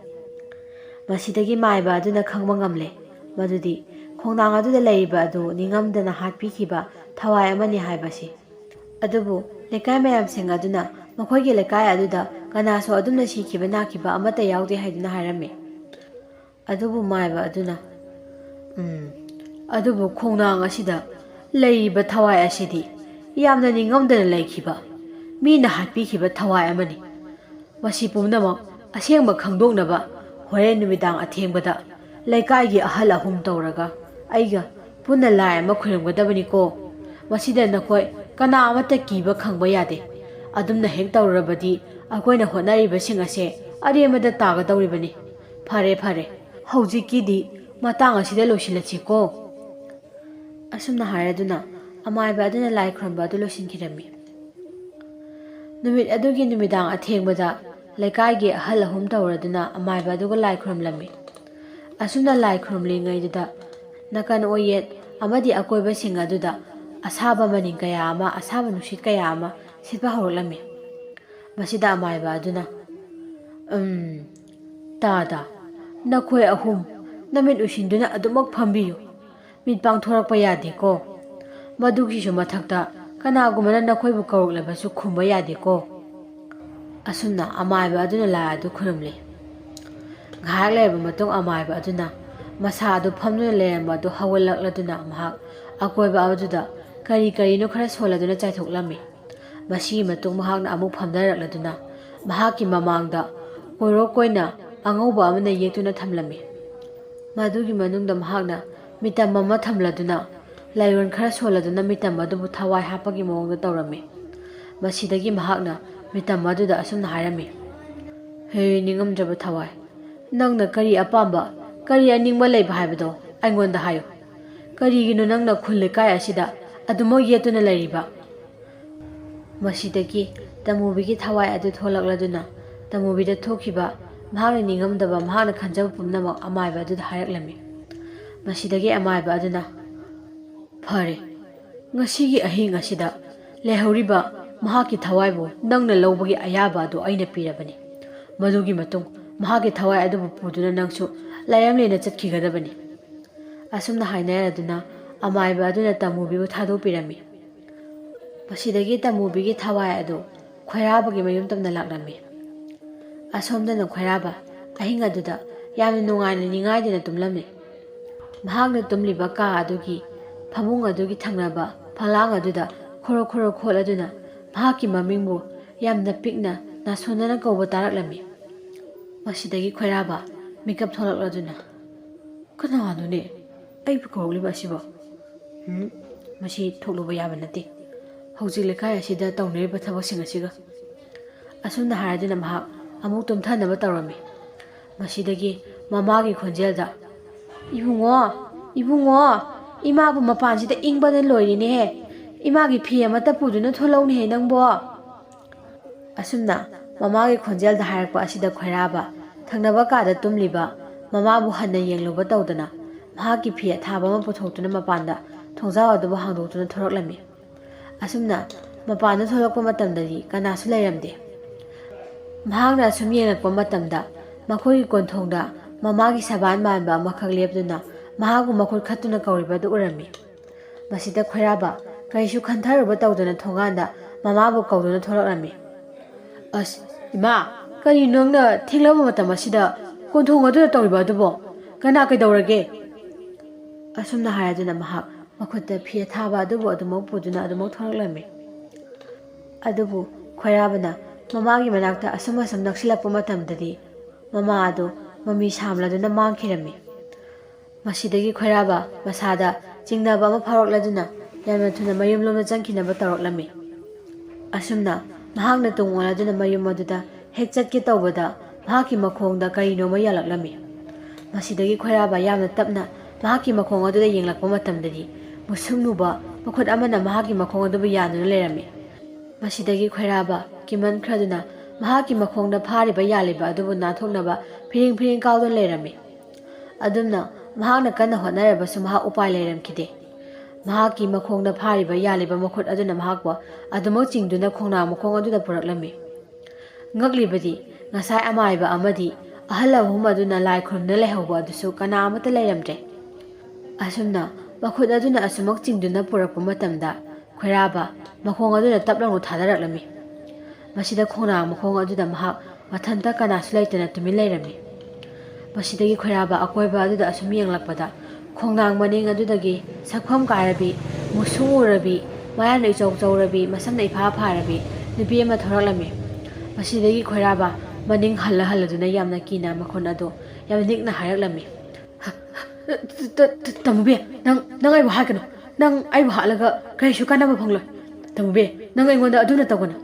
ꯃꯁꯤꯗꯒꯤ ꯃꯥꯏꯕ ꯑꯗꯨꯅ ꯈꯪꯕ ꯉꯝꯂꯦ ꯃꯗꯨꯗꯤ ꯈꯣꯡꯅꯥꯡ ꯑꯗꯨꯗ ꯂꯩꯔꯤꯕ ꯑꯗꯨ ꯅꯤꯡꯉꯝꯗꯅ ꯍꯥꯠꯄꯤꯈꯤꯕ ꯊꯋꯥꯏ ꯑꯃꯅꯤ ꯍꯥꯏꯕꯁꯤ꯫ ꯑꯗꯨꯕꯨ ꯂꯩꯀꯥꯏ ꯃꯌꯥꯝꯁꯤꯡ ꯑꯗꯨꯅ ꯃꯈꯣꯏꯒꯤ ꯂꯩꯀꯥꯏ ꯑꯗꯨꯗ ꯀꯅꯥꯁꯨ ꯑꯗꯨꯝꯅ ꯁꯤꯈꯤꯕ ꯅꯥꯈꯤꯕ ꯑꯃꯠꯇ ꯌꯥꯎꯗꯦ ꯍꯥꯏꯗꯨꯅ ꯍꯥꯏꯔꯝꯃꯤ꯫ ꯑꯗꯨꯕꯨ ꯃꯥꯏꯕ ꯑꯗꯨꯅ, "ꯎꯝ, ꯑꯗꯨꯕꯨ ꯈꯣꯡꯅꯥꯡ ꯑꯁꯤꯗ ꯂꯩꯔꯤꯕ ꯊꯋꯥꯏ ꯑꯁꯤꯗꯤ ꯌꯥꯝꯅ ꯅꯤꯡꯉꯝꯗꯅ ꯂꯩꯈꯤꯕ, ꯃꯤꯅ ꯍꯥꯠꯄꯤꯈꯤꯕ ꯊꯋꯥꯏ ꯑꯃꯅꯤ꯫ ꯃꯁꯤ ꯄꯨꯝꯅꯃꯛ ꯑꯁꯦꯡꯕ ꯈꯪꯗꯣꯛꯅꯕ ꯍꯣꯔꯦꯟ ꯅꯨꯃꯤꯗꯥꯡ ꯑꯊꯦꯡꯕꯗ ꯂꯩꯀꯥꯏꯒꯤ ꯑꯍꯜ ꯑꯍꯨꯝ ꯇꯧꯔꯒ ꯑꯩꯒ ꯄꯨꯟꯅ ꯂꯥꯏ ꯑꯃ ꯈꯨꯔꯨꯝꯒꯗꯕꯅꯤꯀꯣ꯫ ꯃꯁꯤꯗ ꯅꯈꯣꯏ ꯀꯅꯥ ꯑꯃꯠꯇ ꯀꯤꯕ ꯈꯪꯕ ꯌꯥꯗꯦ꯫ ꯑꯗꯨꯝꯅ ꯍꯦꯛ ꯇꯧꯔꯕꯗꯤ ꯑꯩꯈꯣꯏꯅ ꯍꯣꯠꯅꯔꯤꯕꯁꯤꯡ ꯑꯁꯦ ꯑꯔꯦꯝꯕꯗ ꯇꯥꯒꯗꯧꯔꯤꯕꯅꯤ꯫ ꯐꯔꯦ, ꯐꯔꯦ, ꯍꯧꯖꯤꯛꯀꯤꯗꯤ ꯃꯇꯥꯡ ꯑꯁꯤꯗ ꯂꯣꯏꯁꯤꯜꯂꯁꯤꯀꯣ꯫" ꯑꯁꯨꯝꯅ ꯍꯥꯏꯔꯗꯨꯅ ꯑꯃꯥꯏꯕ ꯑꯗꯨꯅ ꯂꯥꯏ ꯈꯨꯔꯨꯝꯕ ꯑꯗꯨ ꯂꯣꯏꯁꯤꯟꯈꯤꯔꯝꯃꯤ꯫ ꯅꯨꯃꯤꯠ ꯑꯗꯨꯒꯤ ꯅꯨꯃꯤꯗꯥꯡ ꯑꯊꯦꯡꯕꯗ ꯂꯩꯀꯥꯏꯒꯤ ꯑꯍꯜ ꯑꯍꯨꯝ ꯇꯧꯔꯗꯨꯅ ꯑꯃꯥꯏꯕ ꯑꯗꯨꯒ ꯂꯥꯏ ꯈꯨꯔꯨꯝꯂꯝꯃꯤ꯫ ꯑꯁꯨꯝꯅ ꯂꯥꯏ ꯈꯨꯔꯨꯝꯂꯤꯉꯩꯗꯨꯗ ꯅꯥꯀꯟ ꯑꯣꯏꯌꯦꯠ ꯑꯃꯗꯤ ꯑꯀꯣꯏꯕꯁꯤꯡ ꯑꯗꯨꯗ ꯑꯁꯥꯕ ꯃꯅꯤꯟ ꯀꯌꯥ ꯑꯃ, ꯑꯁꯥꯕ ꯅꯨꯡꯁꯤꯠ ꯀꯌꯥ ꯑꯃ ꯁꯤꯠꯄ ꯍꯧꯔꯛꯂꯝꯃꯤ꯫ ꯃꯁꯤꯗ ꯑꯃꯥꯏꯕ ꯑꯗꯨꯅ, "ꯎꯝ, ꯇꯥꯗ, ꯅꯈꯣꯏ ꯑꯍꯨꯝ ꯅꯃꯤꯠ ꯎꯏꯁꯤꯟꯗꯨꯅ ꯑꯗꯨꯃꯛ ꯐꯝꯕꯤꯌꯨ꯫ ꯃꯤꯠ ꯄꯥꯡꯊꯣꯔꯛꯄ ꯌꯥꯗꯦꯀꯣ꯫ ꯃꯗꯨꯒꯤꯁꯨ ꯃꯊꯛꯇ ꯀꯅꯥꯒꯨꯝꯕꯅ ꯅꯈꯣꯏꯕꯨ ꯀꯧꯔꯛꯂꯕꯁꯨ ꯈꯨꯝꯕ ꯌꯥꯗꯦꯀꯣ꯫" ꯑꯁꯨꯝꯅ ꯑꯃꯥꯏꯕ ꯑꯗꯨꯅ ꯂꯥꯏ ꯑꯗꯨ ꯈꯨꯔꯨꯝꯂꯤ꯫ ꯉꯥꯏꯍꯥꯛ ꯂꯩꯔꯕ ꯃꯇꯨꯡ ꯑꯃꯥꯏꯕ ꯑꯗꯨꯅ ꯃꯁꯥ ꯑꯗꯨ ꯐꯝꯗꯨꯅ ꯂꯩꯔꯝꯕ ꯑꯗꯨ ꯍꯧꯒꯠꯂꯛꯂꯗꯨꯅ ꯃꯍꯥꯛ ꯑꯀꯣꯏꯕ ꯑꯗꯨꯗ ꯀꯔꯤ ꯀꯔꯤꯅꯣ ꯈꯔ ꯁꯣꯜꯂꯗꯨꯅ ꯆꯥꯏꯊꯣꯛꯂꯝꯃꯤ꯫ ꯃꯁꯤꯒꯤ ꯃꯇꯨꯡ ꯃꯍꯥꯛꯅ ꯑꯃꯨꯛ ꯐꯝꯊꯔꯛꯂꯗꯨꯅ ꯃꯍꯥꯛꯀꯤ ꯃꯃꯥꯡꯗ ꯀꯣꯏꯔꯣꯛ ꯀꯣꯏꯅ ꯑꯉꯧꯕ ꯑꯃꯅ ꯌꯦꯛꯇꯨꯅ ꯊꯝꯂꯝꯃꯤ꯫ ꯃꯗꯨꯒꯤ ꯃꯅꯨꯡꯗ ꯃꯍꯥꯛꯅ ꯃꯤꯇꯝ ꯑꯃ ꯊꯝꯂꯗꯨꯅ ꯂꯥꯏꯑꯣꯟ ꯈꯔ ꯁꯣꯜꯂꯗꯨꯅ ꯃꯤꯇꯝ ꯑꯗꯨꯕꯨ ꯊꯋꯥꯏ ꯍꯥꯞꯄꯒꯤ ꯃꯑꯣꯡꯗ ꯇꯧꯔꯝꯃꯤ꯫ ꯃꯁꯤꯗꯒꯤ ꯃꯍꯥꯛꯅ ꯃꯤꯇꯝ ꯑꯗꯨꯗ ꯑꯁꯨꯝꯅ ꯍꯥꯏꯔꯝꯃꯤ, "ꯍꯦ ꯅꯤꯡꯉꯝꯗ꯭ꯔꯕ ꯊꯋꯥꯏ, ꯅꯪꯅ ꯀꯔꯤ ꯑꯄꯥꯝꯕ, ꯀꯔꯤ ꯑꯅꯤꯡꯕ ꯂꯩꯕ ꯍꯥꯏꯕꯗꯣ ꯑꯩꯉꯣꯟꯗ ꯍꯥꯏꯌꯨ꯫ ꯀꯔꯤꯒꯤꯅꯣ ꯅꯪꯅ ꯈꯨꯜ ꯂꯩꯀꯥꯏ ꯑꯁꯤꯗ ꯑꯗꯨꯃꯛ ꯌꯦꯠꯇꯨꯅ ꯂꯩꯔꯤꯕ?" ꯃꯁꯤꯗꯒꯤ ꯇꯃꯨꯕꯤꯒꯤ ꯊꯋꯥꯏ ꯑꯗꯨ ꯊꯣꯛꯂꯛꯂꯗꯨꯅ ꯇꯃꯨꯕꯤꯗ ꯊꯣꯛꯈꯤꯕ ꯃꯍꯥꯛꯅ ꯅꯤꯡꯉꯝꯗꯕ, ꯃꯍꯥꯛꯅ ꯈꯟꯖꯕ ꯄꯨꯝꯅꯃꯛ ꯑꯃꯥꯏꯕ ꯑꯗꯨꯗ ꯍꯥꯏꯔꯛꯂꯝꯃꯤ꯫ ꯃꯁꯤꯗꯒꯤ ꯑꯃꯥꯏꯕ ꯑꯗꯨꯅ, "ꯐꯔꯦ, ꯉꯁꯤꯒꯤ ꯑꯍꯤꯡ ꯑꯁꯤꯗ ꯂꯩꯍꯧꯔꯤꯕ ꯃꯍꯥꯛꯀꯤ ꯊꯋꯥꯏꯕꯨ ꯅꯪꯅ ꯂꯧꯕꯒꯤ ꯑꯌꯥꯕ ꯑꯗꯨ ꯑꯩꯅ ꯄꯤꯔꯕꯅꯤ꯫ ꯃꯗꯨꯒꯤ ꯃꯇꯨꯡ ꯃꯍꯥꯛꯀꯤ ꯊꯋꯥꯏ ꯑꯗꯨꯕꯨ ꯄꯨꯗꯨꯅ ꯅꯪꯁꯨ ꯂꯥꯏꯔꯦꯝꯂꯦꯟꯗ ꯆꯠꯈꯤꯒꯗꯕꯅꯤ꯫" ꯑꯁꯨꯝꯅ ꯍꯥꯏꯅꯔꯗꯨꯅ ꯑꯃꯥꯏꯕ ꯑꯗꯨꯅ ꯇꯃꯨꯕꯤꯕꯨ ꯊꯥꯗꯣꯛꯄꯤꯔꯝꯃꯤ꯫ ꯃꯁꯤꯗꯒꯤ ꯇꯃꯨꯕꯤꯒꯤ ꯊꯋꯥꯏ ꯑꯗꯨ ꯈꯣꯏꯔꯥꯕꯒꯤ ꯃꯌꯨꯝ ꯇꯝꯅ ꯂꯥꯛꯂꯝꯃꯤ꯫ ꯑꯁꯣꯝꯗꯅ ꯈꯣꯏꯔꯥꯕ ꯑꯍꯤꯡ ꯑꯗꯨꯗ ꯌꯥꯝꯅ ꯅꯨꯡꯉꯥꯏꯅ ꯅꯤꯡꯉꯥꯏꯗꯅ ꯇꯨꯝꯂꯝꯃꯤ꯫ ꯃꯍꯥꯛꯅ ꯇꯨꯝꯂꯤꯕ ꯀꯥ ꯑꯗꯨꯒꯤ ꯐꯃꯨꯡ ꯑꯗꯨꯒꯤ ꯊꯪꯅꯕ ꯐꯛꯂꯥꯡ ꯑꯗꯨꯗ ꯈꯣꯔꯣ ꯈꯣꯔꯣ ꯈꯣꯠꯂꯗꯨꯅ ꯃꯍꯥꯛꯀꯤ ꯃꯃꯤꯡꯕꯨ ꯌꯥꯝꯅ ꯄꯤꯛꯅ ꯅꯥꯁꯣꯟꯅꯅ ꯀꯧꯕ ꯇꯥꯔꯛꯂꯝꯃꯤ꯫ ꯃꯁꯤꯗꯒꯤ ꯈꯣꯏꯔꯥꯕ ꯃꯤꯀꯞ ꯊꯣꯛꯂꯛꯂꯗꯨꯅ, "ꯀꯅꯥꯅꯣꯅꯦ ꯑꯩꯕꯨ ꯀꯧꯔꯛꯂꯤꯕ ꯑꯁꯤꯕꯣ? ꯎꯝ, ꯃꯁꯤ ꯊꯣꯛꯂꯨꯕ ꯌꯥꯕ ꯅꯠꯇꯦ꯫ ꯍꯧꯖꯤꯛ ꯂꯩꯀꯥꯏ ꯑꯁꯤꯗ ꯇꯧꯅꯔꯤꯕ ꯊꯕꯛꯁꯤꯡ ꯑꯁꯤꯒ꯫" ꯑꯁꯨꯝꯅ ꯍꯥꯏꯔꯗꯨꯅ ꯃꯍꯥꯛ ꯑꯃꯨꯛ ꯇꯨꯝꯊꯅꯕ ꯇꯧꯔꯝꯃꯤ꯫ ꯃꯁꯤꯗꯒꯤ ꯃꯃꯥꯒꯤ ꯈꯣꯟꯖꯦꯜꯗ, "ꯏꯕꯨꯡꯉꯣ, ꯏꯕꯨꯡꯉꯣ, ꯏꯃꯥꯕꯨ ꯃꯄꯥꯟꯁꯤꯗ ꯏꯪꯕꯅ ꯂꯣꯏꯔꯦꯅꯦꯍꯦ꯫ ꯏꯃꯥꯒꯤ ꯐꯤ ꯑꯃꯠꯇ ꯄꯨꯗꯨꯅ ꯊꯣꯛꯂꯛꯎꯅꯦꯍꯦ ꯅꯪꯕꯣ꯫" ꯑꯁꯨꯝꯅ ꯃꯃꯥꯒꯤ ꯈꯣꯟꯖꯦꯜꯗ ꯍꯥꯏꯔꯛꯄ ꯑꯁꯤꯗ ꯈꯣꯏꯔꯥꯕ ꯊꯪꯅꯕ ꯀꯥꯗ ꯇꯨꯝꯂꯤꯕ ꯃꯃꯥꯕꯨ ꯍꯟꯅ ꯌꯦꯡꯂꯨꯕ ꯇꯧꯗꯅ, ꯃꯍꯥꯛꯀꯤ ꯐꯤ ꯑꯊꯥꯕ ꯑꯃ ꯄꯨꯊꯣꯛꯇꯨꯅ ꯃꯄꯥꯟꯗ ꯊꯣꯡꯖꯥꯎ ꯑꯗꯨꯕꯨ ꯍꯥꯡꯗꯣꯛꯇꯨꯅ ꯊꯣꯔꯛꯂꯝꯃꯤ꯫ ꯑꯁꯨꯝꯅ ꯃꯄꯥꯟꯗ ꯊꯣꯛꯂꯛꯄ ꯃꯇꯝꯗꯗꯤ ꯀꯅꯥꯁꯨ ꯂꯩꯔꯝꯗꯦ꯫ ꯃꯍꯥꯛꯅ ꯑꯁꯨꯝ ꯌꯦꯡꯂꯛꯄ ꯃꯇꯝꯗ ꯃꯈꯣꯏꯒꯤ ꯀꯣꯟꯊꯣꯡꯗ ꯃꯃꯥꯒꯤ ꯁꯕꯥꯟ ꯃꯥꯟꯕ ꯑꯃꯈꯛ ꯂꯦꯞꯇꯨꯅ ꯃꯍꯥꯛꯄꯨ ꯃꯈꯨꯠ ꯈꯠꯇꯨꯅ ꯀꯧꯔꯤꯕ ꯑꯗꯨ ꯎꯔꯝꯃꯤ꯫ ꯃꯁꯤꯗ ꯈꯣꯏꯔꯥꯕ ꯀꯔꯤꯁꯨ ꯈꯟꯊꯔꯨꯕ ꯇꯧꯗꯅ ꯊꯣꯡꯒꯥꯟꯗ ꯃꯃꯥꯕꯨ ꯀꯧꯗꯨꯅ ꯊꯣꯛꯂꯛꯂꯝꯃꯤ꯫ "ꯑꯁ, ꯏꯃꯥ, ꯀꯔꯤꯅꯣ ꯅꯪꯅ ꯊꯦꯡꯂꯕ ꯃꯇꯝ ꯑꯁꯤꯗ ꯀꯣꯟꯊꯣꯡ ꯑꯗꯨꯗ ꯇꯧꯔꯤꯕ ꯑꯗꯨꯕꯣ? ꯀꯅꯥ ꯀꯩꯗꯧꯔꯒꯦ?" ꯑꯁꯨꯝꯅ ꯍꯥꯏꯔꯗꯨꯅ ꯃꯍꯥꯛ ꯃꯈꯨꯠꯇ ꯐꯤ ꯑꯊꯥꯕ ꯑꯗꯨꯕꯨ ꯑꯗꯨꯃꯛ ꯄꯨꯗꯨꯅ ꯑꯗꯨꯃꯛ ꯊꯣꯛꯂꯛꯂꯝꯃꯤ꯫ ꯑꯗꯨꯕꯨ ꯈꯣꯏꯔꯥꯕꯅ ꯃꯃꯥꯒꯤ ꯃꯅꯥꯛꯇ ꯑꯁꯨꯝ ꯑꯁꯨꯝ ꯅꯛꯁꯤꯜꯂꯛꯄ ꯃꯇꯝꯗꯗꯤ ꯃꯃꯥ ꯑꯗꯨ ꯃꯃꯤ ꯁꯥꯝꯂꯗꯨꯅ ꯃꯥꯡꯈꯤꯔꯝꯃꯤ꯫ ꯃꯁꯤꯗꯒꯤ ꯈꯣꯏꯔꯥꯕ ꯃꯁꯥꯗ ꯆꯤꯡꯅꯕ ꯑꯃ ꯐꯥꯎꯔꯛꯂꯗꯨꯅ ꯌꯥꯝꯅ ꯊꯨꯅ ꯃꯌꯨꯝꯂꯣꯝꯗ ꯆꯪꯈꯤꯅꯕ ꯇꯧꯔꯛꯂꯝꯃꯤ꯫ ꯑꯁꯨꯝꯅ ꯃꯍꯥꯛꯅ ꯇꯨꯡ ꯑꯣꯜꯂꯗꯨꯅ ꯃꯌꯨꯝ ꯑꯗꯨꯗ ꯍꯦꯛ ꯆꯠꯀꯦ ꯇꯧꯕꯗ ꯃꯍꯥꯛꯀꯤ ꯃꯈꯣꯡꯗ ꯀꯔꯤꯅꯣꯃ ꯌꯥꯜꯂꯛꯂꯝꯃꯤ꯫ ꯃꯁꯤꯗꯒꯤ ꯈꯣꯏꯔꯥꯕ ꯌꯥꯝꯅ ꯇꯞꯅ ꯃꯍꯥꯛꯀꯤ ꯃꯈꯣꯡ ꯑꯗꯨꯗ ꯌꯦꯡꯂꯛꯄ ꯃꯇꯝꯗꯗꯤ ꯃꯨꯁꯨꯛ ꯃꯨꯕ ꯃꯈꯨꯠ ꯑꯃꯅ ꯃꯍꯥꯛꯀꯤ ꯃꯈꯣꯡ ꯑꯗꯨꯕꯨ ꯌꯥꯟꯗꯨꯅ ꯂꯩꯔꯝꯃꯤ꯫ ꯃꯁꯤꯗꯒꯤ ꯈꯣꯏꯔꯥꯕ ꯀꯤꯃꯟꯈ꯭ꯔꯗꯨꯅ ꯃꯍꯥꯛꯀꯤ ꯃꯈꯣꯡꯗ ꯐꯥꯔꯤꯕ ꯌꯥꯜꯂꯤꯕ ꯑꯗꯨꯕꯨ ꯅꯥꯟꯊꯣꯛꯅꯕ ꯐꯤꯔꯤꯡ ꯐꯤꯔꯤꯡ ꯀꯥꯎꯗꯨꯅ ꯂꯩꯔꯝꯃꯤ꯫ ꯑꯗꯨꯝꯅ ꯃꯍꯥꯛꯅ ꯀꯟꯅ ꯍꯣꯠꯅꯔꯕꯁꯨ ꯃꯍꯥꯛ ꯎꯄꯥꯏ ꯂꯩꯔꯝꯈꯤꯗꯦ꯫ ꯃꯍꯥꯛꯀꯤ ꯃꯈꯣꯡꯗ ꯐꯥꯔꯤꯕ ꯌꯥꯜꯂꯤꯕ ꯃꯈꯨꯠ ꯑꯗꯨꯅ ꯃꯍꯥꯛꯄꯨ ꯑꯗꯨꯃꯛ ꯆꯤꯡꯗꯨꯅ ꯈꯣꯡꯅꯥꯡ ꯃꯈꯣꯡ ꯑꯗꯨꯗ ꯄꯨꯔꯛꯂꯝꯃꯤ꯫ ꯉꯛꯂꯤꯕꯗꯤ ꯉꯁꯥꯏ ꯑꯃꯥꯏꯕ ꯑꯃꯗꯤ ꯑꯍꯜ ꯑꯍꯨꯝ ꯑꯗꯨꯅ ꯂꯥꯏ ꯈꯨꯔꯨꯝꯗꯨꯅ ꯂꯩꯍꯧꯕ ꯑꯗꯨꯁꯨ ꯀꯅꯥ ꯑꯃꯠꯇ ꯂꯩꯔꯝꯗ꯭ꯔꯦ꯫ ꯑꯁꯨꯝꯅ ꯃꯈꯨꯠ ꯑꯗꯨꯅ ꯑꯁꯨꯃꯛ ꯆꯤꯡꯗꯨꯅ ꯄꯨꯔꯛꯄ ꯃꯇꯝꯗ ꯈꯣꯏꯔꯥꯕ ꯃꯈꯣꯡ ꯑꯗꯨꯗ ꯇꯞ ꯂꯥꯎꯅ ꯊꯥꯗꯔꯛꯂꯝꯃꯤ꯫ ꯃꯁꯤꯗ ꯈꯣꯡꯅꯥꯡ ꯃꯈꯣꯡ ꯑꯗꯨꯗ ꯃꯍꯥꯛ ꯃꯊꯟꯇ ꯀꯅꯥꯁꯨ ꯂꯩꯇꯅ ꯇꯨꯃꯤꯟ ꯂꯩꯔꯝꯃꯤ꯫ ꯃꯁꯤꯗꯒꯤ ꯈꯣꯏꯔꯥꯕ ꯑꯀꯣꯏꯕ ꯑꯗꯨꯗ ꯑꯁꯨꯝ ꯌꯦꯡꯂꯛꯄꯗ ꯈꯣꯡꯅꯥꯡ ꯃꯅꯤꯡ ꯑꯗꯨꯗꯒꯤ ꯁꯛꯐꯝ ꯀꯥꯏꯔꯕꯤ, ꯃꯨꯁꯨꯡ ꯃꯨꯔꯕꯤ, ꯃꯌꯥꯅ ꯏꯆꯧ ꯆꯧꯔꯕꯤ, ꯃꯁꯝꯅ ꯏꯐꯥ ꯐꯥꯔꯕꯤ ꯅꯨꯄꯤ ꯑꯃ ꯊꯣꯔꯛꯂꯝꯃꯤ꯫ ꯃꯁꯤꯗꯒꯤ ꯈꯣꯏꯔꯥꯕ ꯃꯅꯤꯡ ꯍꯜꯂ ꯍꯜꯂꯗꯨꯅ ꯌꯥꯝꯅ ꯀꯤꯅ ꯃꯈꯣꯟ ꯑꯗꯨ ꯌꯥꯝ ꯅꯤꯛꯅ ꯍꯥꯏꯔꯛꯂꯝꯃꯤ꯫ "ꯇ-, ꯇ-, ꯇ-, ꯇꯃꯨꯕꯤ, ꯅꯪ, ꯅꯪ ꯑꯩꯕꯨ ꯍꯥꯠꯀꯅꯨ꯫ ꯅꯪ ꯑꯩꯕꯨ ꯍꯥꯠꯂꯒ ꯀꯔꯤꯁꯨ ꯀꯥꯟꯅꯕ ꯐꯪꯂꯣꯏ꯫ ꯇꯃꯨꯕꯤ, ꯅꯪ ꯑꯩꯉꯣꯟꯗ ꯑꯗꯨꯅ ꯇꯧꯒꯅꯨ꯫"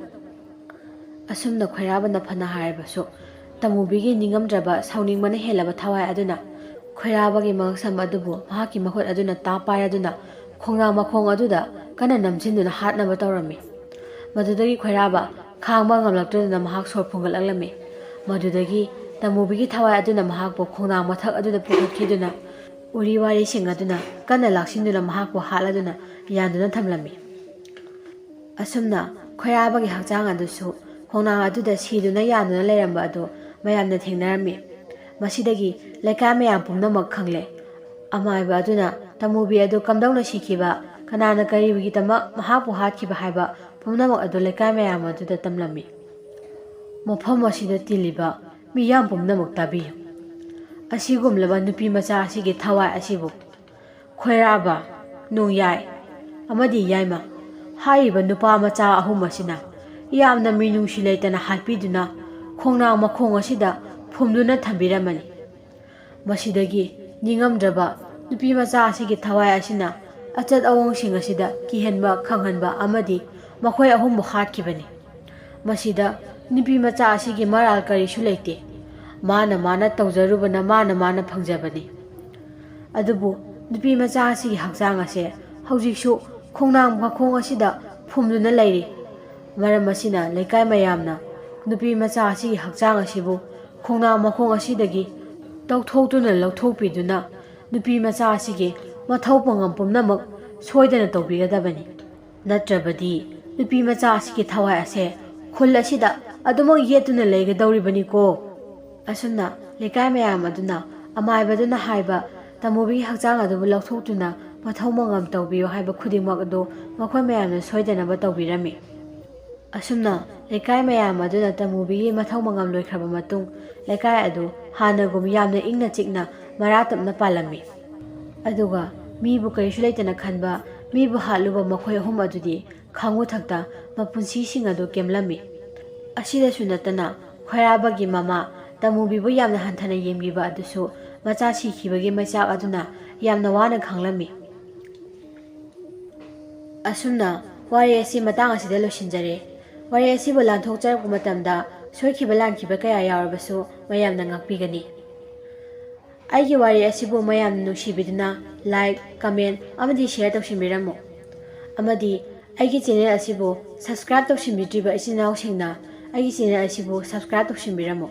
ꯑꯁꯨꯝꯅ ꯈꯣꯏꯔꯥꯕꯅ ꯐꯅ ꯍꯥꯏꯔꯕꯁꯨ, ꯇꯃꯨꯕꯤꯒꯤ ꯅꯤꯡꯉꯝꯗ꯭ꯔꯕ ꯁꯥꯎꯅꯤꯡꯕꯅ ꯍꯦꯜꯂꯕ ꯊꯋꯥꯏ ꯑꯗꯨꯅ ꯈꯣꯏꯔꯥꯕꯒꯤ ꯃꯉꯛꯁꯝ ꯑꯗꯨꯕꯨ ꯃꯍꯥꯛꯀꯤ ꯃꯈꯨꯠ ꯑꯗꯨꯅ ꯇꯥꯞ ꯄꯥꯏꯔꯗꯨꯅ ꯈꯣꯡꯅꯥꯡ ꯃꯈꯣꯡ ꯑꯗꯨꯗ ꯀꯟꯅ ꯅꯝꯁꯤꯟꯗꯨꯅ ꯍꯥꯠꯅꯕ ꯇꯧꯔꯝꯃꯤ꯫ ꯃꯗꯨꯗꯒꯤ ꯈꯣꯏꯔꯥꯕ ꯈꯥꯡꯕ ꯉꯝꯂꯛꯇꯗꯨꯅ ꯃꯍꯥꯛ ꯁꯣꯔ ꯐꯨꯟꯒꯠꯂꯛꯂꯝꯃꯤ꯫ ꯃꯗꯨꯗꯒꯤ ꯇꯃꯨꯕꯤꯒꯤ ꯊꯋꯥꯏ ꯑꯗꯨꯅ ꯃꯍꯥꯛꯄꯨ ꯈꯣꯡꯅꯥꯡ ꯃꯊꯛ ꯑꯗꯨꯗ ꯄꯨꯈꯠꯈꯤꯗꯨꯅ ꯎꯔꯤ ꯋꯥꯔꯤꯁꯤꯡ ꯑꯗꯨꯅ ꯀꯟꯅ ꯂꯥꯛꯁꯤꯟꯗꯨꯅ ꯃꯍꯥꯛꯄꯨ ꯍꯥꯠꯂꯗꯨꯅ ꯌꯥꯟꯗꯨꯅ ꯊꯝꯂꯝꯃꯤ꯫ ꯑꯁꯨꯝꯅ ꯈꯣꯏꯔꯥꯕꯒꯤ ꯍꯛꯆꯥꯡ ꯑꯗꯨꯁꯨ ꯈꯣꯡꯅꯥꯡ ꯑꯗꯨꯗ ꯁꯤꯗꯨꯅ ꯌꯥꯟꯗꯨꯅ ꯂꯩꯔꯝꯕ ꯑꯗꯨ ꯃꯌꯥꯝꯅ ꯊꯦꯡꯅꯔꯝꯃꯤ꯫ ꯃꯁꯤꯗꯒꯤ ꯂꯩꯀꯥꯏ ꯃꯌꯥꯝ ꯄꯨꯝꯅꯃꯛ ꯈꯪꯂꯦ꯫ ꯑꯃꯥꯏꯕ ꯑꯗꯨꯅ ꯇꯃꯨꯕꯤ ꯑꯗꯨ ꯀꯝꯗꯧꯅ ꯁꯤꯈꯤꯕ, ꯀꯅꯥꯅ ꯀꯔꯤꯒꯤꯗꯃꯛ ꯃꯍꯥꯛꯄꯨ ꯍꯥꯠꯈꯤꯕ ꯍꯥꯏꯕ ꯄꯨꯝꯅꯃꯛ ꯑꯗꯨ ꯂꯩꯀꯥꯏ ꯃꯌꯥꯝ ꯑꯗꯨꯗ ꯇꯝꯂꯝꯃꯤ꯫ ꯃꯐꯝ ꯑꯁꯤꯗ ꯇꯤꯜꯂꯤꯕ ꯃꯤꯌꯥꯝ ꯄꯨꯝꯅꯃꯛ ꯇꯥꯕꯤꯌꯨ꯫ ꯑꯁꯤꯒꯨꯝꯂꯕ ꯅꯨꯄꯤ ꯃꯆꯥ ꯑꯁꯤꯒꯤ ꯊꯋꯥꯏ ꯑꯁꯤꯕꯨ ꯈꯣꯏꯔꯥꯕ, ꯅꯣꯡꯌꯥꯏ ꯑꯃꯗꯤ ꯌꯥꯏꯃ ꯍꯥꯏꯔꯤꯕ ꯅꯨꯄꯥ ꯃꯆꯥ ꯑꯍꯨꯝ ꯑꯁꯤꯅ ꯌꯥꯝꯅ ꯃꯤꯅꯨꯡꯁꯤ ꯂꯩꯇꯅ ꯍꯥꯠꯄꯤꯗꯨꯅ ꯈꯣꯡꯅꯥꯡ ꯃꯈꯣꯡ ꯑꯁꯤꯗ ꯐꯨꯝꯗꯨꯅ ꯊꯝꯕꯤꯔꯝꯃꯅꯤ꯫ ꯃꯁꯤꯗꯒꯤ ꯅꯤꯡꯉꯝꯗ꯭ꯔꯕ ꯅꯨꯄꯤ ꯃꯆꯥ ꯑꯁꯤꯒꯤ ꯊꯋꯥꯏ ꯑꯁꯤꯅ ꯑꯆꯠ ꯑꯋꯣꯡꯁꯤꯡ ꯑꯁꯤꯗ ꯀꯤꯍꯟꯕ, ꯈꯪꯍꯟꯕ ꯑꯃꯗꯤ ꯃꯈꯣꯏ ꯑꯍꯨꯝꯕꯨ ꯍꯥꯠꯈꯤꯕꯅꯤ꯫ ꯃꯁꯤꯗ ꯅꯨꯄꯤ ꯃꯆꯥ ꯑꯁꯤꯒꯤ ꯃꯔꯥꯜ ꯀꯔꯤꯁꯨ ꯂꯩꯇꯦ꯫ ꯃꯥꯅ ꯃꯥꯅ ꯇꯧꯖꯔꯨꯕꯅ ꯃꯥꯅ ꯃꯥꯅ ꯐꯪꯖꯕꯅꯤ꯫ ꯑꯗꯨꯕꯨ ꯅꯨꯄꯤ ꯃꯆꯥ ꯑꯁꯤꯒꯤ ꯍꯛꯆꯥꯡ ꯑꯁꯦ ꯍꯧꯖꯤꯛꯁꯨ ꯈꯣꯡꯅꯥꯡ ꯃꯈꯣꯡ ꯑꯁꯤꯗ ꯐꯨꯝꯗꯨꯅ ꯂꯩꯔꯤ꯫ ꯃꯔꯝ ꯑꯁꯤꯅ ꯂꯩꯀꯥꯏ ꯃꯌꯥꯝꯅ ꯅꯨꯄꯤ ꯃꯆꯥ ꯑꯁꯤꯒꯤ ꯍꯛꯆꯥꯡ ꯑꯁꯤꯕꯨ ꯈꯣꯡꯅꯥꯡ ꯃꯈꯣꯡ ꯑꯁꯤꯗꯒꯤ ꯇꯧꯊꯣꯛꯇꯨꯅ ꯂꯧꯊꯣꯛꯄꯤꯗꯨꯅ ꯅꯨꯄꯤ ꯃꯆꯥ ꯑꯁꯤꯒꯤ ꯃꯊꯧ ꯃꯉꯝ ꯄꯨꯝꯅꯃꯛ ꯁꯣꯏꯗꯅ ꯇꯧꯕꯤꯒꯗꯕꯅꯤ꯫ ꯅꯠꯇ꯭ꯔꯕꯗꯤ ꯅꯨꯄꯤ ꯃꯆꯥ ꯑꯁꯤꯒꯤ ꯊꯋꯥꯏ ꯑꯁꯦ ꯈꯨꯜ ꯑꯁꯤꯗ ꯑꯗꯨꯃꯛ ꯌꯦꯠꯇꯨꯅ ꯂꯩꯒꯗꯧꯔꯤꯕꯅꯤꯀꯣ꯫ ꯑꯁꯨꯝꯅ ꯂꯩꯀꯥꯏ ꯃꯌꯥꯝ ꯑꯗꯨꯅ ꯑꯃꯥꯏꯕꯗꯨꯅ ꯍꯥꯏꯕ ꯇꯃꯨꯕꯤꯒꯤ ꯍꯛꯆꯥꯡ ꯑꯗꯨꯕꯨ ꯂꯧꯊꯣꯛꯇꯨꯅ ꯃꯊꯧ ꯃꯉꯝ ꯇꯧꯕꯤꯌꯨ ꯍꯥꯏꯕ ꯈꯨꯗꯤꯡꯃꯛ ꯑꯗꯨ ꯃꯈꯣꯏ ꯃꯌꯥꯝꯅ ꯁꯣꯏꯗꯅꯕ ꯇꯧꯕꯤꯔꯝꯃꯤ꯫ ꯑꯁꯨꯝꯅ ꯂꯩꯀꯥꯏ ꯃꯌꯥꯝ ꯑꯗꯨꯅ ꯇꯃꯨꯕꯤꯒꯤ ꯃꯊꯧ ꯃꯉꯝ ꯂꯣꯏꯈ꯭ꯔꯕ ꯃꯇꯨꯡ ꯂꯩꯀꯥꯏ ꯑꯗꯨ ꯍꯥꯟꯅꯒꯨꯝ ꯌꯥꯝꯅ ꯏꯪꯅ ꯆꯤꯛꯅ ꯃꯔꯥ ꯇꯞꯅ ꯄꯥꯜꯂꯝꯃꯤ꯫ ꯑꯗꯨꯒ ꯃꯤꯕꯨ ꯀꯔꯤꯁꯨ ꯂꯩꯇꯅ ꯈꯟꯕ, ꯃꯤꯕꯨ ꯍꯥꯠꯂꯨꯕ ꯃꯈꯣꯏ ꯑꯍꯨꯝ ꯑꯗꯨꯗꯤ ꯈꯥꯉꯨ ꯊꯛꯇ ꯃꯄꯨꯟꯁꯤꯁꯤꯡ ꯑꯗꯨ ꯀꯦꯝꯂꯝꯃꯤ꯫ ꯑꯁꯤꯗꯁꯨ ꯅꯠꯇꯅ ꯈꯣꯏꯔꯥꯕꯒꯤ ꯃꯃꯥ ꯇꯃꯨꯕꯤꯕꯨ ꯌꯥꯝꯅ ꯍꯟꯊꯅ ꯌꯦꯡꯕꯤꯕ ꯑꯗꯨꯁꯨ ꯃꯆꯥ ꯁꯤꯈꯤꯕꯒꯤ ꯃꯩꯆꯥꯛ ꯑꯗꯨꯅ ꯌꯥꯝꯅ ꯋꯥꯅ ꯈꯥꯡꯂꯝꯃꯤ꯫ ꯑꯁꯨꯝꯅ ꯋꯥꯔꯤ ꯑꯁꯤ ꯃꯇꯥꯡ ꯑꯁꯤꯗ ꯂꯣꯏꯁꯤꯟꯖꯔꯦ꯫ ꯋꯥꯔꯤ ꯑꯁꯤꯕꯨ ꯂꯥꯟꯊꯣꯛꯆꯔꯛꯄ ꯃꯇꯝꯗ ꯁꯣꯏꯈꯤꯕ ꯂꯥꯟꯈꯤꯕ ꯀꯌꯥ ꯌꯥꯎꯔꯕꯁꯨ ꯃꯌꯥꯝꯅ ꯉꯥꯛꯄꯤꯒꯅꯤ꯫ ꯑꯩꯒꯤ ꯋꯥꯔꯤ ꯑꯁꯤꯕꯨ ꯃꯌꯥꯝꯅ ꯅꯨꯡꯁꯤꯕꯤꯗꯨꯅ like, comment ꯑꯃꯗꯤ share ꯇꯧꯁꯤꯟꯕꯤꯔꯝꯃꯨ꯫ ꯑꯃꯗꯤ ꯑꯩꯒꯤ ꯆꯦꯅꯦꯜ ꯑꯁꯤꯕꯨ ꯁꯕꯁꯀ꯭ꯔꯥꯏꯕ ꯇꯧꯁꯤꯟꯕꯤꯗ꯭ꯔꯤꯕ ꯏꯆꯤꯟ ꯏꯅꯥꯎꯁꯤꯡꯅ ꯑꯩꯒꯤ ꯆꯦꯅꯦꯜ ꯑꯁꯤꯕꯨ ꯁꯕꯁꯀ꯭ꯔꯥꯏꯕ ꯇꯧꯁꯤꯟꯕꯤꯔꯝꯃꯨ꯫